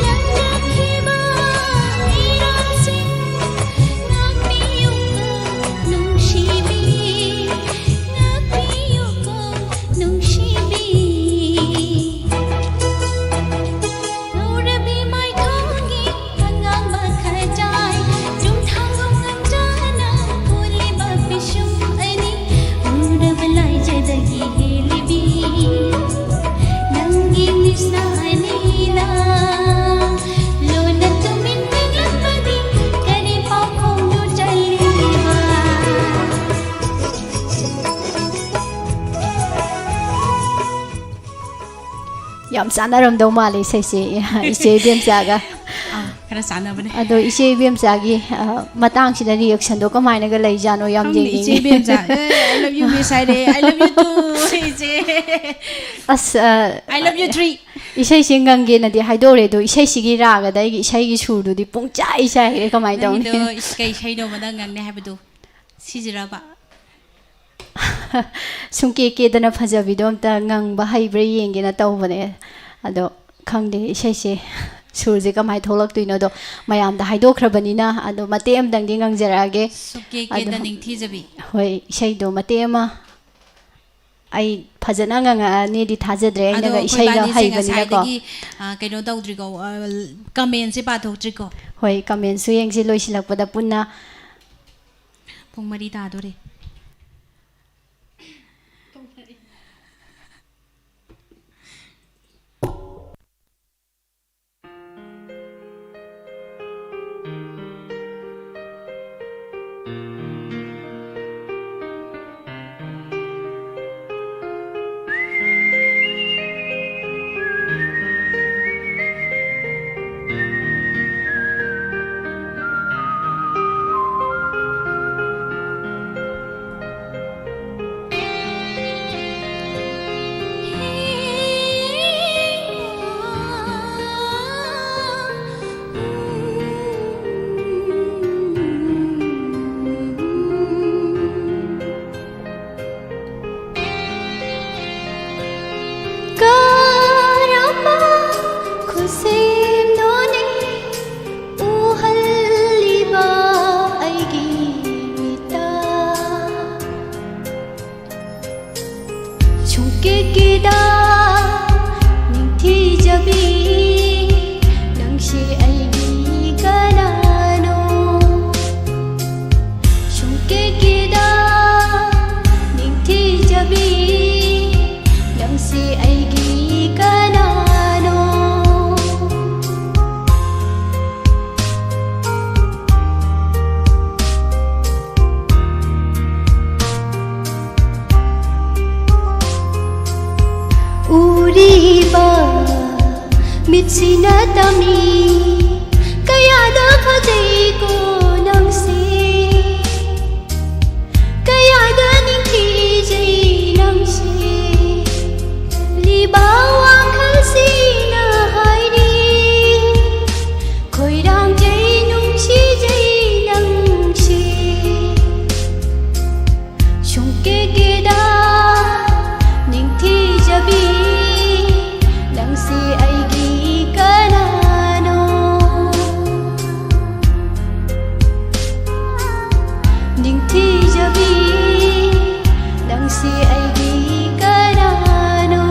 ꯂꯛꯅꯈꯤꯕ ꯏꯔꯥꯡꯁꯤꯡ ꯉꯥꯛꯄꯤꯌꯨꯀꯣ ꯅꯨꯡꯁꯤꯕꯤ, ꯉꯥꯛꯄꯤꯌꯨꯀꯣ ꯅꯨꯡꯁꯤꯕꯤ꯫ ꯉꯧꯔꯕꯤ ꯃꯥꯏꯊꯣꯡꯒꯤ ꯑꯉꯥꯡꯕ ꯈꯖꯥꯏ, ꯆꯨꯝꯊꯥꯡꯒꯨꯝ ꯉꯝꯖꯅ ꯄꯨꯜꯂꯤꯕ ꯄꯤꯁꯨꯝ ꯑꯅꯤ, ꯎꯔꯕ ꯂꯥꯏꯖꯗꯒꯤ ꯍꯦꯜꯂꯤꯕꯤ ꯅꯪꯒꯤ ꯃꯤꯠꯁꯅꯥ ꯑꯅꯤꯅ ꯂꯣꯟꯅ ꯇꯨꯃꯤꯟ ꯌꯦꯡꯂꯛꯄꯗꯤ ꯀꯔꯤ ꯄꯥꯎꯈꯣꯡꯅꯣ ꯆꯜꯂꯤꯕ? ꯌꯥꯝ ꯆꯥꯟꯅꯔꯝꯗꯧ ꯃꯥꯜꯂꯦ ꯏꯁꯩꯁꯦ, ꯏꯆꯦ ꯏꯕꯦꯝꯆꯥꯒ꯫ ꯑꯥ, ꯈꯔ ꯆꯥꯟꯅꯕꯅꯦ꯫ ꯑꯗꯣ ꯏꯆꯦ ꯏꯕꯦꯝꯆꯥꯒꯤ, ꯑ, ꯃꯇꯥꯡꯁꯤꯗ reactionꯗꯣ ꯀꯃꯥꯏꯅꯒ ꯂꯩꯖꯥꯠꯅꯣ? ꯌꯥꯝ ꯈꯪꯗꯦ, ꯌꯦꯡꯅꯤꯡꯉꯤ꯫ ꯏꯆꯦ ꯏꯕꯦꯝꯆꯥ, ꯑꯦ, "I love you, miss" ꯍꯥꯏꯔꯦ꯫ "I love you too, ꯏꯆꯦ"꯫ ꯑꯁ, ꯑ, "I love you three." ꯏꯁꯩꯁꯦ ꯉꯪꯒꯦꯅꯗꯤ ꯍꯥꯏꯗꯣꯛꯎꯔꯦ, ꯑꯗꯣ ꯏꯁꯩꯁꯤꯒꯤ ꯔꯥꯒꯗ ꯑꯩꯒꯤ ꯏꯁꯩꯒꯤ ꯁꯨꯔꯗꯨꯗꯤ ꯄꯨꯡꯆꯥꯏ ꯆꯥꯏꯔꯦ꯫ ꯀꯃꯥꯏꯅ ꯇꯧꯅꯤ? ꯅꯪꯒꯤꯗꯣ ꯏꯁ-, ꯀꯩ ꯏꯁꯩꯅꯣꯕ ꯅꯪ ꯉꯪꯅꯤ ꯍꯥꯏꯕꯗꯨ? ꯁꯤꯁꯤꯔꯕ? ꯁꯨꯡꯀꯦ ꯀꯦꯗꯅ ꯐꯖꯕꯤꯗꯣ ꯑꯝꯇ ꯉꯪꯕ ꯍꯩꯕ꯭ꯔꯥ ꯌꯦꯡꯒꯦꯅ ꯇꯧꯕꯅꯦ꯫ ꯑꯗꯣ ꯈꯪꯗꯦ, ꯏꯁꯩꯁꯦ ꯁꯨꯔꯁꯦ ꯀꯃꯥꯏꯅ ꯊꯣꯛꯂꯛꯇꯣꯏꯅꯣꯗꯣ ꯃꯌꯥꯝꯗ ꯍꯥꯏꯗꯣꯛꯈ꯭ꯔꯕꯅꯤꯅ, ꯑꯗꯣ ꯃꯇꯦꯛ ꯑꯃꯇꯪꯗꯤ ꯉꯪꯖꯔꯛꯑꯒꯦ꯫ ꯁꯨꯛꯀꯦ ꯑꯗꯣ ꯀꯦꯗ ꯅꯤꯡꯊꯤꯖꯕꯤ꯫ ꯍꯣꯏ, ꯏꯁꯩꯗꯣ ꯃꯇꯦꯛ ꯑꯃ ꯑꯩ ꯐꯖꯅ ꯉꯪꯉꯛꯑꯅꯤꯗꯤ ꯊꯥꯖꯗ꯭ꯔꯦ, ꯑꯗꯣ ꯑꯩꯅꯒ ꯑꯩꯈꯣꯏ ꯏꯁꯩꯒ ꯏꯕꯥꯅꯤꯁꯦ ꯍꯩꯕꯅꯤꯅꯀꯣ꯫ ꯉꯁꯥꯏꯗꯒꯤ, ꯑ, ꯀꯩꯅꯣ ꯇꯧꯗ꯭ꯔꯤꯀꯣ, ꯑ, commentꯁꯦ ꯄꯥꯊꯣꯛꯇ꯭ꯔꯤꯀꯣ꯫ ꯍꯣꯏ, commentꯁꯨ ꯌꯦꯡꯁꯤ, ꯂꯣꯏꯁꯤꯜꯂꯛꯄꯗ ꯄꯨꯟꯅ꯫ ꯄꯨꯡ ꯃꯔꯤ ꯇꯥꯗꯣꯔꯦ꯫ ꯀꯔꯝꯕ ꯈꯨꯠꯁꯦꯝꯅꯣꯅꯦ ꯎꯍꯜꯂꯤꯕ ꯑꯩꯒꯤ ꯃꯤꯠꯇ? ꯁꯨꯡꯀꯦꯛ ꯀꯦꯗ ꯅꯤꯡꯊꯤꯖꯕꯤ, ꯅꯪꯁꯤ ꯑꯩꯒꯤ ꯀꯅꯥꯅꯣ? ꯁꯨꯡꯀꯦꯛ ꯀꯦꯗ ꯅꯤꯡꯊꯤꯖꯕꯤ, ꯅꯪꯁꯤ ꯑꯩꯒꯤ ꯀꯅꯥꯅꯣ? ꯎꯔꯤꯕ ꯃꯤꯠꯁꯤꯅ ꯇꯝꯃꯤ, ꯀꯌꯥꯗ ꯐꯖꯩꯀꯣ ꯅꯪꯁꯦ, ꯀꯌꯥꯗ ꯅꯤꯡꯊꯤꯖꯩ ꯅꯪꯁꯦ꯫ ꯂꯤꯕ ꯋꯥꯈꯜꯁꯤꯅ ꯍꯥꯏꯔꯤ, ꯈꯣꯏꯔꯥꯡꯖꯩ, ꯅꯨꯡꯁꯤꯖꯩ ꯅꯪꯁꯦ꯫ ꯁꯨꯡꯀꯦꯛ ꯀꯦꯗ ꯅꯤꯡꯊꯤꯖꯕꯤ, ꯅꯪꯁꯤ ꯑꯩꯒꯤ ꯀꯅꯥꯅꯣ? ꯅꯤꯡꯊꯤꯖꯕꯤ, ꯅꯪꯁꯤ ꯑꯩꯒꯤ ꯀꯅꯥꯅꯣ?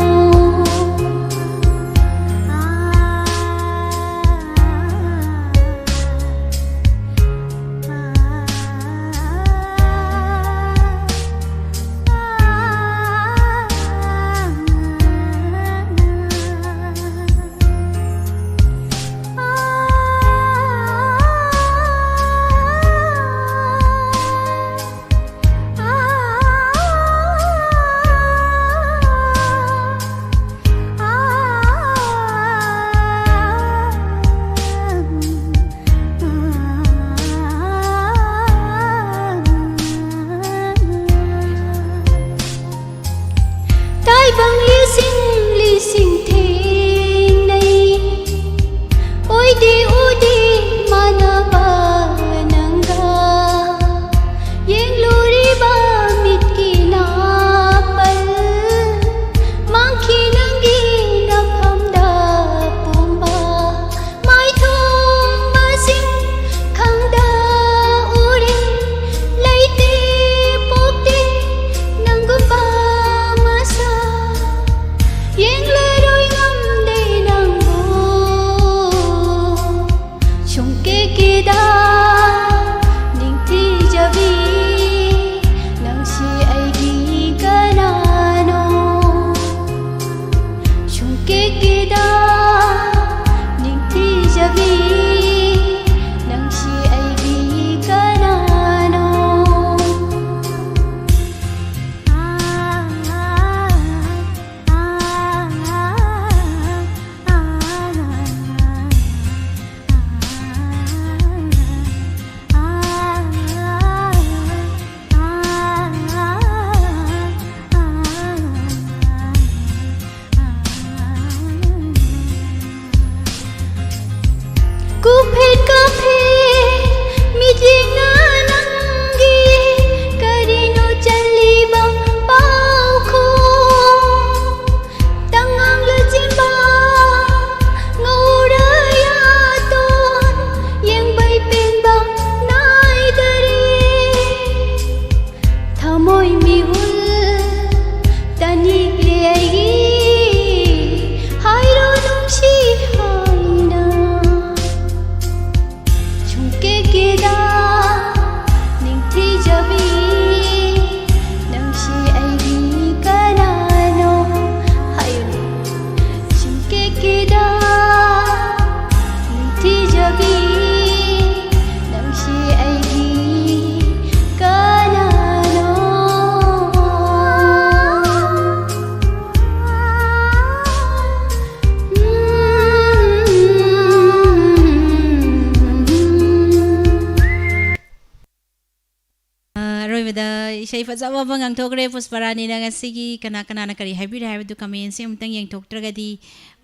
ꯑ, ꯑꯔꯣꯏꯕꯗ ꯏꯁꯩ ꯐꯖꯕ ꯑꯃ ꯉꯥꯡꯊꯣꯛꯈ꯭ꯔꯦ ꯄꯨꯁꯄꯔꯥꯅꯤꯅ꯫ ꯉꯁꯤꯒꯤ ꯀꯅꯥ ꯀꯅꯥꯅ ꯀꯔꯤ ꯍꯥꯏꯕꯤꯔꯦ ꯍꯥꯏꯕꯗꯨ comment ꯁꯦ ꯑꯃꯨꯛꯇꯪ ꯌꯦꯡꯊꯣꯛꯇ꯭ꯔꯒꯗꯤ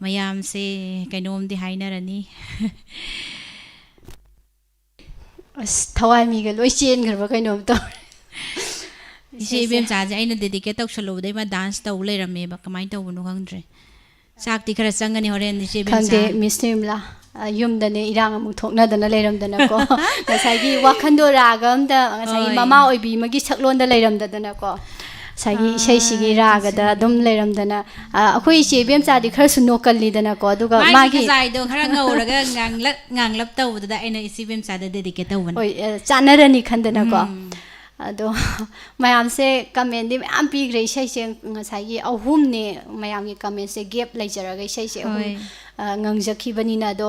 ꯃꯌꯥꯝꯁꯦ ꯀꯩꯅꯣꯝꯗꯤ ꯍꯥꯏꯅꯔꯅꯤ꯫ ꯑꯁ, ꯊꯋꯥꯏ ꯃꯤꯒ ꯂꯣꯏ ꯆꯦꯟꯈ꯭ꯔꯕ ꯀꯩꯅꯣꯝ ꯇꯧꯔꯦ꯫ ꯏꯆꯦ ꯏꯕꯦꯝꯆꯥꯁꯦ ꯑꯩꯅ dedicate ꯇꯧꯁꯜꯂꯨꯕꯗꯩ ꯃꯥ dance ꯇꯧ ꯂꯩꯔꯝꯃꯦꯕ꯫ ꯀꯃꯥꯏꯅ ꯇꯧꯕꯅꯣ ꯈꯪꯗ꯭ꯔꯦ꯫ ꯆꯥꯛꯇꯤ ꯈꯔ ꯆꯪꯒꯅꯤ ꯍꯣꯔꯦꯟ ꯏꯆꯦ ꯏꯕꯦꯝꯆꯥ꯫ ꯈꯪꯗꯦ, ꯃꯤꯁ ꯅꯤꯔꯃꯂꯥ, ꯑ, ꯌꯨꯝꯗꯅꯦ ꯏꯔꯥꯡ ꯑꯃꯨꯛ ꯊꯣꯛꯅꯗꯅ ꯂꯩꯔꯝꯗꯅꯀꯣ꯫ ꯉꯁꯥꯏꯒꯤ ꯋꯥꯈꯟꯗꯣ ꯔꯥꯒ ꯑꯝꯗ, ꯉꯁꯥꯏꯒꯤ ꯍꯣꯏ꯫ ꯃꯃꯥ ꯑꯣꯏꯕꯤ ꯑꯃꯒꯤ ꯁꯛꯂꯣꯟꯗ ꯂꯩꯔꯝꯗꯗꯅꯀꯣ꯫ ꯉꯁꯥꯏꯒꯤ ꯑꯥ, ꯏꯁꯩꯁꯤꯒꯤ ꯔꯥꯒꯗ ꯆꯤꯆꯦ꯫ ꯑꯗꯨꯝ ꯂꯩꯔꯝꯗꯅ, ꯑ, ꯑꯩꯈꯣꯏ ꯏꯆꯦ ꯏꯕꯦꯝꯆꯥꯗꯤ ꯈꯔꯁꯨ ꯅꯣꯛꯀꯜꯂꯤꯗꯅꯀꯣ꯫ ꯑꯗꯨꯒ ꯃꯥꯒꯤ ꯃꯥꯒꯤ ꯈꯖꯥꯏꯗꯣ ꯈꯔ ꯉꯧꯔꯒ ꯉꯥꯡꯂꯞ ꯉꯥꯡꯂꯞ ꯇꯧꯕꯗꯨꯗ ꯑꯩꯅ ꯏꯆꯦ ꯏꯕꯦꯝꯆꯥꯗ dedicate ꯇꯧꯕꯅꯦ꯫ ꯍꯣꯏ, ꯑ, ꯆꯥꯟꯅꯔꯅꯤ ꯈꯟꯗꯅꯀꯣ꯫ ꯎꯝ꯫ ꯑꯗꯣ ꯃꯌꯥꯝꯁꯦ comment ꯗꯤ ꯃꯌꯥꯝ ꯄꯤꯈ꯭ꯔꯦ꯫ ꯏꯁꯩꯁꯦ ꯉꯁꯥꯏꯒꯤ ꯑꯍꯨꯝꯅꯦ ꯃꯌꯥꯝꯒꯤ comment ꯁꯦ gap ꯂꯩꯖꯔꯒ ꯏꯁꯩꯁꯦ ꯑꯍꯨꯝ, ꯍꯣꯏ꯫ ꯑ, ꯉꯪꯖꯈꯤꯕꯅꯤꯅ꯫ ꯑꯗꯣ,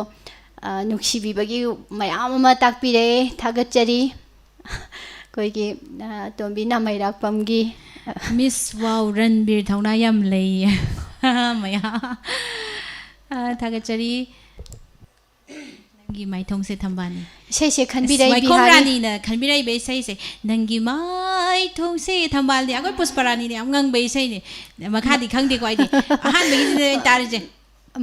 ꯑ, ꯅꯨꯡꯁꯤꯕꯤꯕꯒꯤ ꯃꯌꯥꯝ ꯑꯃ ꯇꯥꯛꯄꯤꯔꯦ, ꯊꯥꯒꯠꯆꯔꯤ꯫ ꯑꯩꯈꯣꯏꯒꯤ, ꯑ, ꯇꯣꯝꯕꯤ ꯅꯥꯃꯩꯔꯥꯛꯄꯝꯒꯤ, ꯑ, Miss wow, ꯔꯟꯕꯤꯔ ꯊꯧꯅꯥ ꯌꯥꯝ ꯂꯩ꯫ ꯃꯌꯥ-, ꯑ, ꯊꯥꯒꯠꯆꯔꯤ꯫ ꯅꯪꯒꯤ ꯃꯥꯏꯊꯣꯡꯁꯦ ꯊꯝꯕꯥꯜꯅꯤ꯫ ꯏꯁꯩꯁꯦ ꯑꯁ, ꯈꯟꯕꯤꯔꯛꯏ ꯋꯥꯏꯈꯣꯡ ꯕꯤꯍꯥꯔꯤ꯫ ꯔꯥꯅꯤꯅ ꯈꯟꯕꯤꯔꯛꯏꯕ ꯏꯁꯩꯁꯦ, "ꯅꯪꯒꯤ ꯃꯥꯏꯊꯣꯡꯁꯦ ꯊꯝꯕꯥꯜꯅꯤ"꯫ ꯑꯩꯈꯣꯏ ꯄꯨꯁꯄ ꯔꯥꯅꯤꯅ ꯌꯥꯝ ꯉꯪꯕ ꯏꯁꯩꯅꯦ꯫ ꯃꯈꯥꯗꯤ ꯈꯪꯗꯦꯀꯣ ꯑꯩꯗꯤ꯫ ꯑꯍꯥꯟꯕꯒꯤꯗꯨꯅꯦ ꯑꯩꯅ ꯇꯥꯔꯤꯁꯦ꯫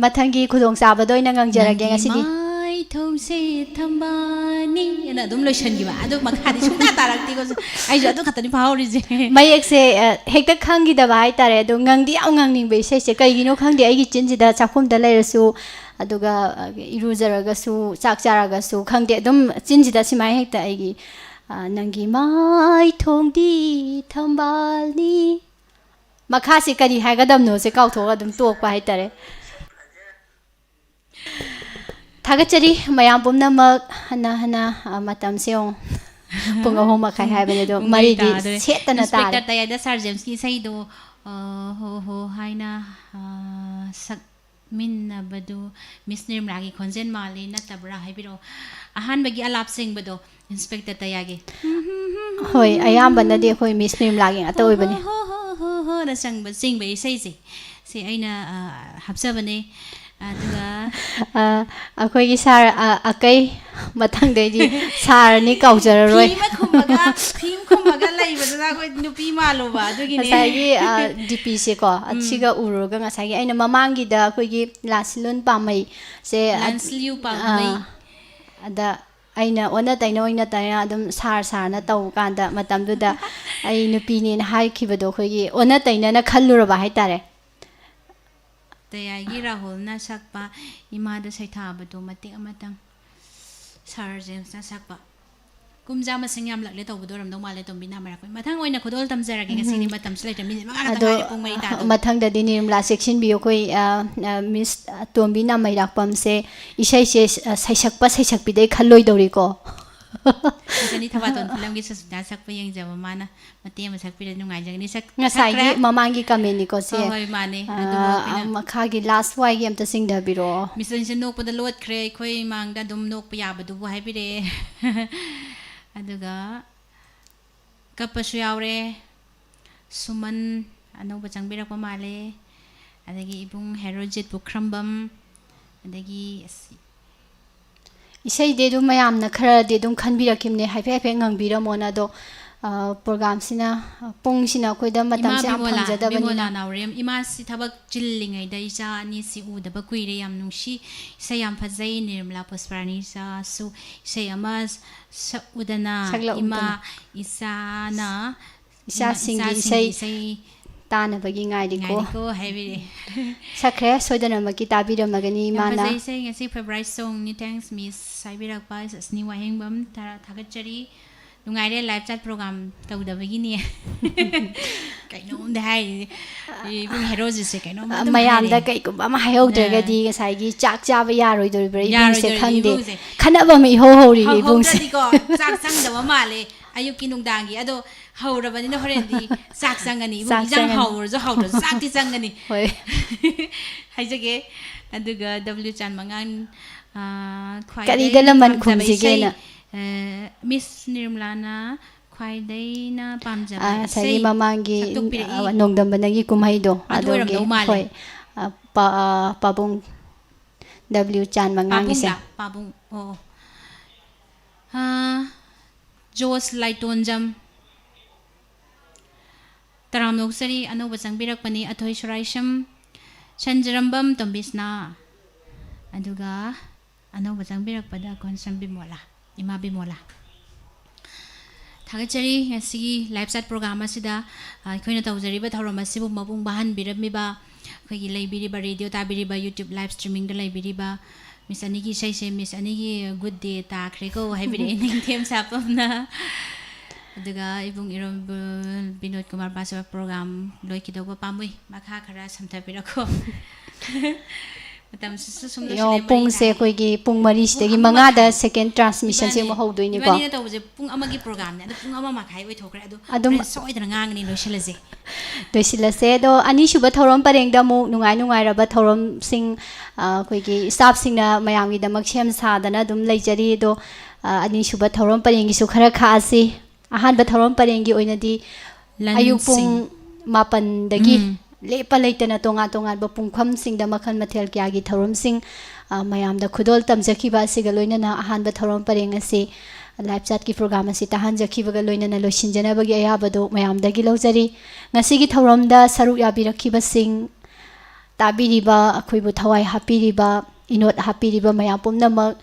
ꯃꯊꯪꯒꯤ ꯈꯨꯗꯣꯡꯆꯥꯕꯗ ꯑꯣꯏꯅ ꯉꯪꯖꯔꯒꯦ "ꯅꯪꯒꯤ ꯉꯁꯤꯗꯤ꯫ ꯃꯥꯏꯊꯣꯡꯁꯦ ꯊꯝꯕꯥꯜꯅꯤ" ꯑꯅ ꯑꯗꯨꯝ ꯂꯣꯏꯁꯤꯟꯈꯤꯕ꯫ ꯑꯗꯨ ꯃꯈꯥꯗꯤ ꯁꯨꯡꯇꯥ ꯇꯥꯔꯛꯇꯦꯀꯣ꯫ ꯑꯩꯁꯨ ꯑꯗꯨ ꯈꯛꯇꯅꯤ ꯐꯥꯍꯧꯔꯤꯁꯦ꯫ ꯃꯌꯦꯛꯁꯦ, ꯑ, ꯍꯦꯛꯇ ꯈꯪꯈꯤꯗꯕ ꯍꯥꯏꯇꯥꯔꯦ꯫ ꯑꯗꯣ ꯉꯪꯗꯤ ꯌꯥꯝ ꯉꯪꯅꯤꯡꯕ ꯏꯁꯩꯁꯦ꯫ ꯀꯩꯒꯤꯅꯣ ꯈꯪꯗꯦ, ꯑꯩꯒꯤ ꯆꯤꯟꯁꯤꯗ ꯆꯥꯛꯈꯨꯝꯗ ꯂꯩꯔꯁꯨ, ꯑꯗꯨꯒ, ꯑ, ꯏꯔꯨꯖꯔꯒꯁꯨ, ꯆꯥꯛ ꯆꯥꯔꯒꯁꯨ, ꯈꯪꯗꯦ, ꯑꯗꯨꯝ ꯆꯤꯟꯁꯤꯗ ꯁꯨꯃꯥꯏꯅ ꯍꯦꯛꯇ ꯑꯩꯒꯤ, ꯑ, "ꯅꯪꯒꯤ ꯃꯥꯏꯊꯣꯡꯗꯤ ꯊꯝꯕꯥꯜꯅꯤ"꯫ ꯃꯈꯥꯁꯦ ꯀꯔꯤ ꯍꯥꯏꯒꯗꯕꯅꯣꯁꯦ ꯀꯥꯎꯊꯣꯛꯑꯒ ꯑꯗꯨꯝ ꯇꯣꯛꯄ ꯍꯥꯏꯇꯥꯔꯦ꯫ ꯊꯥꯒꯠꯆꯔꯤ ꯃꯌꯥꯝ ꯄꯨꯝꯅꯃꯛ꯫ ꯍꯟꯅ ꯍꯟꯅ, ꯑ, ꯃꯇꯝꯁꯦ ꯌꯦꯡꯉꯨ꯫ ꯄꯨꯡ ꯑꯍꯨꯝ ꯃꯈꯥꯏ ꯍꯥꯏꯕꯅꯦ, ꯑꯗꯣ ꯄꯨꯡ ꯃꯔꯤ ꯃꯔꯤꯗꯤ ꯇꯥꯗꯣꯔꯦ꯫ ꯁꯦꯠꯇꯅ ꯇꯥꯔꯦ꯫ Inspector ꯇꯌꯥꯏꯗ ꯁꯥꯔ ꯖꯦꯝꯁꯀꯤ ꯏꯁꯩꯗꯣ, ꯑ, ꯍꯣ ꯍꯣ ꯍꯥꯏꯅ, ꯑ, ꯁꯛꯃꯤꯟꯅꯕꯗꯨ ꯃꯤꯁ ꯅꯤꯔꯃꯂꯥꯒꯤ ꯈꯣꯟꯖꯦꯜ ꯃꯥꯜꯂꯤ, ꯅꯠꯇꯕ꯭ꯔꯥ ꯍꯥꯏꯕꯤꯔꯛꯑꯣ꯫ ꯑꯍꯥꯟꯕꯒꯤ ꯑꯂꯥꯞ ꯆꯤꯡꯕꯗꯣ, Inspector ꯇꯌꯥꯒꯤ꯫ ꯍꯣꯏ, ꯑꯌꯥꯝꯕꯅꯗꯤ ꯑꯩꯈꯣꯏ ꯃꯤꯁ ꯅꯤꯔꯃꯂꯥꯒꯤ ꯉꯥꯛꯇ ꯑꯣꯏꯕꯅꯤ꯫ ꯍꯣ, ꯍꯣ, ꯍꯣ, ꯍꯣ, ꯍꯣ, ꯍꯣꯅ ꯆꯪꯕ, ꯆꯤꯡꯕ ꯏꯁꯩꯁꯦ꯫ ꯁꯤ ꯑꯩꯅ, ꯑ, ꯍꯥꯞꯆꯕꯅꯦ꯫ ꯑꯗꯨꯒ ꯑ, ꯑꯩꯈꯣꯏꯒꯤ ꯁꯥꯔ, ꯑ, ꯑꯀꯩ, ꯃꯊꯪꯗꯩꯗꯤ ꯁꯥꯔꯅꯤ, ꯀꯥꯎꯖꯔꯔꯣꯏ꯫ ꯐꯤ ꯑꯃ ꯈꯨꯝꯃꯒ ꯐꯤ ꯑꯃ ꯈꯨꯝꯃꯒ ꯂꯩꯕꯗꯨꯗ ꯑꯩꯈꯣꯏ ꯅꯨꯄꯤ ꯃꯥꯜꯂꯨꯕ ꯑꯗꯨꯒꯤꯅꯦ꯫ ꯉꯁꯥꯏꯒꯤ ꯗꯤ ꯄꯤꯁꯦꯀꯣ, ꯑꯁꯤꯒ ꯎꯔꯨꯔꯒ ꯉꯁꯥꯏꯒꯤ ꯑꯩꯅ ꯃꯃꯥꯡꯒꯤꯗ ꯑꯩꯈꯣꯏꯒꯤ ꯂꯥꯁꯤꯂꯣꯟ ꯄꯥꯝꯃꯩꯁꯦ, ꯑ, ꯂꯥꯟꯁꯤꯜꯂꯤꯌꯨ ꯄꯥꯝꯃꯩ꯫ ꯑꯥ, ꯑꯗ ꯑꯩꯅ ꯑꯣꯟꯅ ꯇꯩꯅ ꯑꯣꯏꯅ ꯇꯩꯅ ꯑꯗꯨꯝ ꯁꯥꯔ ꯁꯥꯔꯅ ꯇꯧꯕ ꯀꯥꯟꯗ, ꯃꯇꯝꯗꯨꯗ ꯑꯩ ꯅꯨꯄꯤꯅꯦꯅ ꯍꯥꯏꯈꯤꯕꯗꯣ ꯑꯩꯈꯣꯏꯒꯤ ꯑꯣꯟꯅ ꯇꯩꯅꯅ ꯈꯜꯂꯨꯔꯕ ꯍꯥꯏꯇꯥꯔꯦ꯫ ꯇꯌꯥꯏꯒꯤ ꯔꯥꯍꯨꯜꯅ ꯁꯛꯄ ꯏꯃꯥꯗ ꯁꯩꯊꯥꯕꯗꯣ ꯃꯇꯦꯛ ꯑꯃꯇꯪ ꯁꯥꯔ ꯖꯦꯝꯁꯅ ꯁꯛꯄ꯫ ꯀꯨꯝꯖꯥ ꯃꯁꯤꯡ ꯌꯥꯝꯂꯛꯂꯦ ꯇꯧꯕꯗꯣ ꯑꯣꯏꯔꯝꯗꯧ ꯃꯥꯜꯂꯦ, ꯇꯣꯝꯕꯤ ꯅꯥꯃꯔꯥꯈꯣꯏ꯫ ꯃꯊꯪ ꯑꯣꯏꯅ ꯈꯨꯗꯣꯜ ꯇꯝꯖꯔꯒꯦ, ꯉꯁꯤꯗꯤ ꯃꯇꯝꯁꯨ ꯂꯩꯇ꯭ꯔꯦ, ꯃꯤꯅꯤꯠ ꯃꯉꯥ ꯈꯛꯇ ꯑꯗꯣ ꯉꯥꯏꯔꯦ ꯄꯨꯡ ꯃꯔꯤ ꯇꯥꯗꯧꯕ꯫ ꯃꯊꯪꯗꯗꯤ ꯅꯤꯔꯃꯂꯥ ꯆꯦꯛꯁꯤꯟꯕꯤꯌꯨ, ꯑꯩꯈꯣꯏ, ꯑ, ꯑ, ꯃꯤꯁ ꯇꯣꯝꯕꯤ ꯅꯥꯃꯩꯔꯥꯛꯄꯝꯁꯦ ꯏꯁꯩꯁꯦ, ꯑ, ꯁꯩꯁꯛꯄ ꯁꯩꯁꯛꯄꯤꯗꯩ ꯈꯜꯂꯣꯏꯗꯧꯔꯤꯀꯣ꯫ ꯉꯁꯤꯅꯤ ꯊꯕꯥꯇꯣꯟ ꯐꯤꯂꯝꯒꯤ ꯁꯨꯁꯃꯤꯇꯥ ꯁꯛꯄ ꯌꯦꯡꯖꯕ ꯃꯥꯅ ꯃꯇꯦꯛ ꯑꯃ ꯁꯛꯄꯤꯔꯗꯤ ꯅꯨꯡꯉꯥꯏꯖꯒꯅꯤ꯫ ꯁꯛ-, ꯉꯁꯥꯏꯒꯤ ꯁꯛꯈ꯭ꯔꯦ? ꯃꯃꯥꯡꯒꯤ ꯀꯃꯦꯟꯅꯤꯀꯣ ꯁꯦ꯫ ꯍꯣꯏ, ꯍꯣꯏ, ꯃꯥꯅꯦ꯫ ꯑ, ꯑꯗꯨꯕꯨ ꯑꯩꯈꯣꯏꯅ ꯃꯈꯥꯒꯤ ꯂꯥꯁ ꯋꯥꯏꯒꯤ ꯑꯝꯇ ꯆꯤꯡꯊꯕꯤꯔꯛꯑꯣ꯫ ꯃꯤꯁ ꯑꯅꯤꯁꯦ ꯅꯣꯛꯄꯗ ꯂꯣꯠꯈ꯭ꯔꯦ, ꯑꯩꯈꯣꯏ ꯃꯥꯡꯗ ꯑꯗꯨꯝ ꯅꯣꯛꯄ ꯌꯥꯕꯗꯨꯕꯨ ꯍꯥꯏꯕꯤꯔꯛꯑꯦ꯫ ꯑꯗꯨꯒ ꯀꯞꯄꯁꯨ ꯌꯥꯎꯔꯦ꯫ ꯁꯨꯃꯟ ꯑꯅꯧꯕ ꯆꯪꯕꯤꯔꯛꯄ ꯃꯥꯜꯂꯦ꯫ ꯑꯗꯒꯤ ꯏꯕꯨꯡ ꯍꯦꯔꯣꯖꯤꯠ ꯄꯨꯈ꯭ꯔꯝꯕꯝ, ꯑꯗꯒꯤ ꯑꯁ, ꯏꯁꯩꯗꯤ ꯑꯗꯨꯝ ꯃꯌꯥꯝꯅ ꯈꯔꯗꯤ ꯑꯗꯨꯝ ꯈꯟꯕꯤꯔꯛꯈꯤꯕꯅꯦ, ꯍꯥꯏꯐꯦꯠ ꯍꯥꯏꯐꯦꯠ ꯉꯪꯕꯤꯔꯝꯃꯣꯅ꯫ ꯑꯗꯣ, ꯑ, ꯄ꯭ꯔꯣꯒ꯭ꯔꯥꯝꯁꯤꯅ, ꯑ, ꯄꯨꯡꯁꯤꯅ ꯑꯩꯈꯣꯏꯗ ꯏꯃꯥ ꯃꯇꯝꯁꯦ ꯌꯥꯝ ꯕꯤꯃꯣꯂꯥ, ꯕꯤꯃꯣꯂꯥ ꯐꯪꯖꯗꯕꯅꯤꯅ꯫ ꯅꯥꯎꯔꯦꯝ, ꯏꯃꯥꯁꯤ ꯊꯕꯛ ꯆꯤꯜꯂꯤꯉꯩꯗ ꯏꯆꯥ ꯑꯅꯤꯁꯤ ꯎꯗꯕ ꯀꯨꯏꯔꯦ, ꯌꯥꯝ ꯅꯨꯡꯁꯤ, ꯏꯁꯩ ꯌꯥꯝ ꯐꯖꯩ, ꯅꯤꯔꯃꯂꯥ ꯄꯨꯁꯄꯔꯥꯅꯤꯁꯨ ꯏꯁꯩ ꯑꯃ ꯁꯛꯎꯗꯅ, ꯁꯛꯂꯛꯎꯗꯅ꯫ ꯏꯃꯥ ꯏꯆꯥꯅ, ꯏꯆꯥꯁꯤꯡꯒꯤ ꯏꯆꯥꯁꯤꯡꯒꯤ ꯏꯁꯩ ꯏꯁꯩ ꯇꯥꯅꯕꯒꯤ ꯉꯥꯏꯔꯤꯀꯣ꯫ ꯉꯥꯏꯔꯤꯀꯣ ꯍꯥꯏꯕꯤꯔꯦ꯫ ꯁꯛꯈ꯭ꯔꯦ, ꯁꯣꯏꯗꯅꯃꯛꯀꯤ ꯇꯥꯕꯤꯔꯝꯃꯒꯅꯤ ꯌꯥꯝ ꯏꯃꯥꯅ꯫ ꯐꯖꯩ ꯏꯁꯩ, ꯉꯁꯤ favorite songꯅꯤ, thanks miss ꯍꯥꯏꯕꯤꯔꯛꯄ ꯑꯁꯅꯤ ꯋꯥꯍꯦꯡꯕꯝ, ꯊꯥ-, ꯊꯥꯒꯠꯆꯔꯤ꯫ ꯅꯨꯡꯉꯥꯏꯔꯦ live chat program ꯇꯧꯗꯕꯒꯤꯅꯦ꯫ ꯀꯩꯅꯣꯝꯗꯤ ꯍꯥꯏꯔꯤ꯫ ꯏꯕꯨꯡ ꯍꯦꯔꯣꯖꯤꯠꯁꯦ ꯀꯩꯅꯣꯝ ꯑꯗꯨꯝ ꯃꯌꯥꯝꯗ ꯍꯥꯏꯔꯤ꯫ ꯀꯩꯒꯨꯝꯕ ꯑꯃ ꯍꯥꯏꯍꯧꯗ꯭ꯔꯒꯗꯤ ꯉꯁꯥꯏꯒꯤ ꯆꯥꯛ ꯆꯥꯕ ꯌꯥꯔꯣꯏꯗꯣꯔꯤꯕ꯭ꯔꯥ ꯏꯕꯨꯡꯁꯦ ꯌꯥꯔꯣꯏꯗꯣꯔꯤ ꯈꯪꯗꯦ꯫ ꯏꯕꯨꯡꯁꯦ꯫ ꯈꯠꯅꯕ ꯑꯃ ꯏꯍꯧ ꯍꯧꯔꯤꯌꯦ ꯏꯕꯨꯡꯁꯦ꯫ ꯍꯧꯍꯧꯗ꯭ꯔꯗꯤꯀꯣ ꯆꯥꯛ ꯆꯪꯗꯕ ꯃꯥꯜꯂꯦ꯫ ꯑꯌꯨꯛꯀꯤ ꯅꯨꯡꯗꯥꯡꯒꯤ꯫ ꯑꯗꯣ ꯍꯧꯔꯕꯅꯤꯅ ꯍꯣꯔꯦꯟꯗꯤ ꯆꯥꯛ ꯆꯪꯒꯅꯤ꯫ ꯏꯕꯨꯡ ꯆꯥꯛ ꯏꯟꯖꯥꯡ ꯆꯪꯒꯅꯤ꯫ ꯍꯥꯎꯔꯁꯨ ꯍꯥꯎꯗ꯭ꯔꯁꯨ ꯆꯥꯛꯇꯤ ꯆꯪꯒꯅꯤ꯫ ꯍꯣꯏ꯫ ꯍꯥꯏꯖꯒꯦ꯫ ꯑꯗꯨꯒ W ꯆꯥꯟ ꯃꯉꯥꯟ, ꯑꯥ, ꯀꯔꯤꯗ ꯈ꯭ꯋꯥꯏꯗꯒꯤ ꯂꯃꯟ ꯄꯥꯝꯖꯕ ꯏꯁꯩ, ꯈꯨꯝꯁꯤꯒꯦꯅ? ꯑꯥ, ꯃꯤꯁ ꯅꯤꯔꯃꯂꯥꯅ ꯈ꯭ꯋꯥꯏꯗꯩꯅ ꯄꯥꯝꯖꯕ ꯑꯥ, ꯉꯁꯥꯏꯒꯤ ꯏꯁꯩ ꯃꯃꯥꯡꯒꯤ, ꯁꯛꯇꯣꯛꯄꯤꯔꯛꯏ꯫ ꯑꯥ, ꯅꯣꯡꯗꯝꯕ ꯅꯪꯒꯤ ꯀꯨꯝꯍꯩꯗꯣ ꯑꯗꯨ ꯑꯗꯨꯒꯤ꯫ ꯑꯣꯏꯔꯝꯗꯧ ꯃꯥꯜꯂꯦ꯫ ꯍꯣꯏ꯫ ꯑꯥ, ꯄꯥ-, ꯑꯥ, ꯄꯥꯕꯨꯡ W ꯆꯥꯟ ꯃꯉꯥꯡꯒꯤꯁꯦ꯫ ꯄꯥꯕꯨꯡꯗ? ꯄꯥꯕꯨꯡ꯫ ꯑꯣ, ꯑꯣ꯫ ꯑꯥ, ꯖꯣꯁ ꯂꯥꯏꯇꯣꯟꯖꯝ꯫ ꯇꯔꯥꯝꯅ ꯑꯣꯛꯆꯔꯤ꯫ ꯑꯅꯧꯕ ꯆꯪꯕꯤꯔꯛꯄꯅꯤ ꯑꯊꯣꯏ ꯁꯨꯔꯥꯏꯁꯝ, ꯁꯟꯖꯔꯝꯕꯝ ꯇꯣꯝꯕꯤꯁꯅꯥ, ꯑꯗꯨꯒ ꯑꯅꯧꯕ ꯆꯪꯕꯤꯔꯛꯄꯗ ꯀꯣꯟꯁꯝ ꯕꯤꯃꯣꯂꯥ, ꯏꯃꯥ ꯕꯤꯃꯣꯂꯥ꯫ ꯊꯥꯒꯠꯆꯔꯤ꯫ ꯉꯁꯤꯒꯤ live chat program ꯑꯁꯤꯗ, ꯑ, ꯑꯩꯈꯣꯏꯅ ꯇꯧꯖꯔꯤꯕ ꯊꯧꯔꯝ ꯑꯁꯤꯕꯨ ꯃꯄꯨꯡ ꯐꯥꯍꯟꯕꯤꯔꯝꯃꯤꯕ ꯑꯩꯈꯣꯏꯒꯤ ꯂꯩꯕꯤꯔꯤꯕ, radio ꯇꯥꯕꯤꯔꯤꯕ, YouTube live streamingꯗ ꯂꯩꯕꯤꯔꯤꯕ Miss ꯑꯅꯤꯒꯤ ꯏꯁꯩꯁꯦ, Miss ꯑꯅꯤꯒꯤ good day ꯇꯥꯈ꯭ꯔꯦꯀꯣ ꯍꯥꯏꯕꯤꯔꯛꯑꯦ ꯅꯤꯡꯊꯦꯝ ꯁꯥꯄꯝꯅ꯫ ꯑꯗꯨꯒ ꯏꯕꯨꯡ ꯏꯔꯣꯝꯕ ꯕꯤꯅꯣꯗ ꯀꯨꯃꯥꯔ ꯄꯥꯁꯋꯥ, program ꯂꯣꯏꯈꯤꯗꯧꯕ ꯄꯥꯝꯃꯨꯏ, ꯃꯈꯥ ꯈꯔ ꯁꯝꯊꯕꯤꯔꯛꯈꯣ꯫ ꯃꯇꯝꯁꯤꯁꯨ ꯁꯨꯝ ꯌꯣ, ꯂꯣꯏꯁꯤꯜꯂꯦ, ꯃꯔꯤ ꯄꯨꯡꯁꯦ ꯇꯥꯔꯦ꯫ ꯑꯩꯈꯣꯏꯒꯤ ꯄꯨꯡ ꯃꯔꯤꯁꯤꯗꯒꯤ ꯄꯨꯡ ꯑꯃ ꯃꯉꯥꯗ ꯃꯈꯥꯏ꯫ Second transmissionꯁꯦ ꯏꯕꯥꯅꯤ, ꯑꯃꯨꯛ ꯍꯧꯗꯣꯏꯅꯤꯀꯣ꯫ ꯏꯕꯥꯅꯤꯅ ꯇꯧꯕꯁꯦ ꯄꯨꯡ ꯑꯃꯒꯤ programꯅꯦ, ꯑꯗꯣ ꯄꯨꯡ ꯑꯃ ꯃꯈꯥꯏ ꯑꯣꯏꯊꯣꯛꯈ꯭ꯔꯦ꯫ ꯑꯗꯣ ꯑꯗꯨꯝ ꯍꯣꯔꯦꯟ ꯁꯣꯏꯗꯅ ꯉꯥꯡꯒꯅꯤ, ꯂꯣꯏꯁꯤꯜꯂꯁꯦ꯫ ꯂꯣꯏꯁꯤꯜꯂꯁꯦ꯫ ꯑꯗꯣ ꯑꯅꯤꯁꯨꯕ ꯊꯧꯔꯝ ꯄꯔꯦꯡꯗ ꯑꯃꯨꯛ ꯅꯨꯡꯉꯥꯏ ꯅꯨꯡꯉꯥꯏꯔꯕ ꯊꯧꯔꯝꯁꯤꯡ, ꯑ, ꯑꯩꯈꯣꯏꯒꯤ staffꯁꯤꯡꯅ ꯃꯌꯥꯝꯒꯤꯗꯃꯛ ꯁꯦꯝ ꯁꯥꯗꯅ ꯑꯗꯨꯝ ꯂꯩꯖꯔꯤ꯫ ꯑꯗꯣ, ꯑ, ꯑꯅꯤꯁꯨꯕ ꯊꯧꯔꯝ ꯄꯔꯦꯡꯒꯤꯁꯨ ꯈꯔ ꯈꯥꯛꯑꯁꯤ꯫ ꯑꯍꯥꯟꯕ ꯊꯧꯔꯝ ꯄꯔꯦꯡꯒꯤ ꯑꯣꯏꯅꯗꯤ ꯂꯟꯁꯤꯡ꯫ ꯑꯌꯨꯛ ꯄꯨꯡ ꯃꯥꯄꯟꯗꯒꯤ ꯎꯝ꯫ ꯂꯦꯞꯄ ꯂꯩꯇꯅ ꯇꯣꯉꯥꯟ ꯇꯣꯉꯥꯟꯕ ꯄꯨꯡꯐꯝꯁꯤꯡꯗ ꯃꯈꯜ ꯃꯊꯦꯜ ꯀꯌꯥꯒꯤ ꯊꯧꯔꯝꯁꯤꯡ, ꯑ, ꯃꯌꯥꯝꯗ ꯈꯨꯗꯣꯜ ꯇꯝꯖꯈꯤꯕ ꯑꯁꯤꯒ ꯂꯣꯏꯅꯅ ꯑꯍꯥꯟꯕ ꯊꯧꯔꯝ ꯄꯔꯦꯡ ꯑꯁꯤ live chatꯀꯤ program ꯑꯁꯤ ꯇꯥꯍꯟꯖꯈꯤꯕꯒ ꯂꯣꯏꯅꯅ ꯂꯣꯏꯁꯤꯟꯖꯅꯕꯒꯤ ꯑꯌꯥꯕꯗꯨ ꯃꯌꯥꯝꯗꯒꯤ ꯂꯧꯖꯔꯤ꯫ ꯉꯁꯤꯒꯤ ꯊꯧꯔꯝꯗ ꯁꯔꯨꯛ ꯌꯥꯕꯤꯔꯛꯈꯤꯕꯁꯤꯡ, ꯇꯥꯕꯤꯔꯤꯕ, ꯑꯩꯈꯣꯏꯕꯨ ꯊꯋꯥꯏ ꯍꯥꯞꯄꯤꯔꯤꯕ, ꯏꯅꯣꯠ ꯍꯥꯞꯄꯤꯔꯤꯕ ꯃꯌꯥꯝ ꯄꯨꯝꯅꯃꯛ,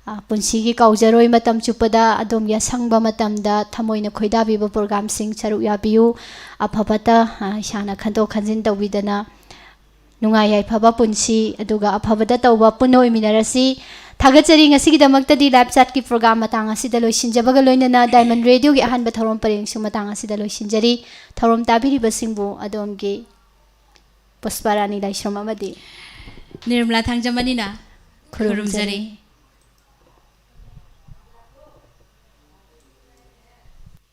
ꯑ, ꯄꯨꯟꯁꯤꯒꯤ ꯀꯥꯎꯖꯔꯣꯏ ꯃꯇꯝ ꯆꯨꯞꯄꯗ ꯑꯗꯣꯝꯒꯤ ꯑꯁꯪꯕ ꯃꯇꯝꯗ ꯊꯃꯣꯏꯅ ꯈꯣꯏꯗꯥꯕꯤꯕ programꯁꯤꯡ ꯁꯔꯨꯛ ꯌꯥꯕꯤꯌꯨ꯫ ꯑꯐ ꯐꯠꯇ, ꯑ, ꯏꯁꯥꯅ ꯈꯟꯗꯣꯛ ꯈꯟꯖꯤꯟ ꯇꯧꯕꯤꯗꯅ ꯅꯨꯡꯉꯥꯏ ꯌꯥꯏꯐꯕ ꯄꯨꯟꯁꯤ ꯑꯗꯨꯒ ꯑꯐꯕꯗ ꯇꯧꯕ ꯄꯨꯟꯅ ꯑꯣꯏꯃꯤꯟꯅꯔꯁꯤ꯫ ꯊꯥꯒꯠꯆꯔꯤ꯫ ꯉꯁꯤꯒꯤꯗꯃꯛꯇꯗꯤ live chatꯀꯤ program ꯃꯇꯥꯡ ꯑꯁꯤꯗ ꯂꯣꯏꯁꯤꯟꯖꯕꯒ ꯂꯣꯏꯅꯅ Diamond Radioꯒꯤ ꯑꯍꯥꯟꯕ ꯊꯧꯔꯝ ꯄꯔꯦꯡꯁꯨ ꯃꯇꯥꯡ ꯑꯁꯤꯗ ꯂꯣꯏꯁꯤꯟꯖꯔꯤ꯫ ꯊꯧꯔꯝ ꯇꯥꯕꯤꯔꯤꯕꯁꯤꯡꯕꯨ ꯑꯗꯣꯝꯒꯤ ꯄꯨꯁꯄꯥꯔꯥꯅꯤ ꯂꯥꯏꯁ꯭ꯔꯝ ꯑꯃꯗꯤ ꯅꯤꯔꯃꯂꯥ ꯊꯥꯡꯖꯃꯅꯤꯅ ꯈꯨꯔꯨꯝꯖꯔꯤ꯫ ꯈꯨꯔꯨꯝꯖꯔꯤ꯫